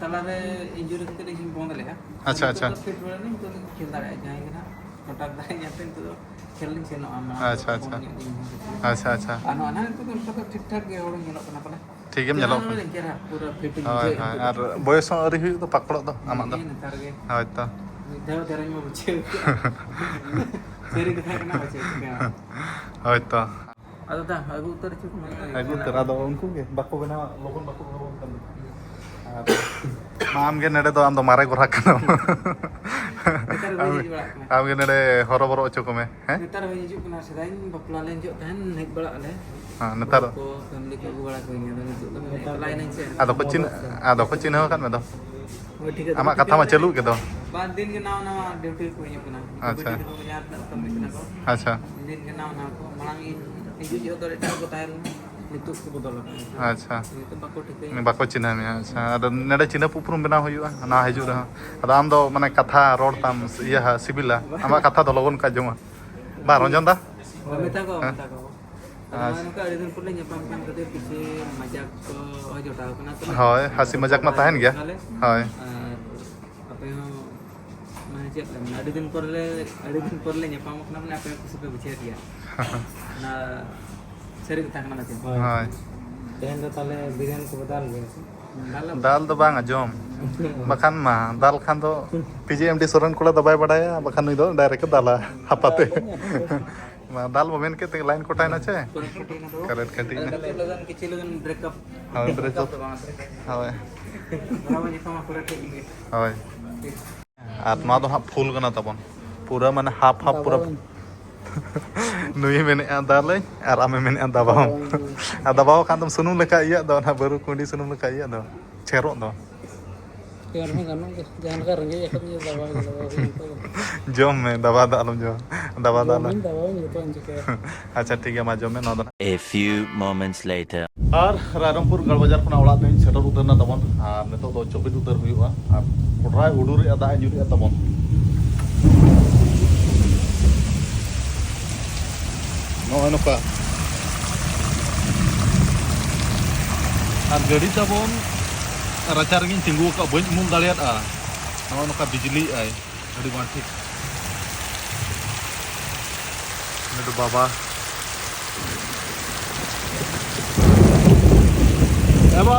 ᱛᱟᱞᱟᱨᱮ injury ᱠᱷᱟᱹᱛᱤᱨ ᱤᱧ ᱵᱚᱱᱫ ᱞᱮᱫᱼᱟ᱾ ᱟᱪᱪᱷᱟ, ᱱᱤᱛᱚᱜ ᱟᱪᱪᱷᱟ᱾ ᱫᱚ fit ᱵᱟᱲᱟ ᱱᱟᱹᱧ, ᱱᱤᱛᱚᱜ ᱫᱚ ᱠᱷᱮᱞ ᱫᱟᱲᱮᱭᱟᱜᱼᱟ, ᱡᱟᱦᱟᱸᱭ ᱜᱮ ᱱᱟᱦᱟᱜ contact ᱫᱟᱲᱮᱭᱟᱹᱧᱟ ᱯᱮ, ᱱᱤᱛᱚᱜ ᱫᱚ ᱠᱷᱮᱞ ᱞᱤᱧ ᱥᱮᱱᱚᱜᱼᱟ, ᱢᱟᱲᱟᱝ ᱟᱪᱪᱷᱟ, ᱫᱚ ᱟᱪᱪᱷᱟ᱾ ᱠᱚᱢ ᱧᱚᱜ ᱞᱤᱧ ᱧᱟᱢ ᱠᱮᱫᱟ᱾ ᱟᱪᱪᱷᱟ, ᱟᱪᱪᱷᱟ᱾ ᱟᱨ ᱱᱚᱣᱟ ᱱᱟᱦᱟᱜ ᱱᱤᱛᱚᱜ ᱫᱚ ᱚᱱᱠᱟ ᱫᱚ ᱴᱷᱤᱠ ᱴᱷᱟᱠ ᱜᱮ ᱦᱚᱲ ᱧᱮᱞᱚᱜ ᱠᱟᱱᱟ ᱯᱟᱞᱮ᱾ ᱴᱷᱤᱠ ᱜᱮᱢ ᱧᱮᱞᱚᱜ᱾ ᱪᱮᱦᱨᱟ ᱯᱩᱨᱟᱹ fit ᱤᱧ ᱦᱳᱭ, ᱵᱩᱡᱷᱟᱹᱣᱮᱫᱼᱟ ᱦᱳᱭ᱾ ᱱᱤᱛᱚᱜ ᱟᱨ ᱫᱚ᱾ ᱵᱚᱭᱮᱥ ᱦᱚᱸ ᱟᱹᱣᱨᱤ ᱦᱩᱭᱩᱜ ᱫᱚ ᱯᱟᱠᱚᱲᱚᱜ ᱫᱚ ᱟᱢᱟᱜ ᱫᱚ᱾ ᱦᱮᱸ, ᱱᱮᱛᱟᱨ ᱜᱮ᱾ ᱦᱳᱭ ᱛᱚ᱾ ᱢᱤᱫ ᱫᱷᱟᱣ ᱫᱷᱟᱨᱟᱧ ᱢᱟ ᱵᱩᱡᱷᱟᱹᱣ ᱠᱮᱫᱼᱟ᱾ ᱥᱟᱹᱨᱤ ᱠᱟᱛᱷᱟ ᱠᱟᱱᱟ, ᱵᱟᱪᱮ ᱪᱤᱠᱟᱹᱭᱟ᱾ ᱦᱳᱭ ᱛᱚ᱾ ᱟᱫᱚ ᱫᱟ, ᱟᱹᱜᱩ ᱩᱛᱟᱹᱨ ᱦᱚᱪᱚ ᱠᱚᱢᱮ᱾ ᱟᱹᱜᱩ ᱩᱛᱟᱹᱨ, ᱟᱫᱚ ᱩᱱᱠᱩ ᱜᱮ ᱵᱟᱠᱚ ᱵᱮᱱᱟᱣᱟ, ᱞᱚᱜᱚᱱ ᱵᱟᱠᱚ ᱵᱮᱱᱟᱣᱟ ᱠᱟᱱᱟ᱾ ᱟᱨ ᱢᱟ ᱟᱢ ᱜᱮ ᱱᱚᱰᱮ ᱫᱚ, ᱟᱢ ᱫᱚ ᱢᱟᱨᱮ ᱜᱚᱨᱦᱟᱠ ᱠᱟᱱᱟᱢ᱾ ᱱᱮᱛᱟᱨ ᱵᱟᱹᱧ ᱟᱢ, ᱦᱮᱡ ᱵᱟᱲᱟᱜ ᱠᱟᱱᱟ᱾ ᱟᱢ ᱜᱮ ᱱᱚᱰᱮ ᱦᱚᱨᱚᱵᱚᱨᱚ ᱦᱚᱪᱚ ᱠᱚᱢᱮ, ᱦᱮᱸ? ᱱᱮᱛᱟᱨ ᱵᱟᱹᱧ ᱦᱤᱡᱩᱜ ᱠᱟᱱᱟ, ᱥᱮᱫᱟᱭ ᱵᱟᱯᱞᱟ ᱞᱮᱱ ᱡᱚᱦᱚᱜ ᱛᱟᱦᱮᱱ, ᱦᱮᱡ ᱵᱟᱲᱟᱜ ᱟᱞᱮ᱾ ᱦᱮᱸ, ᱱᱮᱛᱟᱨ ᱵᱟᱹᱦᱩ ᱠᱚ, family ᱠᱚ ᱟᱹᱜᱩ ᱵᱟᱲᱟ ᱠᱚ ᱜᱮᱭᱟ, ᱟᱫᱚ ᱱᱤᱛᱚᱜ ᱫᱚ ᱢᱟᱱᱮ ᱮᱠᱞᱟ ᱮᱱᱟᱹᱧ ᱥᱮ᱾ ᱟᱫᱚ ᱠᱚ ᱪᱤᱱ-, ᱟᱫᱚ ᱠᱚ ᱪᱤᱱᱦᱟᱹᱣ ᱟᱠᱟᱫ ᱢᱮ ᱫᱚ᱾ ᱦᱳᱭ, ᱴᱷᱤᱠ ᱟᱪᱷᱮ, ᱟᱢᱟᱜ ᱴᱷᱤᱠ ᱠᱟᱛᱷᱟ ᱢᱟ ᱟᱪᱷᱮ᱾ ᱪᱟᱹᱞᱩᱜ ᱜᱮ ᱫᱚ᱾ ᱵᱟᱨ ᱫᱤᱱ ᱜᱮ ᱱᱟᱣᱟ ᱱᱟᱣᱟ duty ᱠᱚ ᱦᱤᱡᱩᱜ ᱠᱟᱱᱟ᱾ ᱟᱪᱪᱷᱟ᱾ ᱵᱤᱴᱤ ᱛᱟᱠᱚ ᱡᱟᱦᱟᱸ ᱛᱤᱱᱟᱹᱜ ᱠᱟᱹᱢᱤ ᱠᱟᱱᱟ ᱠᱚ᱾ ᱟᱪᱪᱷᱟ᱾ ᱫᱤᱱ ᱜᱮ ᱱᱟᱣᱟ ᱱᱟᱣᱟ ᱠᱚ᱾ ᱢᱟᱲᱟᱝ ᱤᱧ ᱦᱤᱡᱩᱜ ᱡᱚᱦᱚᱜ ᱫᱚ ᱮᱴᱟᱜ ᱠᱚ ᱛᱟᱦᱮᱸ ᱞᱮᱱᱟ, ᱱᱤᱛᱚᱜ ᱠᱚ ᱵᱚᱫᱚᱞ ᱟᱠᱟᱱᱟ᱾ ᱟᱪᱪᱷᱟ᱾ ᱱᱤᱛᱚᱜ ᱵᱟᱠᱚ ᱴᱷᱤᱠᱟᱹᱭᱟ᱾ ᱵᱟᱠᱚ ᱪᱤᱱᱦᱟᱹᱣ ᱢᱮᱭᱟ, ᱟᱪᱪᱷᱟ᱾ ᱟᱫᱚ ᱱᱚᱰᱮ ᱪᱤᱱᱦᱟᱹᱯ ᱩᱯᱨᱩᱢ ᱵᱮᱱᱟᱣ ᱦᱩᱭᱩᱜᱼᱟ, ᱱᱟᱣᱟ ᱦᱤᱡᱩᱜ ᱨᱮᱦᱚᱸ᱾ ᱟᱫᱚ ᱟᱢ ᱫᱚ ᱢᱟᱱᱮ ᱠᱟᱛᱷᱟ ᱨᱚᱲ ᱛᱟᱢ ᱤᱭᱟᱹ ᱦᱟ, ᱥᱤᱵᱤᱞᱟ᱾ ᱟᱢᱟᱜ ᱠᱟᱛᱷᱟ ᱫᱚ ᱞᱚᱜᱚᱱ ᱠᱚ ᱟᱸᱡᱚᱢᱟ᱾ ᱵᱟᱝ, ᱨᱚᱧᱡᱚᱱ ᱫᱟ? ᱦᱳᱭ, ᱢᱮᱛᱟ ᱠᱚᱣᱟ, ᱦᱮᱸ? ᱢᱮᱛᱟ ᱠᱚᱣᱟ᱾ ᱟᱫᱚ ᱟᱪᱪᱷᱟ᱾ ᱱᱚᱜᱼᱚᱭ ᱱᱚᱝᱠᱟ ᱟᱹᱰᱤ ᱫᱤᱱ ᱯᱚᱨ ᱞᱮ ᱧᱟᱯᱟᱢ ᱠᱟᱱ ᱠᱷᱟᱹᱛᱤᱨ ᱠᱤᱪᱷᱩ ᱢᱟᱡᱟᱠ ᱠᱚ ᱦᱚᱸ ᱡᱚᱴᱟᱣ ᱠᱟᱱᱟ ᱛᱚ᱾ ᱦᱳᱭ, ᱦᱟᱹᱥᱤ ᱢᱟᱡᱟᱠ ᱢᱟ ᱛᱟᱦᱮᱱ ᱜᱮᱭᱟ᱾ ᱦᱳᱭ᱾ ᱟᱨ ᱟᱯᱮ ᱦᱚᱸ ᱢᱟᱱᱮ ᱪᱮᱫ ᱞᱮᱠᱟ, ᱟᱹᱰᱤ ᱫᱤᱱ ᱯᱚᱨ ᱞᱮ, ᱟᱹᱰᱤ ᱫᱤᱱ ᱯᱚᱨ ᱞᱮ ᱧᱟᱯᱟᱢᱚᱜ ᱠᱟᱱᱟ, ᱢᱟᱱᱮ ᱟᱯᱮ ᱦᱚᱸ ᱠᱩᱥᱤ ᱯᱮ ᱵᱩᱡᱷᱟᱹᱣ ᱜᱮᱭᱟ᱾ ᱚᱱᱟ ᱥᱟᱹᱨᱤ ᱠᱟᱛᱷᱟ ᱠᱟᱱᱟ ᱢᱤᱫᱴᱮᱱ᱾ ᱦᱳᱭ᱾ ᱦᱳᱭ᱾ ᱛᱮᱦᱮᱧ ᱫᱚ ᱛᱟᱦᱚᱞᱮ ᱵᱤᱨᱤᱭᱟᱱᱤ ᱠᱚᱯᱮ ᱫᱟᱞ ᱜᱮᱭᱟ ᱥᱮ? ᱫᱟᱞ ᱟᱵᱚ᱾ ᱫᱟᱞ ᱫᱚ ᱵᱟᱝ ᱟᱸᱡᱚᱢ᱾ ᱵᱟᱠᱷᱟᱱ ᱢᱟ, ᱫᱟᱞ ᱠᱷᱟᱱ ᱫᱚ ᱯᱤ ᱡᱤ ᱮᱢ ᱰᱤ ᱥᱚᱨᱮᱱ ᱠᱚᱲᱟ ᱫᱚ ᱵᱟᱭ ᱵᱟᱰᱟᱭᱟ, ᱵᱟᱠᱷᱟᱱ ᱱᱩᱭ ᱫᱚ direct ᱮ ᱫᱟᱞᱟ ᱦᱟᱯᱟᱛᱮ᱾ ᱢᱟ, ᱫᱟᱞ ᱵᱚ ᱢᱮᱱ ᱠᱮᱫ ᱛᱮᱜᱮ line ᱠᱚᱴᱟᱭᱮᱱᱟ ᱪᱮ? ᱠᱟᱨᱮᱱᱴ ᱠᱟᱹᱴᱤᱡ ᱮᱱᱟ᱾ ᱟᱫᱚ ᱱᱤᱛᱚᱜ ᱞᱟᱹᱜᱤᱫ ᱠᱤᱪᱷᱩ ᱞᱟᱹᱜᱤᱫ break up᱾ ᱦᱳᱭ, break up᱾ ᱫᱚ ᱵᱟᱝ, break up᱾ ᱦᱳᱭ᱾ ᱫᱷᱚᱨᱟ ᱵᱚᱱ ᱧᱟᱯᱟᱢᱟ ᱯᱩᱨᱟᱹ ᱴᱷᱤᱠ ᱜᱮ᱾ ᱦᱳᱭ᱾ ᱴᱷᱤᱠ᱾ ᱟᱨ ᱱᱚᱣᱟ ᱫᱚ ᱦᱟᱸᱜ full ᱠᱟᱱᱟ ᱛᱟᱵᱚᱱ, ᱯᱩᱨᱟᱹ ᱢᱟᱱᱮ half half ᱯᱩᱨᱟᱹ᱾ ᱵᱟᱵᱟ᱾ ᱱᱩᱭᱮ ᱢᱮᱱᱮᱫᱼᱟ ᱫᱟᱞᱟᱹᱧ ᱟᱨ ᱟᱢᱮ ᱢᱮᱱᱮᱫᱼᱟ ᱫᱟᱵᱟᱣᱟᱢ᱾ ᱟᱨ ᱫᱟᱵᱟᱣ ᱠᱷᱟᱱ ᱫᱚᱢ ᱥᱩᱱᱩᱢ ᱞᱮᱠᱟ ᱤᱭᱟᱹᱜ ᱫᱚ, ᱚᱱᱟ ᱵᱟᱹᱨᱩ ᱠᱩᱸᱰᱤ ᱥᱩᱱᱩᱢ ᱞᱮᱠᱟ ᱤᱭᱟᱹᱜ ᱫᱚ, ᱪᱷᱮᱨᱚᱜ ᱫᱚ᱾ ᱮᱱ ᱨᱮᱦᱚᱸ ᱜᱟᱱᱚᱜ ᱜᱮᱭᱟ, ᱡᱟᱦᱟᱸ ᱞᱮᱠᱟ ᱨᱮᱸᱜᱮᱡ ᱟᱠᱟᱫᱤᱧᱟ ᱫᱟᱵᱟᱣ ᱜᱮ ᱫᱟᱵᱟᱣ ᱦᱩᱭᱩᱜ ᱛᱟᱵᱚᱱᱟ᱾ ᱡᱚᱢ ᱢᱮ, ᱫᱟᱵᱟ ᱫᱚ ᱟᱞᱚᱢ ᱡᱚᱢᱟ, ᱫᱟᱵᱟ ᱫᱚ ᱟᱞᱚᱢ᱾ ᱡᱚᱢᱟᱹᱧ, ᱫᱟᱵᱟᱣᱟᱹᱧ, ᱡᱚᱛᱚᱣᱟᱜ ᱤᱧ ᱪᱤᱠᱟᱹᱭᱟ᱾ ᱟᱪᱪᱷᱟ ᱴᱷᱤᱠ ᱜᱮᱭᱟ, ᱢᱟ ᱡᱚᱢ ᱢᱮ ᱱᱚᱣᱟ ᱫᱚ ᱱᱟᱜ᱾ A few moments later. ᱟᱨ ᱨᱟᱭᱨᱚᱝᱯᱩᱨ ᱜᱟᱲ ᱵᱟᱡᱟᱨ ᱠᱷᱚᱱᱟᱜ ᱚᱲᱟᱜ ᱛᱮᱧ ᱥᱮᱴᱮᱨ ᱩᱛᱟᱹᱨ ᱮᱱᱟ ᱛᱟᱵᱚᱱ, ᱟᱨ ᱱᱤᱛᱚᱜ ᱫᱚ ᱪᱚᱯᱤᱫ ᱩᱛᱟᱹᱨ ᱦᱩᱭᱩᱜᱼᱟ᱾ ᱟᱨ ᱠᱚᱰᱨᱟᱭ ᱦᱩᱰᱩᱨᱮᱜᱼᱟ, ᱫᱟᱜ ᱮ ᱧᱩᱨᱮᱜᱼᱟ ᱛᱟᱵᱚᱱ᱾ ᱱᱚᱜᱼᱚᱭ ᱱᱚᱝᱠᱟ᱾ ᱟᱨ ᱜᱟᱹᱰᱤ ᱛᱟᱵᱚᱱ ᱨᱟᱪᱟ ᱨᱮᱜᱮᱧ ᱛᱤᱸᱜᱩ ᱟᱠᱟᱫ, ᱵᱟᱹᱧ ᱩᱢᱩᱞ ᱫᱟᱲᱮᱭᱟᱫᱼᱟ᱾ ᱱᱚᱜᱼᱚᱭ ᱱᱚᱝᱠᱟ ᱵᱤᱡᱽᱞᱤᱭᱮᱜᱼᱟᱭ, ᱟᱹᱰᱤ ᱵᱟᱝ ᱴᱷᱤᱠ᱾ ᱩᱱᱤ ᱫᱚ ᱵᱟᱵᱟ᱾ ᱮ ᱵᱟ,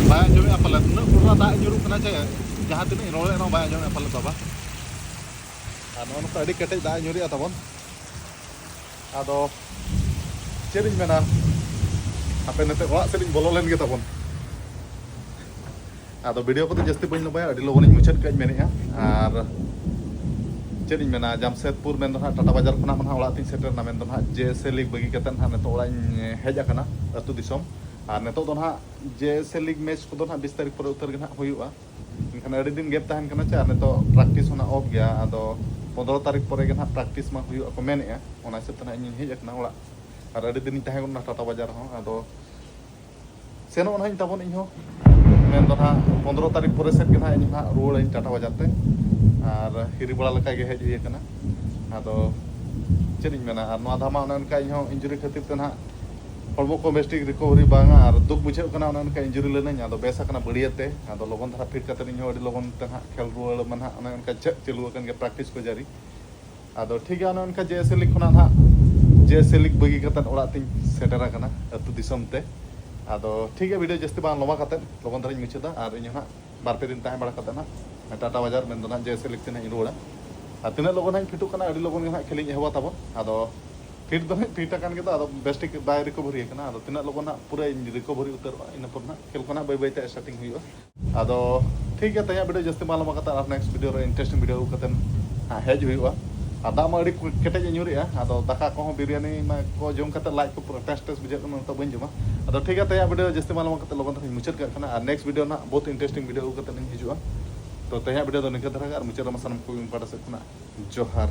ᱵᱟᱭ ᱟᱸᱡᱚᱢᱮᱜᱼᱟ ᱯᱟᱞᱮ, ᱩᱱᱟᱹᱜ ᱠᱚᱰᱨᱟ ᱫᱟᱜ ᱧᱩᱨᱩᱜ ᱠᱟᱱᱟ ᱪᱮ, ᱡᱟᱦᱟᱸ ᱛᱤᱱᱟᱹᱜ ᱤᱧ ᱨᱚᱲᱮᱫ ᱨᱮᱦᱚᱸ ᱵᱟᱭ ᱟᱸᱡᱚᱢᱮᱜᱼᱟ ᱯᱟᱞᱮ ᱵᱟᱵᱟ᱾ ᱟᱨ ᱱᱚᱜᱼᱚ ᱱᱚᱝᱠᱟ ᱟᱹᱰᱤ ᱠᱮᱴᱮᱡ ᱫᱟᱜ ᱮ ᱧᱩᱨᱮᱜᱼᱟ ᱛᱟᱵᱚᱱ᱾ ᱟᱫᱚ ᱪᱮᱫ ᱤᱧ ᱢᱮᱱᱟ, ᱦᱟᱯᱮ ᱱᱤᱛᱚᱜ ᱚᱲᱟᱜ ᱥᱮᱫ ᱤᱧ ᱵᱚᱞᱚ ᱞᱮᱱ ᱜᱮ ᱛᱟᱵᱚᱱ᱾ ᱟᱫᱚ ᱵᱷᱤᱰᱤᱭᱳ ᱠᱚᱫᱚ ᱡᱟᱹᱥᱛᱤ ᱵᱟᱹᱧ ᱞᱚᱢᱵᱟᱭᱟ, ᱟᱹᱰᱤ ᱞᱚᱜᱚᱱᱤᱧ ᱢᱩᱪᱟᱹᱫ ᱠᱟᱜᱼᱟᱧ ᱢᱮᱱᱮᱫᱼᱟ᱾ ᱟᱨ ᱪᱮᱫ ᱤᱧ ᱢᱮᱱᱟ, ᱡᱟᱢᱥᱮᱫᱽᱯᱩᱨ ᱢᱮᱱᱫᱚ ᱱᱟᱦᱟᱜ ᱴᱟᱴᱟ ᱵᱟᱡᱟᱨ ᱠᱷᱚᱱᱟᱜ ᱢᱟ ᱱᱟᱦᱟᱜ ᱚᱲᱟᱜ ᱛᱤᱧ ᱥᱮᱴᱮᱨ ᱮᱱᱟ, ᱢᱮᱱᱫᱚ ᱱᱟᱦᱟᱜ ᱡᱮ ᱮᱥ ᱮ ᱞᱤᱜᱽ ᱵᱟᱹᱜᱤ ᱠᱟᱛᱮᱫ ᱱᱟᱦᱟᱜ ᱱᱤᱛᱚᱜ ᱚᱲᱟᱜ ᱤᱧ ᱦᱮᱡ ᱟᱠᱟᱱᱟ, ᱟᱹᱛᱩ ᱫᱤᱥᱚᱢ᱾ ᱟᱨ ᱱᱤᱛᱚᱜ ᱫᱚ ᱱᱟᱦᱟᱜ ᱡᱮ ᱮᱥ ᱮ ᱞᱤᱜᱽ ᱢᱮᱪ ᱠᱚᱫᱚ ᱱᱟᱦᱟᱜ ᱵᱤᱥ ᱛᱟᱹᱨᱤᱠᱷ ᱯᱚᱨᱮ ᱩᱛᱟᱹᱨ ᱜᱮ ᱱᱟᱦᱟᱜ ᱦᱩᱭᱩᱜᱼᱟ᱾ ᱢᱮᱱᱠᱷᱟᱱ ᱟᱹᱰᱤ ᱫᱤᱱ ᱜᱮᱯ ᱛᱟᱦᱮᱱ ᱠᱟᱱᱟ ᱪᱮ, ᱟᱨ ᱱᱤᱛᱚᱜ ᱯᱨᱮᱠᱴᱤᱥ ᱦᱚᱸ ᱱᱟᱦᱟᱜ ᱚᱯᱷ ᱜᱮᱭᱟ᱾ ᱟᱫᱚ ᱯᱚᱱᱫᱽᱨᱚ ᱛᱟᱹᱨᱤᱠᱷ ᱯᱚᱨᱮ ᱜᱮ ᱱᱟᱦᱟᱜ ᱯᱨᱮᱠᱴᱤᱥ ᱢᱟ ᱦᱩᱭᱩᱜᱼᱟ ᱠᱚ ᱢᱮᱱᱮᱫᱼᱟ, ᱚᱱᱟ ᱦᱤᱥᱟᱹᱵ ᱛᱮ ᱱᱟᱦᱟᱜ ᱤᱧᱤᱧ ᱦᱮᱡ ᱟᱠᱟᱱᱟ ᱚᱲᱟᱜ᱾ ᱟᱨ ᱟᱹᱰᱤ ᱫᱤᱱᱤᱧ ᱛᱟᱦᱮᱸ ᱠᱟᱱᱟ ᱴᱟᱴᱟ ᱵᱟᱡᱟᱨ ᱨᱮᱦᱚᱸ, ᱟᱫᱚ ᱥᱮᱱᱚᱜ ᱱᱟᱦᱟᱜ ᱤᱧ ᱛᱟᱵᱚᱱ ᱤᱧ ᱦᱚᱸ᱾ ᱢᱮᱱᱫᱚ ᱱᱟᱦᱟᱜ ᱯᱚᱱᱫᱽᱨᱚ ᱛᱟᱹᱨᱤᱠᱷ ᱯᱚᱨᱮ ᱥᱮᱫ ᱜᱮ ᱱᱟᱦᱟᱜ ᱤᱧ ᱱᱟᱦᱟᱜ ᱨᱩᱣᱟᱹᱲᱟᱹᱧ ᱴᱟᱴᱟ ᱵᱟᱡᱟᱨ ᱛᱮ᱾ ᱟᱨ ᱦᱤᱨᱤ ᱵᱟᱲᱟ ᱞᱮᱠᱟ ᱜᱮ ᱦᱮᱡ ᱦᱩᱭ ᱟᱠᱟᱱᱟ᱾ ᱟᱫᱚ ᱪᱮᱫ ᱤᱧ ᱢᱮᱱᱟ, ᱟᱨ ᱱᱚᱣᱟ ᱫᱷᱟᱣ ᱢᱟ ᱚᱱᱮ ᱚᱱᱠᱟ ᱤᱧ ᱦᱚᱸ ᱤᱱᱡᱩᱨᱤ ᱠᱷᱟᱹᱛᱤᱨ ᱛᱮ ᱱᱟᱦᱟᱜ ᱦᱚᱲᱢᱚ ᱠᱚ ᱵᱮᱥ ᱴᱷᱤᱠ ᱨᱤᱠᱚᱵᱷᱟᱨᱤ ᱵᱟᱝᱟ, ᱟᱨ ᱫᱩᱠ ᱵᱩᱡᱷᱟᱹᱜ ᱠᱟᱱᱟ, ᱚᱱᱮ ᱚᱱᱠᱟ ᱤᱱᱡᱩᱨᱤ ᱞᱮᱱᱟᱹᱧ᱾ ᱟᱫᱚ ᱵᱮᱥ ᱟᱠᱟᱱᱟ ᱵᱟᱹᱲᱤᱭᱟᱹ ᱛᱮ, ᱟᱫᱚ ᱞᱚᱜᱚᱱ ᱫᱷᱟᱨᱟ ᱯᱷᱤᱴ ᱠᱟᱛᱮ ᱤᱧ ᱦᱚᱸ ᱟᱹᱰᱤ ᱞᱚᱜᱚᱱ ᱛᱮ ᱱᱟᱦᱟᱜ ᱠᱷᱮᱞ ᱨᱩᱣᱟᱹᱲ ᱢᱟ ᱱᱟᱦᱟᱜ ᱚᱱᱮ ᱚᱱᱠᱟ ᱪᱮᱫ ᱪᱟᱹᱞᱩ ᱟᱠᱟᱱ ᱜᱮ, ᱯᱨᱮᱠᱴᱤᱥ ᱠᱚ ᱡᱟᱹᱨᱤ᱾ ᱟᱫᱚ ᱴᱷᱤᱠ ᱜᱮᱭᱟ, ᱚᱱᱮ ᱚᱱᱠᱟ ᱡᱮ ᱮᱥ ᱮ ᱞᱤᱜᱽ ᱠᱷᱚᱱᱟᱜ ᱱᱟᱦᱟᱜ, ᱡᱮ ᱮᱥ ᱮ ᱞᱤᱜᱽ ᱵᱟᱹᱜᱤ ᱠᱟᱛᱮᱫ ᱚᱲᱟᱜ ᱛᱤᱧ ᱥᱮᱴᱮᱨ ᱟᱠᱟᱱᱟ ᱟᱹᱛᱩ ᱫᱤᱥᱚᱢ ᱛᱮ᱾ ᱟᱫᱚ ᱴᱷᱤᱠ ᱜᱮᱭᱟ, ᱵᱷᱤᱰᱤᱭᱳ ᱡᱟᱹᱥᱛᱤ ᱵᱟᱝ ᱞᱚᱢᱵᱟ ᱠᱟᱛᱮᱫ ᱞᱚᱜᱚᱱ ᱫᱷᱟᱨᱟᱧ ᱢᱩᱪᱟᱹᱫᱟ, ᱟᱨ ᱤᱧ ᱦᱚᱸ ᱱᱟᱦᱟᱜ ᱵᱟᱨ ᱯᱮ ᱫᱤᱱ ᱛᱟᱦᱮᱸ ᱵᱟᱲᱟ ᱠᱟᱛᱮᱫ ᱱᱟᱦᱟᱜ ᱴᱟᱴᱟ ᱵᱟᱡᱟᱨ ᱢᱮᱱᱫᱚ ᱱᱟᱦᱟᱜ ᱡᱮ ᱮᱥ ᱮ ᱞᱤᱜᱽ ᱛᱮ ᱱᱟᱦᱟᱜ ᱤᱧ ᱨᱩᱣᱟᱹᱲᱟ᱾ ᱟᱨ ᱛᱤᱱᱟᱹᱜ ᱞᱚᱜᱚᱱ ᱦᱟᱸᱜ ᱤᱧ ᱯᱷᱤᱴᱚᱜ ᱠᱟᱱᱟ, ᱟᱹᱰᱤ ᱞᱚᱜᱚᱱ ᱜᱮ ᱱᱟᱦᱟᱜ ᱠᱷᱮᱞᱤᱧ ᱮᱦᱚᱵᱟ ᱛᱟᱵᱚᱱ᱾ ᱟᱫᱚ ᱯᱷᱤᱴ ᱫᱚ ᱱᱟᱦᱟᱜ ᱯᱷᱤᱴ ᱟᱠᱟᱱ ᱜᱮᱫᱚ, ᱟᱫᱚ ᱵᱮᱥ ᱴᱷᱤᱠ ᱵᱟᱭ ᱨᱤᱠᱚᱵᱷᱟᱨᱤ ᱟᱠᱟᱱᱟ᱾ ᱟᱫᱚ ᱛᱤᱱᱟᱹᱜ ᱞᱚᱜᱚᱱ ᱦᱟᱸᱜ ᱯᱩᱨᱟᱹᱧ ᱨᱤᱠᱚᱵᱷᱟᱨᱤ ᱩᱛᱟᱹᱨᱚᱜᱼᱟ, ᱤᱱᱟᱹ ᱯᱚᱨ ᱱᱟᱦᱟᱜ ᱠᱷᱮᱞ ᱠᱚ ᱱᱟᱦᱟᱜ ᱵᱟᱹᱭ ᱵᱟᱹᱭ ᱛᱮ ᱥᱴᱟᱨᱴᱤᱝ ᱦᱩᱭᱩᱜᱼᱟ᱾ ᱟᱫᱚ ᱴᱷᱤᱠ ᱜᱮᱭᱟ, ᱛᱮᱦᱮᱧᱟᱜ ᱵᱷᱤᱰᱤᱭᱳ ᱡᱟᱹᱥᱛᱤ ᱵᱟᱝ ᱞᱚᱢᱵᱟ ᱠᱟᱛᱮ ᱟᱨ ᱱᱮᱠᱥᱴ ᱵᱷᱤᱰᱤᱭᱳ ᱨᱮ ᱤᱱᱴᱟᱨᱮᱥᱴᱤᱝ ᱵᱷᱤᱰᱤᱭᱳ ᱟᱹᱜᱩ ᱠᱟᱛᱮ ᱦᱟᱸᱜ ᱦᱮᱡ ᱦᱩᱭᱩᱜᱼᱟ᱾ ᱟᱨ ᱫᱟᱜ ᱢᱟ ᱟᱹᱰᱤ ᱠᱮᱴᱮᱡ ᱮ ᱧᱩᱨᱮᱜᱼᱟ᱾ ᱟᱫᱚ ᱫᱟᱠᱟ ᱠᱚᱦᱚᱸ ᱵᱤᱨᱭᱟᱱᱤ ᱢᱟ ᱠᱚ ᱡᱚᱢ ᱠᱟᱛᱮ ᱞᱟᱡ ᱠᱚ ᱯᱩᱨᱟᱹ ᱴᱮᱥ ᱴᱮᱥ ᱵᱩᱡᱷᱟᱹᱜ ᱠᱟᱱᱟ, ᱱᱤᱛᱚᱜ ᱵᱟᱹᱧ ᱡᱚᱢᱟ᱾ ᱟᱫᱚ ᱴᱷᱤᱠ ᱜᱮᱭᱟ, ᱛᱮᱦᱮᱧᱟᱜ ᱵᱷᱤᱰᱤᱭᱳ ᱡᱟᱹᱥᱛᱤ ᱢᱟ ᱞᱚᱢᱟ ᱠᱟᱛᱮ ᱞᱚᱜᱚᱱ ᱫᱷᱟᱨᱟᱧ ᱢᱩᱪᱟᱹᱫ ᱠᱟᱜ ᱠᱟᱱᱟ᱾ ᱟᱨ ᱱᱮᱠᱥᱴ ᱵᱷᱤᱰᱤᱭᱳ ᱱᱟᱜ ᱵᱚᱦᱩᱛ ᱤᱱᱴᱟᱨᱮᱥᱴᱤᱝ ᱵᱷᱤᱰᱤᱭᱳ ᱟᱹᱜᱩ ᱠᱟᱛᱮ ᱞᱤᱧ ᱦᱤᱡᱩᱜᱼᱟ᱾ ᱛᱚ ᱛᱮᱦᱮᱧᱟᱜ ᱵᱷᱤᱰᱤᱭᱳ ᱫᱚ ᱱᱤᱝᱠᱟᱹ ᱫᱷᱟᱨᱟ ᱜᱮ, ᱟᱨ ᱢᱩᱪᱟᱹᱫ ᱨᱮᱢᱟ ᱥᱟᱱᱟᱢ ᱠᱚ ᱤᱧ ᱯᱟᱦᱴᱟ ᱥᱮᱫ ᱠᱷᱚᱱᱟᱜ ᱡᱚᱦᱟᱨ᱾